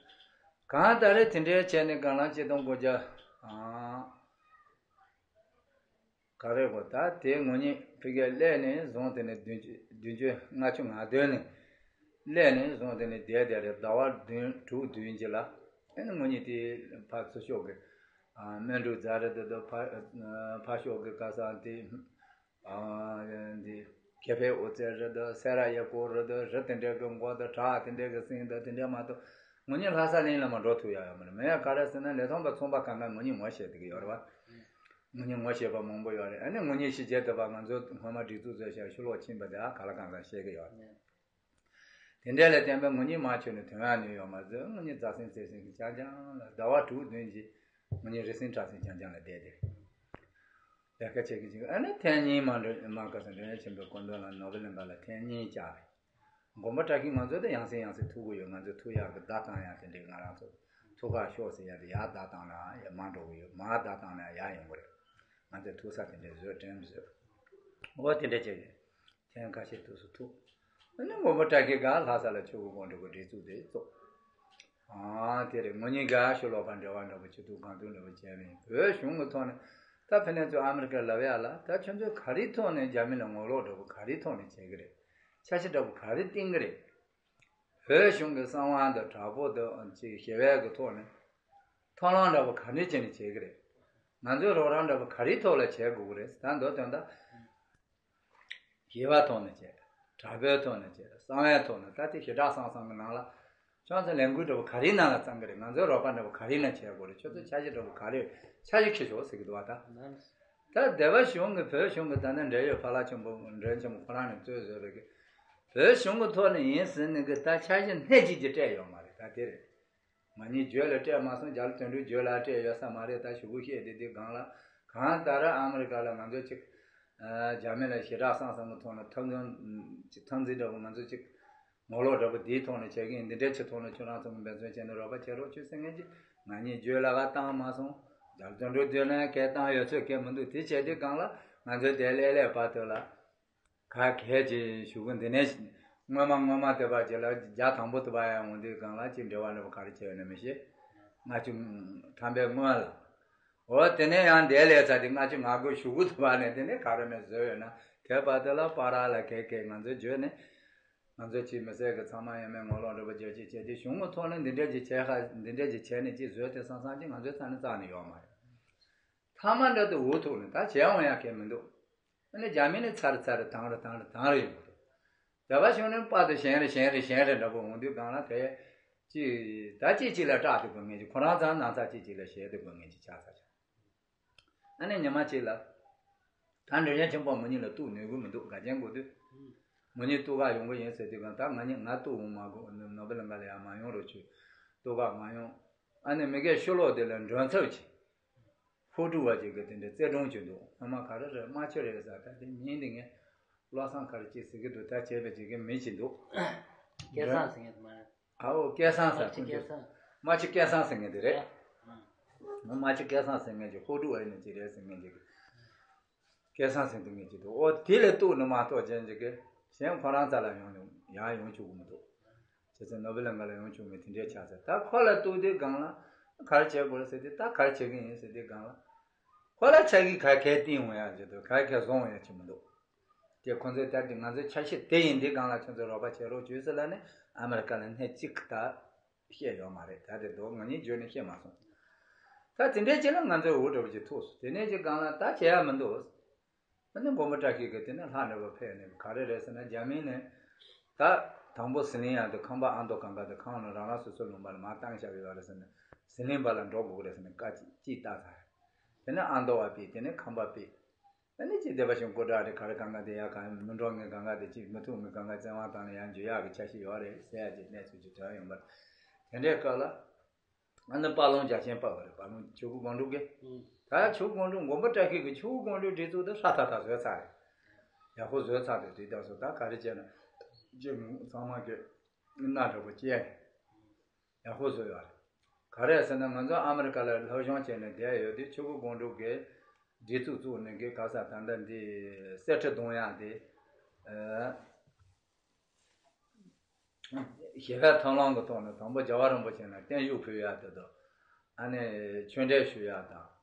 གང་ལྟར་རེད། དེ་འདྲའི་བྱས་ནས་སྒང་ལ་ཆིག་སྟོང་དགུ་བརྒྱ་ཨང་། ག་རེ་གོ་ད་དེ་ངོ་གཉིས་ཕ་གིར་སླེབས་ནས་བཟུང་དེ་ནས་བདུན་ཅུ་བདུན་ཅུ་ལྔ་བཅུ་ང་བདུན་ནས་སླེབས་ནས་བཟུང་དེ་ནས་བསྡད་བསྡད་རེད། ཟླ་བ་བདུན་དྲུག་བདུན་གྱི་ལ་ཨེ་ནི་ངོ་གཉིས་དེ་ཕར་ཚུར་ཤོག་གི་ཨ་སྨན་འབྲུག་རྫ་རེད་དོ། ཕ་ཕར་ཤོག་གི་ཁ་སང་དེ་ཨ་འདི་ཁེ་ཕན་ཨོ་ཙེ་རེད་དོ། སེ་ར་ཡེ་ཀོ་རེད་དོ། རི་དེ་འདྲའི་གི་མགོ་དང་བྲག་དེ་འདྲའི་གི་སེང་དང་དེ་འདྲའི་མ་གཏོགས་ངོ་གཉིས་ལྷ་ས་གླིང་ལ་མ་འགྲོ་ཐུབ་ཡག་ཡོད་མ་རེད། མིན་ཡང་ག་རེ་ཟེར་ན་ལས་ཐོག་པ་ཚོང་པ་གང་ག་ངོ་གཉིས་ངོ་ཤེས་བསྡད་ཀྱི་ཡོད་རེད་པ། ངོ་གཉིས་ངོ་ཤེས་པ་མང་པོ་ཡོད་རེད། ཨ་ནི་ངོ་གཉིས་ཕྱི་རྒྱལ་དུ་བ་ང་ཚོ་སྔོན་མ་སྒྲིག་འཛུགས་བཟོས་ཤག་ཕྱི་ལོགས་ཕྱིན་པ་དེ་ཨ་ག་ལ་གང་ཟག་ཤེས་ཀྱི་ཡོད་རེད། དེ་འདྲ་ལ་བརྟེན་པའི་ངོ་གཉིས་མ་ཆོད་ནས་དོན་ཡང་ནུས་ཡོད་མ་རེད། ངོ་གཉིས་རྫ་སེང་རྩེ་སེང་གི་རྐྱང་རྐྱང་ལ་ཟླ་བ་དྲུག་བདུན་གྱི་ངོ་གཉིས་རི་སེང་བྲག་སེང་རྐྱང་རྐྱང་ལ་བསྡད་དེ་ལས་ཀ་བྱེད་ཀྱི་ཅིག་ཨ་ནི་ཐེངས་གཉིས་མ་འགྲོ་མ་ག་ས་འདྲེན་ཆེན་པོའི་སྐུ་མདུན་ལ་ནོར་བུ་གླིང་ག་ལ་ཐེངས་གཉིས་བཅར་རེད། མགོན་པོ་བཀྲ་ཤིས་ང་ཚོ་དེ་ཡང་སེ་ཡང་སེ་ཐུག་གི་ཡོད། ང་ཚོ་ཐུག་ཡག་གི་བརྡ་བཏང་ཡག་དེ་འདྲའི་ང་རང་ཚོ་ཐུག་ཁ་ཤོག་ཟེར་ཡག་དེ་ཡར་བརྡ་བཏང་ན་ཡང་མར་འགྲོ་གི་ཡོད། མར་བརྡ་བཏང་ན་ཡར་ཡོང་གི་རེད། ང་ཚོས་ཐུག་ས་དེ་འདྲའི་བཟོས་དྲན་བཟོས། འོ་དེ་འདྲ་བྱས་ཀྱི་ཐེངས་ཁ་ཤས་དུས་སུ་ཐུག་ཨ་ནི་མགོན་པོ་བཀྲ་ཤིས་སྒང་ལྷ་ས་ལ་ཆོས་ཀྱི་དགོངས་འགྲེལ་གྱི་སྒྲིག་འཛུགས་དེ་བཙུགས། ཨ་དེ་རེད། ངོ་གཉིས་ཀ་ཕྱི་ལོགས་པ་འབྲེལ་བ་འདྲ་པོ་བྱེད་དུས་གང་ཐུབ་འདྲ་པོ་བྱས་ནས་བོད་གཞུང་གི་ཐོག་ནས་ད་ཕ་ནས་ཚུར་ཨ་མི་རི་ཀར་ལབ་ཡག་ལ་ད་ཁྱོད་ཚོས་ག་རེའི་ཐོག་ནས་རྒྱ་མི་ལ་ངོ་ལོག་འདྲ་པོ་ག་རེའི་ཐོག་ནས་བྱེད་ཀྱི་རེད། འཆར་གཞི་འདྲ་པོ་ག་རེ་བཏིང་གི་རེད། བོད་གཞུང་གི་གསང་བ་དང་དྲག་པོ་དང་ཅིག་ཞི་བའི་གི་ཐོག་ནས་མཐོང་ལམ་འདྲ་པོ་ག་འདྲ་བྱས་ནས་བྱེད་ཀྱི་རེད། ང་ཚོའི་རོགས་རམ་འདྲ་པོ་ག་རེའི་ཐོག་ལ་བྱེད་དགོས་ཀྱི་རེད། ད་མདོ་དོན་དག་ཞི་བའི་ཐོག་ནས་བྱེད། དྲག་པོའི་ཐོག་ནས་བྱེད། གསང་བའི་ཐོག་ནས། ད་དེ་ཞི་དྲག་གསང་གསུམ་གྱི་ནང་ལ་ཁྱོད་ཚོ་ལས་འགུལ་འདྲ་པོ་ག་རེའི་ནང་ལ་བརྩམས་ཀྱི་རེད། ང་ཚོའི་རོགས་པ་འདྲ་པོ་ག་རེ་ལ་བྱེད་དགོས་རེད། ཁྱོད་ཚོ་འཆར་གཞི་འདྲ་པོ་ག་རེ་འཆར་གཞི་འཁྱེར་ཤོག་ཟེར་གྱི་འདུག་བ། ད་ད་སྡེ་པ་གཞུང་གི་བོད་གཞུང་གི་ད་ནི་འབྲེལ་ཡོད་ཕ་ལ་ཆེན་པོ་འདྲེན་ཆེན་པོ་ཁོ་རང་ནས་གཙོས་བཟོས་པའི་གི་བོད་གཞུང་གི་ཐོག་ནས་ཡིན་ཟེར་ནས་གི་ད་འཆར་གཞི་སྣེ་གཅིག་ཀྱང་སྤྲད་ཡོད་མ་རེད། ད་དེ་རེད། ང་གཉིས་བརྗོད་ལ་སྤྲད་མ་སོང་། རྒྱ་ལོ་དོན་གྲུབ་བརྗོད་ལ་སྤྲད་ཡོད་ས་མ་རེད། ད་ཞུ་གུ་བཤད་དེ་དེ་སྒང་ལ་གང་ལྟར་ཨ་མི་རི་ཀ་ལ་ང་ཚོ་ཅིག་རྒྱ་མི་ལ་ཞི་དྲག་གསང་གསུམ་གྱི་ཐོག་ནས་འཐབ་འཛིང་ཅིག་འཐབ་འཛིང་འདྲ་པོ་ང་ཚོ་ཅིག་ངོ་ལོག་འདྲ་པོ་འདིའི་ཐོག་ནས་བྱེད་ཀྱི་ཡིན། འདི་འདྲའི་ཆེད་ཐོག་ནས་ཁྱོད་རང་ཚོ་འབད་བརྩོན་བྱས་ནས་རོགས་པ་བྱེད་རོགས་བྱོས་ཟེར་མཁན་ཅིག་ང་གཉིས་བརྗོད་ལ་ག་བཏང་མ་སོང་། རྒྱ་ལོ་དོན་གྲུབ་བརྗོད་ལ་ག་བཏང་ཡོད་ཚོད་ག་མི་འདུག་དེ་བྱས་དེ་སྒང་ལ་ང་ཚོའི་དེ་སླེབས་སླེབས་བར་དུ་ལ། ག་གལ་ཆེ་ཞུ་གི་འདི་ནས་སྔོན་མ་སྔོན་མ་དེ་བར་གྱི་ལ་རྒྱ་དང་པོ་དེ་བར་ཡང་འོང་དུས་སྒང་ལ་ཅིག་འབྲེལ་བ་འདྲ་པོ་ག་རེ་བྱས་ཡོད་ན་མི་ཤེས། ལྔ་བཅུ་ཐམ་པའི་སྔོན་ལ། འོ་དེ་ནས་ཡང་འདས་ལས་ཚར་ཏེ་ལྔ་བཅུ་ང་དགུ་ཞུ་གི་དེ་བར་ནས་དེ་ནས་ག་རེ་མེད་བཟོས་ཡོད་ན་དེ་བར་དེ་ལ་པ་ར་ལ་གས་གས་ང་ཚོས་བརྗོད་ནས་ང་ཚོ་ཅིག་མི་སེར་གི་ཚང་མ་ཡང་མེད་ངོ་ལོག་འདྲ་པོ་བརྗོད་ཅིག་བྱས་ཏེ་གཞུང་གི་ཐོག་ནས་འདི་འདྲ་ཅིག་བྱས་ཁ་འདི་འདྲ་ཅིག་བྱས་ནས་ཅིག་བཟོས་ཏེ་བསམ་བསམ་ཅིག་ང་ཚོའི་རྩ་ནས་རྩ་ནས་ཡོད་མ་རེད། མཐའ་མ་འདྲ་དུ་འུ་ཐུག་ནས་ད་བྱས་འོང་ཡག་གས་མི་འདུག་ཨ་ནི་རྒྱ་མི་ནི་ཚར་ཚར་དང་རེ་དང་རེ་དང་རེ་ཡོང་གི་འདུག་དེ་བ་བྱུང་ནས་པ་དེ་གཞན་རེ་གཞན་རེ་གཞན་རེ་འདྲ་པོ་འོང་དུས་སྒང་ལ་དེ་ཅི་ད་ཅི་ཅི་ལ་སྐྲག་དུ་དགོས་ངེས་ཀྱི་ཁོ་རང་ཚང་ནང་ཚ་ཅི་ཅི་ལ་གཞན་དུ་དགོས་ངེས་ཀྱི་ཆགས་ཚར་བྱུང་། ཨ་ནི་ཉི་མ་གཅིག་ལ། ད་འདྲ་ཡན་ཆེན་པོ་མི་གཉིས་ལ་གཏུག་ནུས་གི་མི་འདུག་དགའ་ཅན་དགོས་དུས། མི་གཉིས་གཏུག་ག་ཡོང་གི་ཡིན་ཟེར་དུས་གང་ད་ང་གཉིས་ང་གཏུག་འོང་མ་དགོས་ནོ་བེལ་ལ་ང་ལ་ཡང་མ་ཡོང་རོགས་བྱོས། གཏུག་ག་མ་ཡོང་། ཨ་ནི་མི་གའི་ཤོ་ལོག་དེ་ལ་མགྲོན་ཚབ་ཀྱིས། ཧོ་ཀྲུག་བ་ཅིག་གི་དེ་འདྲའི་རྩེ་སྒྲུང་ཅིག་འདུག་སྔོན་མ་ག་རེ་རེད་རྨ་ཆུ་རེད་ཟེར་ད་དེ་མིང་འདི་ངས་བློ་བཟང་ག་རེ་ཅིག་ཟེར་གི་འདུག་ད་བྱས་པའི་ཅིག་གི་མི་ཅིག་འདུག་སྐལ་བཟང་ཟེར་མཁན་དེ་མ་རེད། ཨའོ་སྐལ་བཟང་ཟེར་མཁན་དེ། སྐལ་བཟང་། རྨ་ཆུ་སྐལ་བཟང་ཟེར་མཁན་དེ་རེད། རྨ་ཆུ་སྐལ་བཟང་ཟེར་མཁན་ཅིག་ཧོ་ཀྲུག་བ་ཡིན་ན་ཅིག་རེད་ཟེར་མཁན་ཅིག་སྐལ་བཟང་ཟེར་འདུག་མཁན་ཅིག་འདུག་ཨོ་དེ་ལས་གཏུག་ནི་མ་གཏོགས་ཅན་ཅིག་གི་གཞན་ཁོ་རང་རྩ་ལ་ཡོང་ཡོང་ཡང་ཡོང་ཆོག་གི་མི་འདུག་བྱས་ཙང་ནོ་བེལ་ལ་ང་ལ་ཡོང་ཆོག་མེད་དེ་འདྲའི་ཆགས་ཚར། ད་ཁོ་ལ་གཏུག་དུས་སྒང་ལ་ག་རེ་བྱེད་དགོས་རེད་ཟེར་དུས་ད་ག་རེ་བྱེད་ཀྱི་ཡིན་ཟེར་དུས་སྒང་ལ། ཁོ་ལ་ཆ་གི་ག་གལ་བསྟན་འོང་ཡ་བྱེད་དུ་ག་གལ་བཟུང་འོང་ཡ་ཆེ་མི་འདུག་དེ་ཁོ་ཚོས་ད་དེ་ང་ཚོའི་ཆ་ཤས་དེ་ཡིན་དུས་སྒང་ལ་ཁྱོད་ཚོས་རོགས་པ་བྱེད་རོགས་བྱོས་ཟེར་ལ་ནི་ཨ་མེ་རི་ཀ་ལ་སྣེ་གཅིག་ད་བཤད་ཡོད་མ་རེད། ད་དེ་མདོ་ང་གཉིས་བརྗོད་ནས་བཤད་མ་སོང་། ད་དེ་འདྲའི་ཅིག་ལ་ང་ཚོའི་འུ་འདྲ་བོ་ཅིག་ཐུག་སོང་། དེ་ནས་ཅིག་སྒང་ལ་ད་བྱེད་ཡ་མི་འདུག་ཨ་ནི་མགོན་པོ་བཀྲ་ཤིས་ཀྱིས་དེ་ནས་ལྷ་འདྲ་བོ་ཕེབས་ནས་ག་རེ་རེད་ཟེར་ན་རྒྱ་མི་ནས་ད་དང་པོ་ཟི་ལིང་ཡ་དེ་ཁང་པ་ཨ་མདོ་གང་ག་དེ་ཁང་ནང་རང་རང་སོ་སོའི་ལུང་པ་ལ་མར་བཏང་བཞག་ཡོད་རེད་ཟེར་ནས་ཟི་ལིང་པ་ལ་འགྲོ་དགོས་རེད་ཟེར་ནས་བཀའ་ཅིག་ཅིག་བཏགས་ཚར། དེ་ནས་ཨ་མདོ་བ་ཕེབས། དེ་ནས་ཁམས་པ་ཕེབས། ཨ་ནི་ཅིག་སྡེ་པ་ཆུང་སྐུ་དྲག་རེད་ག་རེ་གང་ག་དེ་ཡ་གང་མི་འགྲོ་ངེས་གང་ག་དེ་ཅིག་མི་ཐུག་ངེས་གང་ག་བཙན་དབང་བཏང་ནས་ཡང་འཇུ་ཡག་གི་འཆར་གཞི་ཡོད་རེད་ཟེར་ཡ་ཅིག་གནས་ཚུལ་ཅིག་དྲན་ཡོང་པར། དེ་འདྲའི་སྐབས་ལ། ཨ་ནི་དཔའ་ལུང་རྒྱ་ཆེན་དཔའ་བོ་རེད་དཔའ་ལུང་ཆོས་སྐུ་དགོངས་གྲུབ་ཀྱི། ད་ཆོས་སྐུ་དགོངས་གྲུབ་མགོན་པོ་བཀྲ་ཤིས་ཀྱི་ཆོས་སྐུ་དགོངས་གྲུབ་སྒྲིག་འཛུགས་དེ་ཧྲ་ཐག་ཐག་བཟོས་ཚར་རེད། ཡག་པོ་བཟོས་ཚར་དེ་དེ་དག་སོ་ད་ག་རེ་བྱས་ན། ཅེས་ཚང་མ་གི་སྣ་འདྲ་པོ་སྐྱེས་ནས་ཡག་པོ་བཟོས་ཡོད་རེད། ག་རེ་ཟེར་ན་ང་ཚོ་ཨ་མི་རི་ཀ་ལ་སློབ་སྦྱོང་བྱས་ནས་བསྡད་ཡོད་དུས་ཆོས་སྐུ་དགོངས་གྲུབ་ཀྱི་སྒྲིག་འཛུགས་བཙུགས་ནས་གི་ག་ས་ད་ལྟ་འདི་གསེར་ཁྲི་གདུང་ཡག་དེ། ཞི་བའི་མཐོང་ལམ་གྱི་ཐོག་ནས་དང་པོ་རྒྱལ་བ་རིན་པོ་ཆེ་ལ་བརྟན་བཞུགས་ཕུལ་ཡག་དེ་དང་། ཨ་ནི་ཆོས་འབྲེལ་ཞུ་ཡག་དང་